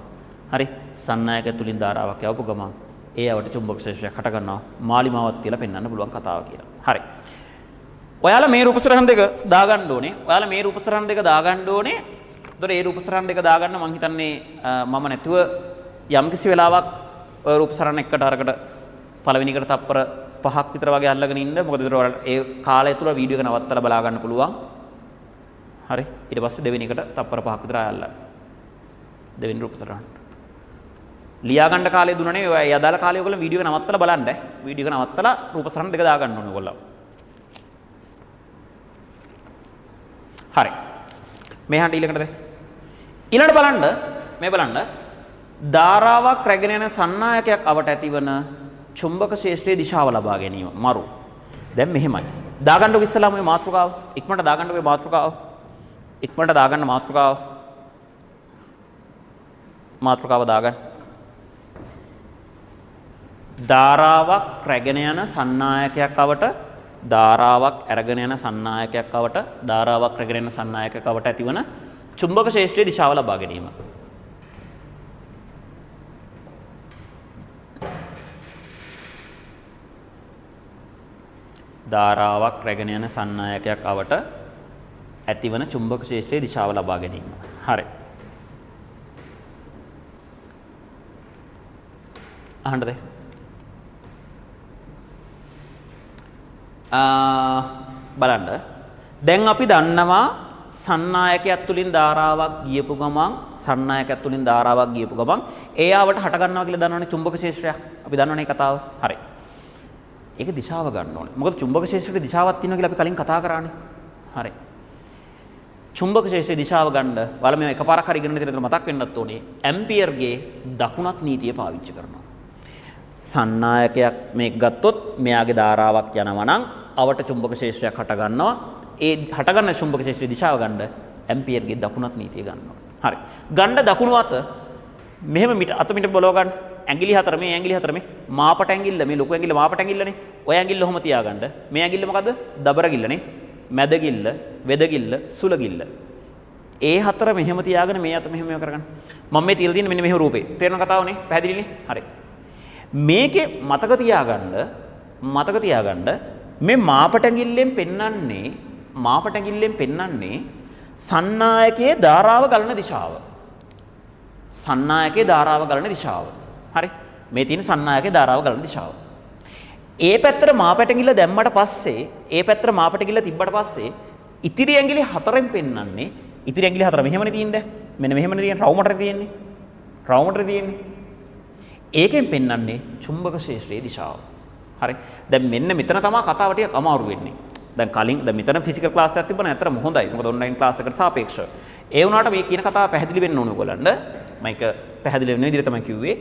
හරි, සන්නායකයක් තුලින් ධාරාවක් යවපු ගමන් ඒ අවට චුම්බක ශේෂයක් හට ගන්නවා. මාලිමාවක් තියලා පෙන්වන්න පුළුවන් කතාව කියලා. හරි. ඔයාලා මේ රූප සරහන් දෙක දාගන්න ඕනේ. ඔයාලා මේ රූප සරහන් දෙක දාගන්න ඕනේ. ඒතර ඒ රූප සරහන් දෙක දාගන්න මං හිතන්නේ මම නැතුව යම්කිසි වෙලාවක් ඔය රූප සරහන් එකට අරකට පළවෙනි එකට තප්පර 5ක් විතර වගේ අල්ලගෙන ඉන්න. මොකද ඒතර ඔයාලට ඒ කාලය තුල වීඩියෝ එක නවත්තලා බලා ගන්න පුළුවන්. හරි. ඊට පස්සේ දෙවෙනි එකට තප්පර 5ක් විතර ආය අල්ලන්න. දෙවෙනි රූප සරහන්. ලියා ගන්න කාලය දුන්නා නෙවෙයි. ඔය අදාළ කාලය ඔයගොල්ලෝ වීඩියෝ එක නවත්තලා බලන්න. වීඩියෝ එක නවත්තලා රූප සටහන් දෙක දාගන්න ඕනේ ඔයගොල්ලෝ. හරි. මෙහාට ඊළඟට දැන්. ඊළඟට බලන්න මේ බලන්න ධාරාවක් රැගෙන යන සන්නායකයක් අවට ඇතිවන චුම්බක ක්ෂේත්‍රයේ දිශාව ලබා ගැනීම මරු. දැන් මෙහෙමයි. දාගන්නකො ඉස්සලාම ඔය මාතෘකාව. ඉක්මනට දාගන්නකො ඔය මාතෘකාව. ඉක්මනට දාගන්න මාතෘකාව. මාතෘකාව දාගන්න. ධාරාවක් රැගෙන යන සන්නායකයක් අවට ධාරාවක් අරගෙන යන සන්නායකයක් අවට ධාරාවක් රැගෙන යන සන්නායකයක් අවට ඇතිවන චුම්බක ක්ෂේත්‍රයේ දිශාව ලබා ගැනීම. ධාරාවක් රැගෙන යන සන්නායකයක් අවට ඇතිවන චුම්බක ක්ෂේත්‍රයේ දිශාව ලබා ගැනීම. හරි. අහන්නද? බලන්න. දැන් අපි දන්නවා සන්නායකයක් තුලින් ධාරාවක් ගියපු ගමන් සන්නායකයක් තුලින් ධාරාවක් ගියපු ගමන් ඒ ආවට හට ගන්නවා කියලා දන්නවනේ චුම්බක ක්ෂේත්‍රයක්. අපි දන්නවනේ ඒ කතාව. හරි. ඒක දිශාව ගන්න ඕනේ. මොකද චුම්බක ක්ෂේත්‍රයේ දිශාවක් තියෙනවා කියලා අපි කලින් කතා කරානේ. හරි. චුම්බක ක්ෂේත්‍රයේ දිශාව ගන්න ඔයාලා මේ එකපාරක් හරි ඉගෙන ගන්න මතක් වෙන්නත් ඕනේ. ඇම්පියර්ගේ දකුණත් නීතිය පාවිච්චි කරනවා. සන්නායකයක් මේක ගත්තොත් මෙයාගේ ධාරාවක් යනවා නම් අවට චුම්බක ක්ෂේත්‍රයක් හට ගන්නවා. ඒ හටගන්න චුම්බක ක්ෂේත්‍රයේ දිශාව ගන්න ඇම්පියර්ගේ දකුණත් නීතිය ගන්නවා. හරි. ගන්න දකුණු අත මෙහෙම මිට අත මිට බලව ගන්න. ඇඟිලි හතර මේ ඇඟිලි හතර මේ මාපට ඇඟිල්ල මේ ලොකු ඇඟිල්ල මාපට ඇඟිල්ලනේ. ඔය ඇඟිල්ල ඔහොම තියාගන්න. මේ ඇඟිල්ල මොකද්ද? දබර ගිල්ලනේ. මැද ගිල්ල, වෙද ගිල්ල, සුල ගිල්ල. ඒ හතර මෙහෙම තියාගෙන මේ අත මෙහෙම කරගන්න. මම මේ තියලා තියෙන්නේ මෙන්න මෙහෙම රූපේ. තේරෙන කතාවනේ? පැහැදිලිනේ? හරි. මේකේ මතක තියාගන්න මතක තියාගන්න මේ මාපට ඇඟිල්ලෙන් පෙන්වන්නේ මාපට ඇඟිල්ලෙන් පෙන්වන්නේ සන්නායකයේ ධාරාව ගලන දිශාව. සන්නායකයේ ධාරාව ගලන දිශාව. හරි. මේ තියෙන සන්නායකයේ ධාරාව ගලන දිශාව. ඒ පැත්තට මාපට ඇඟිල්ල දැම්මට පස්සේ ඒ පැත්තට මාපට ඇඟිල්ල තිබ්බට පස්සේ ඉතිරි ඇඟිලි හතරෙන් පෙන්වන්නේ ඉතිරි ඇඟිලි හතර මෙහෙමනේ තියෙන්නේ. මෙන්න මෙහෙමනේ තියෙන්නේ. රවුමටනේ තියෙන්නේ. රවුමටනේ තියෙන්නේ. ඒකෙන් පෙන්වන්නේ චුම්බක ක්ෂේත්‍රයේ දිශාව. හරි. දැන් මෙන්න මෙතන තමයි කතාව ටිකක් අමාරු වෙන්නේ. දැන් කලින් දැන් මෙතන ෆිසිකල් ක්ලාස් එකක් තිබ්බම ඇත්තටම හොඳයි. මොකද ඔන්ලයින් ක්ලාස් එකට සාපේක්ෂව. ඒ වුණාට මේ කියන කතාව පැහැදිලි වෙන්න ඕනේ ඔයගොල්ලන්ට. මම ඒක පැහැදිලි වෙන විදිහට තමයි කිව්වේ.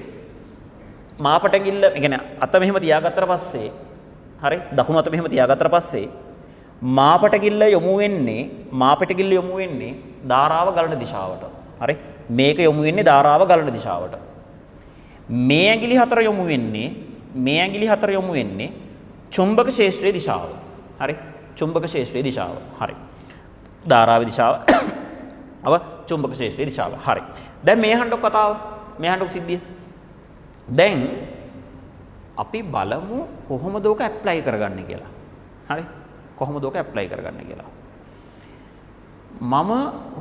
මාපට ඇඟිල්ල, ඒ කියන්නේ අත මෙහෙම තියාගත්තට පස්සේ හරි දකුණු අත මෙහෙම තියාගත්තට පස්සේ මාපට ඇඟිල්ල යොමු වෙන්නේ මාපට ඇඟිල්ල යොමු වෙන්නේ ධාරාව ගලන දිශාවට. හරි. මේක යොමු වෙන්නේ ධාරාව ගලන දිශාවට. මේ ඇඟිලි හතර යොමු වෙන්නේ මේ ඇඟිලි හතර යොමු වෙන්නේ චුම්බක ක්ෂේත්‍රයේ දිශාව. හරි. චුම්බක ක්ෂේත්‍රයේ දිශාව. හරි. ධාරාවේ දිශාව අව චුම්බක ක්ෂේත්‍රයේ දිශාව. හරි. දැන් මේ අහන්නකො කතාව. මේ අහන්නකො සිද්ධිය. දැන් අපි බලමු කොහොමද ඕක ඇප්ලයි කරගන්නේ කියලා. හරි. කොහොමද ඕක ඇප්ලයි කරගන්නේ කියලා. මම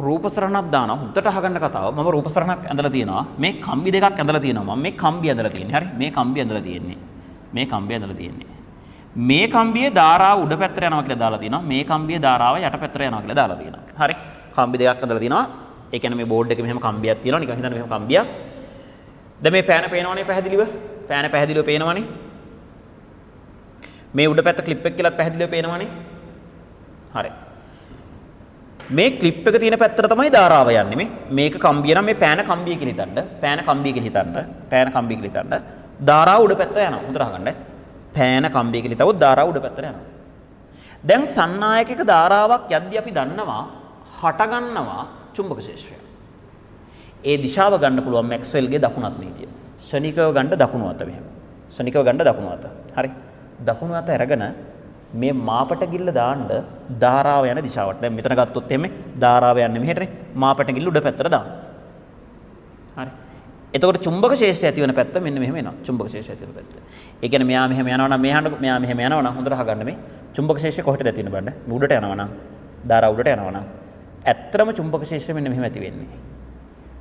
රූප සරණක් දානවා. හුද්දට අහගන්න කතාව. මම රූප සරණක් ඇඳලා තියෙනවා. මේ කම්බි දෙකක් ඇඳලා තියෙනවා. මම මේ කම්බි ඇඳලා තියෙන්නේ. හරි. මේ කම්බි ඇඳලා තියෙන්නේ. මේ කම්බි ඇඳලා තියෙන්නේ. මේ කම්බියේ ධාරාව උඩ පැත්තට යනවා කියලා දාලා තියෙනවා. මේ කම්බියේ ධාරාව යට පැත්තට යනවා කියලා දාලා තියෙනවා. හරි. කම්බි දෙකක් ඇඳලා තියෙනවා. ඒ කියන්නේ මේ බෝඩ් එකේ මෙහෙම කම්බියක් තියෙනවා. නිකන් හිතන්න මෙහෙම කම්බියක්. දැන් මේ පෑන පේනවනේ පැහැදිලිව. පෑන පැහැදිලිව පේනවනේ. මේ උඩ පැත්ත ක්ලිප් එක කියලාත් පැහැදිලිව පේනවනේ. හරි. මේ ක්ලිප් එක තියෙන පැත්තට තමයි ධාරාව යන්නේ. මේ මේක කම්බිය නම් මේ පෑන කම්බිය කියලා හිතන්න. පෑන කම්බිය කියලා හිතන්න. පෑන කම්බිය කියලා හිතන්න. ධාරාව උඩ පැත්තට යනවා. හොඳට අහගන්න. පෑන කම්බිය කියලා හිතුවොත් ධාරාව උඩ පැත්තට යනවා. දැන් සන්නායකයක ධාරාවක් යද්දී අපි දන්නවා හට ගන්නවා චුම්බක ක්ෂේත්‍රය. ඒ දිශාව ගන්න පුළුවන් මැක්ස්වෙල්ගේ දකුණත් නීතිය. ක්ෂණිකව ගන්න දකුණු අත මෙහෙම. ක්ෂණිකව ගන්න දකුණු අත. හරි. දකුණු අත අරගෙන මේ මාපට ගිල්ල දාන්න ධාරාව යන දිශාවට. දැන් මෙතන ගත්තොත් එහෙම ධාරාව යන්නේ මෙහෙටනේ. මාපට ගිල්ල උඩ පැත්තට දාන්න. හරි. එතකොට චුම්බක ක්ෂේත්‍රය ඇති වෙන පැත්ත මෙන්න මෙහෙම එනවා. චුම්බක ක්ෂේත්‍රය ඇති වෙන පැත්ත. ඒ කියන්නේ මෙයා මෙහෙම යනවා නම් මෙහාට මෙයා මෙහෙම යනවා නම් හොඳට අහගන්න මේ චුම්බක ක්ෂේත්‍රය කොහෙටද ඇති වෙන්නේ බලන්න. මේ උඩට යනවා නම් ධාරාව උඩට යනවා නම් ඇත්තටම චුම්බක ක්ෂේත්‍රය මෙන්න මෙහෙම ඇති වෙන්නේ.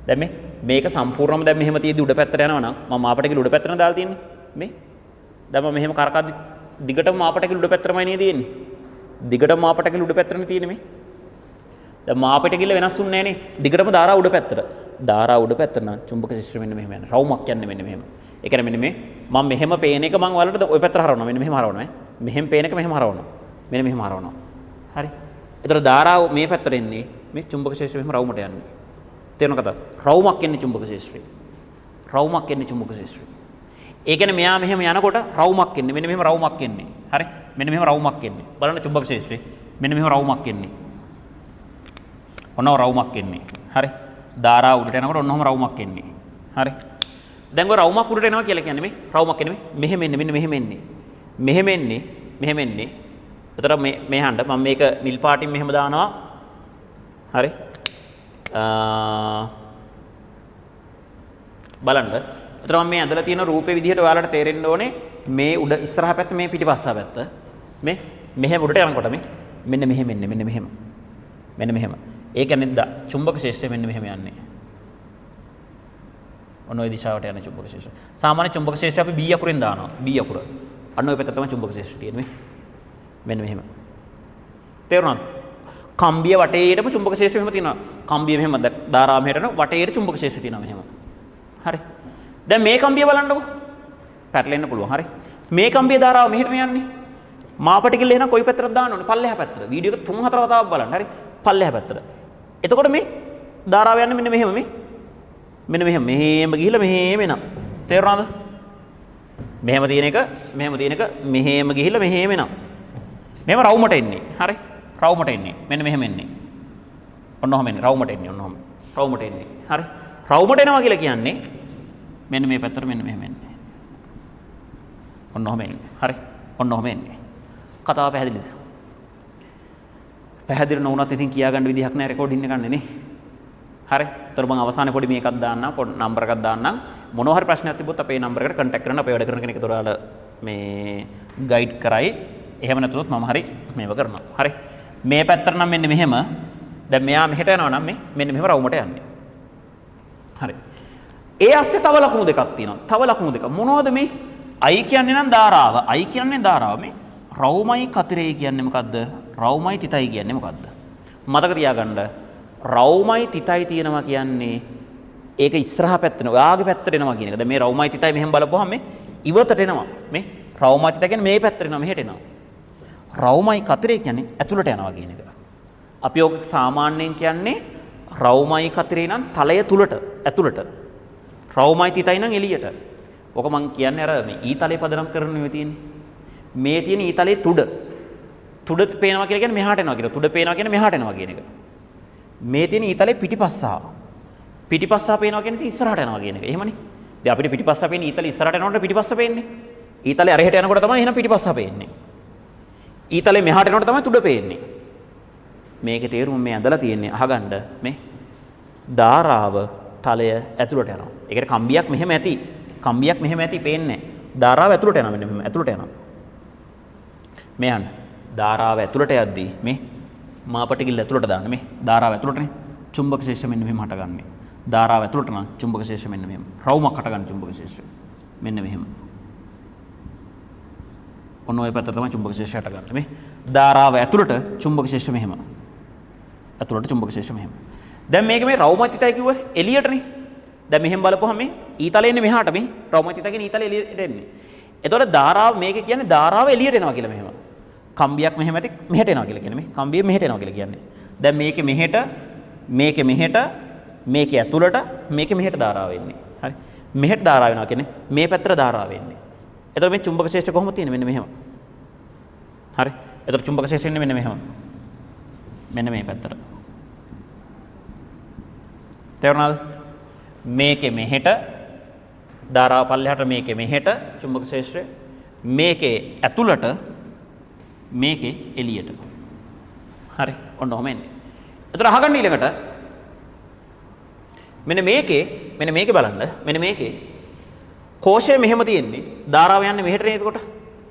දැන් මේ මේක සම්පූර්ණම දැන් මෙහෙම තියෙද්දි උඩ පැත්තට යනවා නම් මම මාපට ගිල්ල උඩ පැත්තට දාලා තියෙන්නේ. මේ දැන් මම මෙහෙම කරකද්දි දිගටම මාපට ගිල්ල උඩ පැත්තටමයි නේද තියෙන්නේ. දිගටම මාපට ගිල්ල උඩ පැත්තටනේ තියෙන්නේ මේ. දැන් මාපට ගිල්ල වෙනස් වුන්නේ නෑනේ. දිගටම ධාරාව උඩ පැත්තට. ධාරාව උඩ පැත්තට නම් චුම්බක ක්ෂේත්‍රය මෙන්න මෙහෙම යන්නේ. රවුමක් යන්නේ මෙන්න මෙහෙම. ඒ කියන්නේ මෙන්න මේ මම මෙහෙම පේන එක මං ඔයාලට ඔය පැත්තට හරවනවා. මෙන්න මෙහෙම හරවනවා ඈ. මෙහෙම පේන එක මෙහෙම හරවනවා. මෙන්න මෙහෙම හරවනවා. හරි. එතකොට ධාරාව මේ පැත්තට එන්නේ මේ චුම්බක ක්ෂේත්‍රය මෙහෙම රවුමට යන්නේ. තේරුණ කතාව? රවුමක් එන්නේ චුම්බක ක්ෂේත්‍රේ. රවුමක් එන්නේ චුම්බක ක්ෂේත්‍රේ. ඒ කියන්නේ මෙයා මෙහෙම යනකොට රවුමක් එන්නේ. මෙන්න මෙහෙම රවුමක් එන්නේ. හරි? මෙන්න මෙහෙම රවුමක් එන්නේ. බලන්න චුම්බක ක්ෂේත්‍රේ. මෙන්න මෙහෙම රවුමක් එන්නේ. ඔන්න රවුමක් එන්නේ. හරි? ධාරාව උඩට යනකොට ඔන්න ඔහොම රවුමක් එන්නේ. හරි? දැන් ඔය රවුමක් උඩට එනවා කියලා කියන්නේ මේ රවුමක් එන්නේ මේ මෙහෙම එන්නේ මෙන්න මෙහෙම එන්නේ. මෙහෙම එන්නේ මෙහෙම එන්නේ. එතකොට මේ මෙහාන්ට මම මේක නිල් පාටින් මෙහෙම දානවා. හරි? බලන්න. එතකොට මම මේ ඇඳලා තියෙන රූපේ විදිහට ඔයාලට තේරෙන්න ඕනේ මේ උඩ ඉස්සරහා පැත්ත මේ පිටිපස්ස පැත්ත. මේ මෙහෙම උඩට යනකොට මේ මෙන්න මෙහෙම එන්නේ මෙන්න මෙහෙම. මෙන්න මෙහෙම. ඒ කියන්නේ චුම්බක ක්ෂේත්‍රය මෙන්න මෙහෙම යන්නේ. ඔන්න ඔය දිශාවට යන චුම්බක ක්ෂේත්‍රය. සාමාන්‍ය චුම්බක ක්ෂේත්‍රය අපි B අකුරෙන් දානවා. B අකුර. අන්න ඔය පැත්ත තමයි චුම්බක ක්ෂේත්‍රය තියෙන්නේ. මෙන්න මෙහෙම. තේරුණාද? කම්බිය වටේටම චුම්බක ක්ෂේත්‍රය මෙහෙම තියෙනවා. කම්බිය මෙහෙම ධාරාව මෙහෙට යනවා වටේට චුම්බක ක්ෂේත්‍රය තියෙනවා මෙහෙම. හරි. දැන් මේ කම්බිය බලන්නකෝ. පැටලෙන්න පුළුවන්. හරි. මේ කම්බිය ධාරාව මෙහෙටම යන්නේ. මාපටිකල් එහෙනම් කොයි පැත්තටද දාන්න ඕනේ? පල්ලෙහා පැත්තට. වීඩියෝ එක 3-4 වතාවක් බලන්න. හරි. පල්ලෙහා පැත්තට. එතකොට මේ ධාරාව යන්නේ මෙන්න මෙහෙම මේ. මෙන්න මෙහෙම මෙහෙම ගිහිල්ලා මෙහෙම එනවා. තේරුණාද? මෙහෙම තියෙන එක මෙහෙම තියෙන එක මෙහෙම ගිහිල්ලා මෙහෙම එනවා. මෙහෙම රවුමට එන්නේ. හරි. රවුමට එන්නේ. මෙන්න මෙහෙම එන්නේ. ඔන්න ඔහම එන්නේ. රවුමට එන්නේ. ඔන්න ඔහම. රවුමට එන්නේ. හරි. රවුමට එනවා කියලා කියන්නේ මෙන්න මේ පැත්තට මෙන්න මෙහෙම එන්නේ. ඔන්න ඔහම එන්නේ. හරි. ඔන්න ඔහම එන්නේ. කතාව පැහැදිලිද? පැහැදිලි නොවුනත් ඉතින් කියා ගන්න විදිහක් නෑ රෙකෝඩින් එක ගන්න නේ. හරි. ඒතර මම අවසානයේ පොඩි මේකක් දාන්නම්, පොඩි නම්බර් එකක් දාන්නම්. මොනවා හරි ප්‍රශ්නයක් තිබ්බොත් අපේ නම්බර් එකට කන්ටැක්ට් කරන්න. අපේ වැඩ කරන කෙනෙක් ඒතර ඔයාලා මේ ගයිඩ් කරයි. එහෙම නැතුනොත් මම හරි මේව කරනවා. හරි. මේ පැත්තට නම් මෙන්න මෙහෙම. දැන් මෙයා මෙහෙට යනවා නම් මේ මෙන්න මෙහෙම රවුමට යන්නේ. හරි. ඒ අස්සේ තව ලකුණු දෙකක් තියෙනවා. තව ලකුණු දෙකක්. මොනවද මේ? I කියන්නේ නම් ධාරාව. I කියන්නේ ධාරාව. මේ රවුමයි කතරේ කියන්නේ මොකද්ද? රවුමයි තිතයි කියන්නේ මොකද්ද? මතක තියාගන්න. රවුමයි තිතයි තියෙනවා කියන්නේ ඒක ඉස්සරහා පැත්තට ඔයාගේ පැත්තට එනවා කියන එක. දැන් මේ රවුමයි තිතයි මෙහෙම බලපුවහම මේ ඉවතට එනවා. මේ රවුමයි තිතයි කියන්නේ මේ පැත්තට එනවා මෙහෙට එනවා. රවුමයි කතරේ කියන්නේ ඇතුළට යනවා කියන එක. අපි ඕක සාමාන්‍යයෙන් කියන්නේ රවුමයි කතරේ නම් තලය තුලට ඇතුළට. රවුමයි තිතයි නම් එළියට. ඕක මං කියන්නේ අර මේ ඊතලේ පදනම් කරන ඔය තියෙන්නේ. මේ තියෙන ඊතලේ තුඩ. තුඩ පේනවා කියලා කියන්නේ මෙහාට එනවා කියන. තුඩ පේනවා කියන්නේ මෙහාට එනවා කියන එක. මේ තියෙන ඊතලේ පිටිපස්සා. පිටිපස්සා පේනවා කියන්නේ ඉතින් ඉස්සරහට යනවා කියන එක. එහෙමනේ. දැන් අපිට පිටිපස්සා පේන්නේ ඊතලේ ඉස්සරහට යනකොට පිටිපස්ස පේන්නේ. ඊතලේ අරහෙට යනකොට තමයි එහෙනම් පිටිපස්සා පේන්නේ. ඊතලේ මෙහාට යනකොට තමයි තුඩ පේන්නේ. මේකේ තේරුම මේ ඇඳලා තියෙන්නේ අහගන්න මේ ධාරාව තලය ඇතුළට යනවා. ඒ කියන්නේ කම්බියක් මෙහෙම ඇති. කම්බියක් මෙහෙම ඇති පේන්නේ නැහැ. ධාරාව ඇතුළට යනවා මෙන්න මෙහෙම ඇතුළට යනවා. මේ යන්න. ධාරාව ඇතුළට යද්දී මේ මාපටිගිල්ල ඇතුළට දාන්න මේ ධාරාව ඇතුළටනේ චුම්බක ශේෂ මෙන්න මෙහෙම හටගන්නේ. ධාරාව ඇතුළට නම් චුම්බක ශේෂ මෙන්න මෙහෙම. රවුමක් හටගන්න චුම්බක ශේෂ. මෙන්න මෙහෙම. ඔන්න ඔය පැත්ත තමයි චුම්බක ශේෂ හටගන්නේ. මේ ධාරාව ඇතුළට චුම්බක ශේෂ මෙහෙම. ඇතුළට චුම්බක ශේෂ මෙහෙම. දැන් මේක මේ රවුමයි තිතයි කිව්වේ එළියටනේ. දැන් මෙහෙම බලපුවහම මේ ඊතලෙ එන්නේ මෙහාට මේ රවුමයි තිතයි කියන්නේ ඊතලෙ එළියට එන්නේ. එතකොට ධාරාව මේක කියන්නේ ධාරාව එළියට එනවා කියලා මෙහෙම. කම්බියක් මෙහෙම ඇති මෙහෙට එනවා කියලා කියන්නේ මේ කම්බිය මෙහෙට එනවා කියලා කියන්නේ. දැන් මේකේ මෙහෙට මේකේ මෙහෙට මේකේ ඇතුළට මේකේ මෙහෙට ධාරාව එන්නේ. හරි. මෙහෙට ධාරාව එනවා කියන්නේ මේ පැත්තට ධාරාව එන්නේ. එතකොට මේ චුම්බක ශේෂ්ඨ කොහොමද තියෙන්නේ? මෙන්න මෙහෙම. හරි. එතකොට චුම්බක ශේෂ්ඨ එන්නේ මෙන්න මෙහෙම. මෙන්න මේ පැත්තට. තේරුණාද? මේකේ මෙහෙට ධාරාව පල්ලෙහාට මේකේ මෙහෙට චුම්බක ශේෂ්ත්‍රය මේකේ ඇතුළට මේකේ එළියට. හරි. ඔන්න ඔහොම එන්නේ. එතකොට අහගන්න ඊළඟට මෙන්න මේකේ බලන්න. මෙන්න මේකේ කෝෂය මෙහෙම තියෙන්නේ. ධාරාව යන්නේ මෙහෙට නේ එතකොට.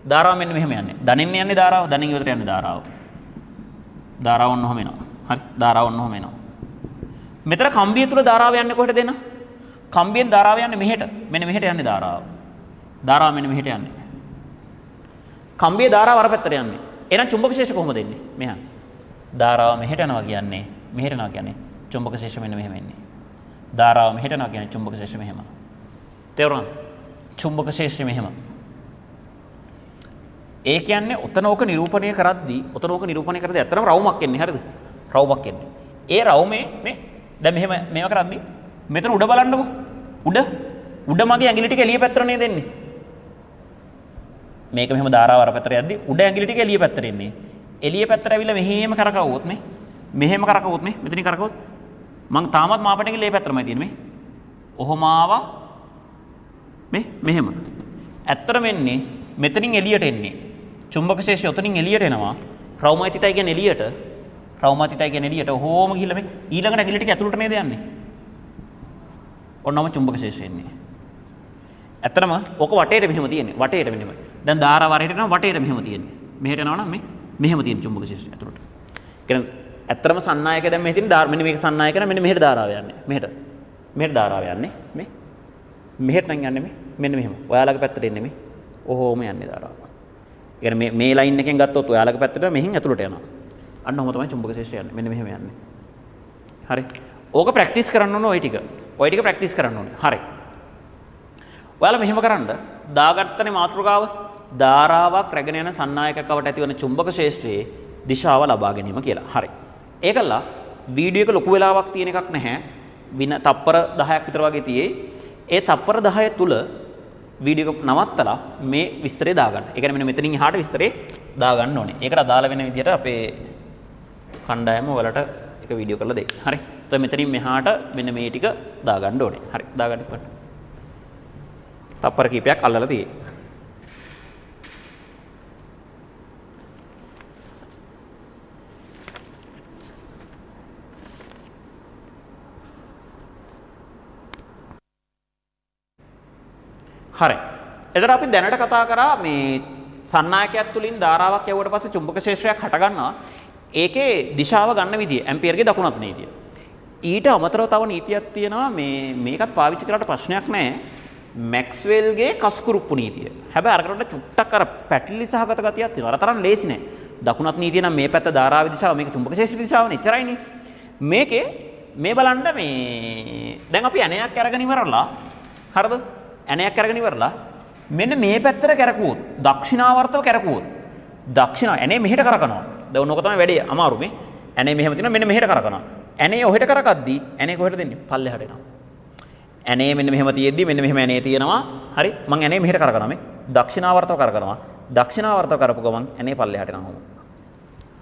ධාරාව මෙන්න මෙහෙම යන්නේ. ධනින් යන්නේ ධාරාව, ධනින් ඉවතට යන්නේ ධාරාව. ධාරාව ඔන්න ඔහොම එනවා. හරි. ධාරාව ඔන්න ඔහොම එනවා. මෙතන කම්බිය තුල ධාරාව යන්නේ කොහෙටද එන? කම්බියෙන් ධාරාව යන්නේ මෙහෙට. මෙන්න මෙහෙට යන්නේ ධාරාව. ධාරාව මෙන්න මෙහෙට යන්නේ. කම්බියේ ධාරාව අර පැත්තට යන්නේ. එහෙනම් චුම්බක ශේෂ කොහොමද එන්නේ? මෙහා. ධාරාව මෙහෙට යනවා කියන්නේ මෙහෙට යනවා කියන්නේ චුම්බක ශේෂ මෙන්න මෙහෙම එන්නේ. ධාරාව මෙහෙට යනවා කියන්නේ චුම්බක ක්ෂේත්‍රය මෙහෙම. තේරුණාද? චුම්බක ක්ෂේත්‍රය මෙහෙම. ඒ කියන්නේ ඔතන ඕක නිරූපණය කරද්දී ඇත්තටම රවුමක් එන්නේ. හරිද? රවුමක් එන්නේ. ඒ රවුමේ මේ දැන් මෙහෙම මේව කරද්දී මෙතන උඩ බලන්නකෝ. උඩ මගේ ඇඟිලි ටික එළිය පැත්තට නේද එන්නේ. මේක මෙහෙම ධාරාව අර පැත්තට යද්දී උඩ ඇඟිලි ටික එළිය පැත්තට එන්නේ. එළිය පැත්තට ඇවිල්ලා මෙහෙම කරකවුවොත් මේ මෙහෙම කරකවුවොත් මේ මෙතනින් කරකවුවොත් මං තාමත් මාපට ඇඟිලි ඒ පැත්තටමයි තියෙන්නේ මේ. ඔහොම ආවා මේ මෙහෙම. ඇත්තටම එන්නේ මෙතනින් එළියට එන්නේ. චුම්බක ශේෂය ඔතනින් එළියට එනවා. රවුමයි තිතයි කියන්නේ එළියට. රවුමයි තිතයි කියන්නේ එළියට. ඔහොම ගිහිල්ලා මේ ඊළඟට ඇඟිලි ටික ඇතුළට නේද යන්නේ. ඔන්නම චුම්බක ශේෂය එන්නේ. ඇත්තටම ඕක වටේට මෙහෙම තියෙන්නේ. වටේට මෙහෙම. දැන් ධාරාව අරහෙට යනවා වටේට මෙහෙම තියෙන්නේ. මෙහෙට යනවා නම් මේ මෙහෙම තියෙන චුම්බක ශේෂය ඇතුළට. කියන්නේ ඇත්තටම සන්නායක දැන් මෙහෙ තියෙන මෙන්න මේක සන්නායක නම් මෙන්න මෙහෙට ධාරාව යන්නේ. මෙහෙට. මෙහෙට ධාරාව යන්නේ. මේ මෙහෙට නම් යන්නේ මේ මෙන්න මෙහෙම. ඔයාලගේ පැත්තට එන්නේ මේ. ඔහොම යන්නේ ධාරාව. ඒ කියන්නේ මේ ලයින් එකෙන් ගත්තොත් ඔයාලගේ පැත්තට මෙහෙන් ඇතුළට යනවා. අන්න ඔහොම තමයි චුම්බක ශේෂය යන්නේ. මෙන්න මෙහෙම යන්නේ. හරි. ඕක ප්‍රැක්ටිස් කරන්න ඕන ඔය ටික. ඔය ටික ප්‍රැක්ටිස් කරන්න ඕනේ. හරි. ඔයාලා මෙහෙම කරන්න දාගත්තනේ මාතෘකාව ධාරාවක් රැගෙන යන සන්නායකයක් අවට ඇතිවන චුම්බක ක්ෂේත්‍රයේ දිශාව ලබා ගැනීම කියලා. හරි. ඒකලා වීඩියෝ එක ලොකු වෙලාවක් තියෙන එකක් නැහැ. වින තප්පර 10ක් විතර වගේ තියෙයි. ඒ තප්පර 10 තුල වීඩියෝ එක නවත්තලා මේ විස්තරේ දාගන්න. ඒ කියන්නේ මෙන්න මෙතනින් එහාට විස්තරේ දාගන්න ඕනේ. ඒකට අදාළ වෙන විදිහට අපේ කණ්ඩායම ඔයාලට එක වීඩියෝ කරලා දෙයි. හරි. එතකොට මෙතනින් මෙහාට මෙන්න මේ ටික දාගන්න ඕනේ. හරි. දාගන්න ඉක්මනට. තප්පර කීපයක් අල්ලලා තියෙයි. හරි. එතකොට අපි දැනට කතා කරා මේ සන්නායකයක් තුලින් ධාරාවක් යවුවට පස්සේ චුම්බක ක්ෂේත්‍රයක් හට ගන්නවා. ඒකේ දිශාව ගන්න විදිය ඇම්පියර්ගේ දකුණත් නීතිය. ඊට අමතරව තව නීතියක් තියෙනවා මේ මේකත් පාවිච්චි කරාට ප්‍රශ්නයක් නෑ. මැක්ස්වෙල්ගේ කස්කුරුප්පු නීතිය. හැබැයි අරකට වඩා චුට්ටක් අර පැටලි සහගත ගතියක් තියෙනවා. අර තරම් ලේසි නෑ. දකුණත් නීතිය නම් මේ පැත්ත ධාරාවේ දිශාව මේක චුම්බක ක්ෂේත්‍ර දිශාවනේ. එච්චරයිනේ. මේකේ මේ බලන්න මේ දැන් අපි ඇණයක් අරගෙන ඉවරලා හරිද? ඇණයක් අරගෙන ඉවරලා මෙන්න මේ පැත්තට කැරකුවොත් දක්ෂිණාවර්තව කැරකුවොත් දක්ෂිණ ඇණේ මෙහෙට කරකනවා. දැන් ඔන්න ඔක තමයි වැඩේ අමාරු මේ. ඇණේ මෙහෙම තියෙනවා මෙන්න මෙහෙට කරකනවා. ඇණේ ඔහෙට කරකද්දී ඇණේ කොහෙට දෙන්නේ? පල්ලෙහාට එනවා. ඇණේ මෙන්න මෙහෙම තියෙද්දි මෙන්න මෙහෙම ඇණේ තියෙනවා. හරි මං ඇණේ මෙහෙට කරකනවා මේ. දක්ෂිණාවර්තව කරකනවා. දක්ෂිණාවර්තව කරපු ගමන් ඇණේ පල්ලෙහාට එනවා ඔහොම.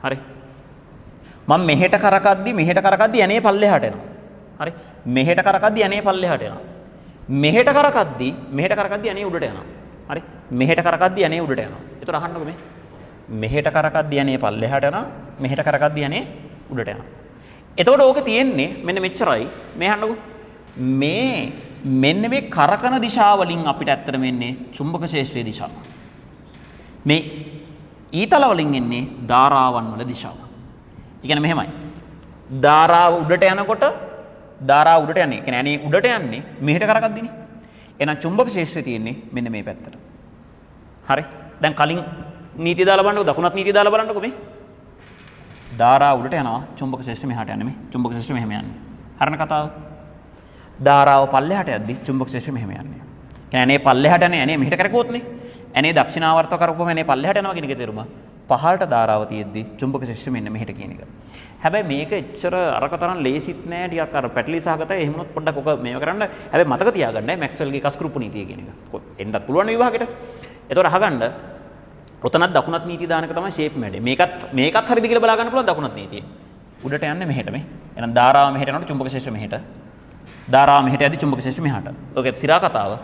හරි. මං මෙහෙට කරකද්දි ඇණේ පල්ලෙහාට එනවා. හරි. මෙහෙට කරකද්දි ඇණේ පල්ලෙහාට එනවා. මෙහෙට කරකද්දි ඇණේ උඩට යනවා. හරි. මෙහෙට කරකද්දි ඇණේ උඩට යනවා. ඒතර අහන්නකෝ මේ. මෙහෙට කරකද්දි ඇණේ පල්ලෙහාට යනවා. මෙහෙට කරකද්දි ඇණේ උඩට යනවා. එතකොට ඕක තියෙන්නේ මෙන්න මෙච්චරයි. මේ අහන්නකෝ. මේ මෙන්න මේ කරකන දිශාව වලින් අපිට ඇත්තටම එන්නේ චුම්බක ක්ෂේත්‍රයේ දිශාව. මේ ඊතල වලින් එන්නේ ධාරාවන් වල දිශාව. ඒ කියන්නේ මෙහෙමයි. ධාරාව උඩට යනකොට ධාරාව උඩට යන්නේ. ඒ කියන්නේ ඇණේ උඩට යන්නේ මෙහෙට කරකද්දිනේ. එහෙනම් චුම්බක ක්ෂේත්‍රය තියෙන්නේ මෙන්න මේ පැත්තට. හරි. දැන් කලින් නීතිය දාලා බලන්නකෝ දකුණත් නීතිය දාලා බලන්නකෝ මේ. ධාරාව උඩට යනවා චුම්බක ක්ෂේත්‍රය මෙහාට යන්නේ මේ. චුම්බක ක්ෂේත්‍රය මෙහෙම යන්නේ. හරින කතාව. ධාරාව පල්ලෙහාට යද්දි චුම්බක ක්ෂේත්‍රය මෙහෙම යන්නේ. කියන්නේ ඇණේ පල්ලෙහාට යන්නේ ඇණේ මෙහෙට කරකුවොත් නේ. ඇණේ දක්ෂිණාවර්තව කරපුවම ඇණේ පල්ලෙහාට යනවා කියන එකේ තේරුම පහළට ධාරාව තියෙද්දි චුම්බක ක්ෂේත්‍රය මෙන්න මෙහෙට කියන එක. හැබැයි මේක එච්චර අරක තරම් ලේසිත් නෑ ටිකක් අර පැටලි සහගතයි. එහෙම වුණොත් පොඩ්ඩක් ඔක මේව කරන්න. හැබැයි මතක තියාගන්න මැක්ස්වෙල්ගේ කස්කුරුප්පු නීතිය කියන එක. එන්නත් පුළුවන් විභාගෙට. එතකොට අහගන්න ඔතනත් දකුණත් නීතිය දාන එක තමයි ෂේප් වැඩේ. මේකත් හරිද කියලා බලා ගන්න පුළුවන් දකුණත් නීතිය. උඩට යන්නේ මෙහෙට මේ. එහෙනම් ධාරාව මෙහෙට යනකොට චුම්බක ක්ෂේත්‍රය මෙහෙට. ධාරාව මෙහෙට යද්දි චුම්බක ක්ෂේත්‍රය මෙහාට. ඔකේ සිරා කතාව.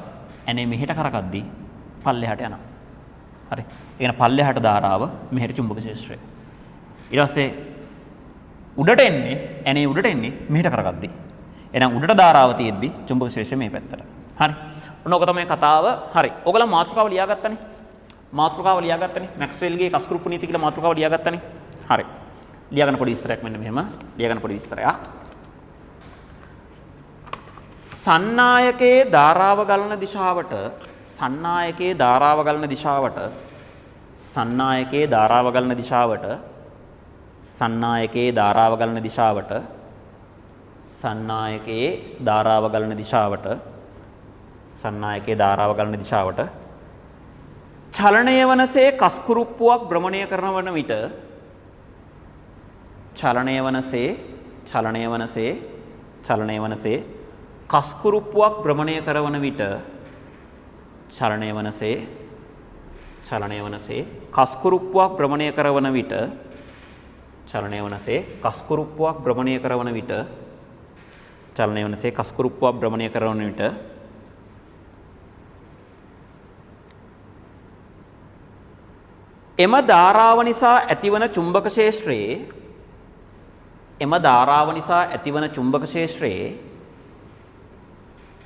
ඇනේ මෙහෙට කරකද්දි පල්ලෙහාට යනවා. හරි. ඒ කියන්නේ පල්ලෙහාට ධාරාව මෙහෙට චුම්බක ක්ෂේත්‍රය. ඊට පස්සේ උඩට එන්නේ ඇනේ උඩට එන්නේ මෙහෙට කරකද්දි. එහෙනම් උඩට ධාරාව තියෙද්දි චුම්බක ක්ෂේත්‍රය මේ පැත්තට. හරි. ඔන්න ඔක තමයි කතාව. හරි. ඔයගොල්ලෝ මාතෘකාව ලියාගත්තනේ. මාතෘකාව ලියාගත්තනේ. මැක්ස්වෙල්ගේ කස්කුරුප්පු නීති කියලා මාතෘකාව ලියාගත්තනේ. හරි. ලියාගන්න පොඩි විස්තරයක් මෙන්න මෙහෙම. ලියාගන්න පොඩි විස්තරයක්. සන්නායකයේ ධාරාව ගලන දිශාවට සන්නායකයේ ධාරාව ගලන දිශාවට සන්නායකයේ ධාරාව ගලන දිශාවට සන්නායකයේ ධාරාව ගලන දිශාවට සන්නායකයේ ධාරාව ගලන දිශාවට, සන්නායකයේ ධාරාව ගලන දිශාවට චලනය වනසේ කස්කුරුප්පුවක් භ්‍රමණය කරන විට, චලනය වනසේ, චලනය වනසේ, චලනය වනසේ කස්කුරුප්පුවක් භ්‍රමණය කරවන විට, චලනය වනසේ, චලනය වනසේ කස්කුරුප්පුවක් භ්‍රමණය කරවන විට, චලනය වනසේ කස්කුරුප්පුවක් භ්‍රමණය කරවන විට, චලනය වනසේ කස්කුරුප්පුවක් භ්‍රමණය කරවන විට එම ධාරාව නිසා ඇතිවන චුම්බක ක්ෂේත්‍රයේ, එම ධාරාව නිසා ඇතිවන චුම්බක ක්ෂේත්‍රයේ,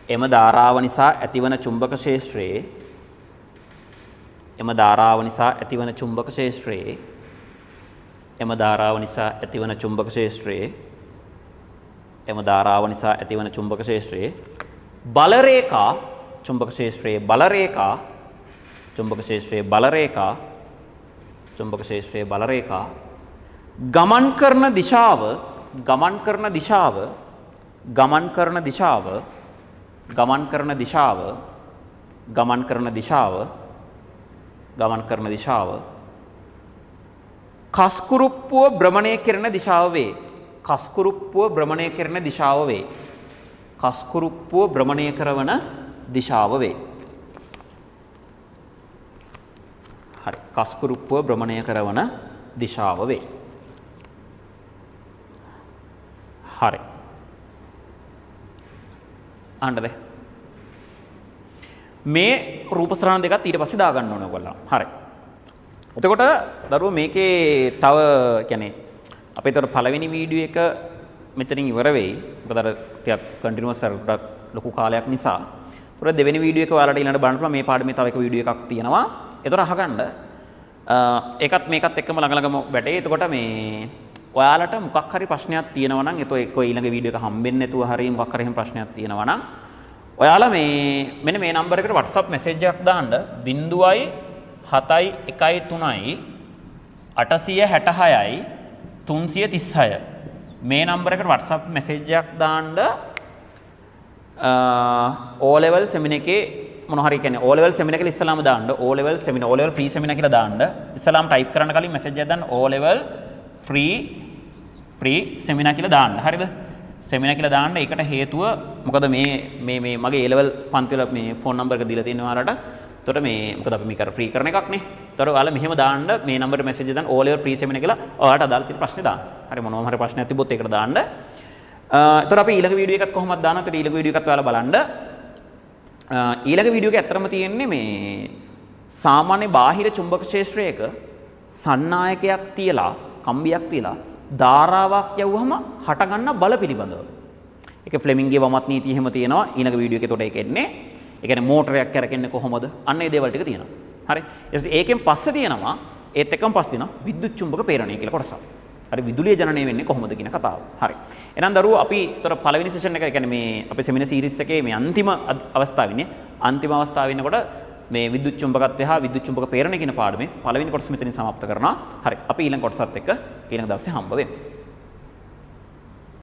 එම ධාරාව නිසා ඇතිවන චුම්බක ක්ෂේත්‍රයේ, එම ධාරාව නිසා ඇතිවන චුම්බක ක්ෂේත්‍රයේ, එම ධාරාව නිසා ඇතිවන චුම්බක ක්ෂේත්‍රයේ, එම ධාරාව නිසා ඇතිවන චුම්බක ක්ෂේත්‍රයේ බල රේඛා, චුම්බක ක්ෂේත්‍රයේ බල රේඛා, චුම්බක ක්ෂේත්‍රයේ බල රේඛා, චුම්බක ක්ෂේත්‍රයේ බල රේඛා ගමන් කරන දිශාව, ගමන් කරන දිශාව, ගමන් කරන දිශාව, ගමන් කරන දිශාව, ගමන් කරන දිශාව, ගමන් කරන දිශාව කස්කුරුප්පුව භ්‍රමණය කරන දිශාව වේ. කස්කුරුප්පුව භ්‍රමණය කරන දිශාව වේ. කස්කුරුප්පුව භ්‍රමණය කරවන දිශාව වේ. හරි, කස්කුරුප්පුව භ්‍රමණය කරවන දිශාව වේ. හරි. අහන්නද? මේ රූප සරණ දෙකත් ඊට පස්සේ දාගන්න ඕනේ ඔයගොල්ලෝ. හරි. එතකොට දරුවෝ මේකේ තව කියන්නේ අපේ තර පළවෙනි වීඩියෝ එක මෙතනින් ඉවර වෙයි. මොකද අර ටිකක් කන්ටිනියුවස් අර ටිකක් ලොකු කාලයක් නිසා. ඒතර දෙවෙනි වීඩියෝ එක ඔයාලට ඊළඟට බලන්න පුළුවන්. මේ පාඩමේ තව එක වීඩියෝ එකක් තියෙනවා. ඒතර අහගන්න. ඒකත් මේකත් එක්කම ළඟ ළඟම වැටේ. එතකොට මේ ඔයාලට මොකක් හරි ප්‍රශ්නයක් තියෙනවා නම්, එතකොට එක්ක ඊළඟ වීඩියෝ එක හම්බෙන්නේ නැතුව හරි මොකක් හරි එහෙම ප්‍රශ්නයක් තියෙනවා නම් ඔයාලා මේ මෙන්න මේ නම්බර් එකට WhatsApp message එකක් දාන්න 0.7 1 3 866 336 මේ නම්බර් එකට WhatsApp message එකක් දාන්න. O level seminar එකේ මොන හරි කියන්නේ O level seminar කියලා ඉස්සලාම දාන්න. O level seminar, O level free seminar කියලා දාන්න. ඉස්සලාම ටයිප් කරන්න කලින් මැසේජ් එකක් දාන්න O level free seminar කියලා දාන්න. හරිද? සෙමිනාර් කියලා දාන්න. ඒකට හේතුව මොකද මේ මේ මේ මගේ A level පන්ති වල මේ ෆෝන් නම්බර් එක දීලා තියෙනවා ඔයාලට. එතකොට මේ මොකද අපි මේක අර ෆ්‍රී කරන එකක් නේ. එතකොට ඔයාලා මෙහෙම දාන්න මේ නම්බර් මැසේජ් එක දාන්න O level free seminar කියලා ඔයාලට අදාළ තියෙන ප්‍රශ්නේ දාන්න. හරි, මොනවම හරි ප්‍රශ්නයක් තිබ්බොත් ඒකට දාන්න. එතකොට අපි ඊළඟ වීඩියෝ එකත් කොහොමද දානවා? එතකොට ඊළඟ වීඩියෝ එකත් ඔයාලා බලන්න. ඊළඟ වීඩියෝ එක ඇත්තටම තියෙන්නේ මේ සාමාන්‍ය බාහිර චුම්බක ක්ෂේත්‍රයක සන්නායකයක් තියලා කම්බියක් තියලා ධාරාවක් යවුවහම හටගන්න බල පිළිබඳව. ඒක ෆ්ලෙමින්ගේ වමත් නීතිය එහෙම තියෙනවා. ඊළඟ වීඩියෝ එකේ එතකොට ඒක එන්නේ. ඒ කියන්නේ මෝටරයක් කැරකෙන්නේ කොහොමද? අන්න ඒ දේවල් ටික තියෙනවා. හරි. ඊට පස්සේ ඒකෙන් පස්සේ තියෙනවා, ඒත් එක්කම පස්සේ තියෙනවා විද්‍යුත් චුම්බක ප්‍රේරණය කියලා කොටසක්. හරි, විදුලිය ජනනය වෙන්නේ කොහොමද කියන කතාව. හරි. එහෙනම් දරුවෝ අපි ඒතර පළවෙනි සෙෂන් එක, ඒ කියන්නේ මේ අපේ සෙමිනාර් සීරීස් එකේ මේ අන්තිම අවස්ථාව ඉන්නේ. අන්තිම අවස්ථාව ඉන්නකොට මේ විද්‍යුත් චුම්බකත්වය හා විද්‍යුත් චුම්බක ප්‍රේරණය කියන පාඩමේ පළවෙනි කොටස මෙතනින් සමාප්ත කරනවා. හරි. අපි ඊළඟ කොටසත් එක්ක ඊළඟ දවසේ හම්බ වෙමු.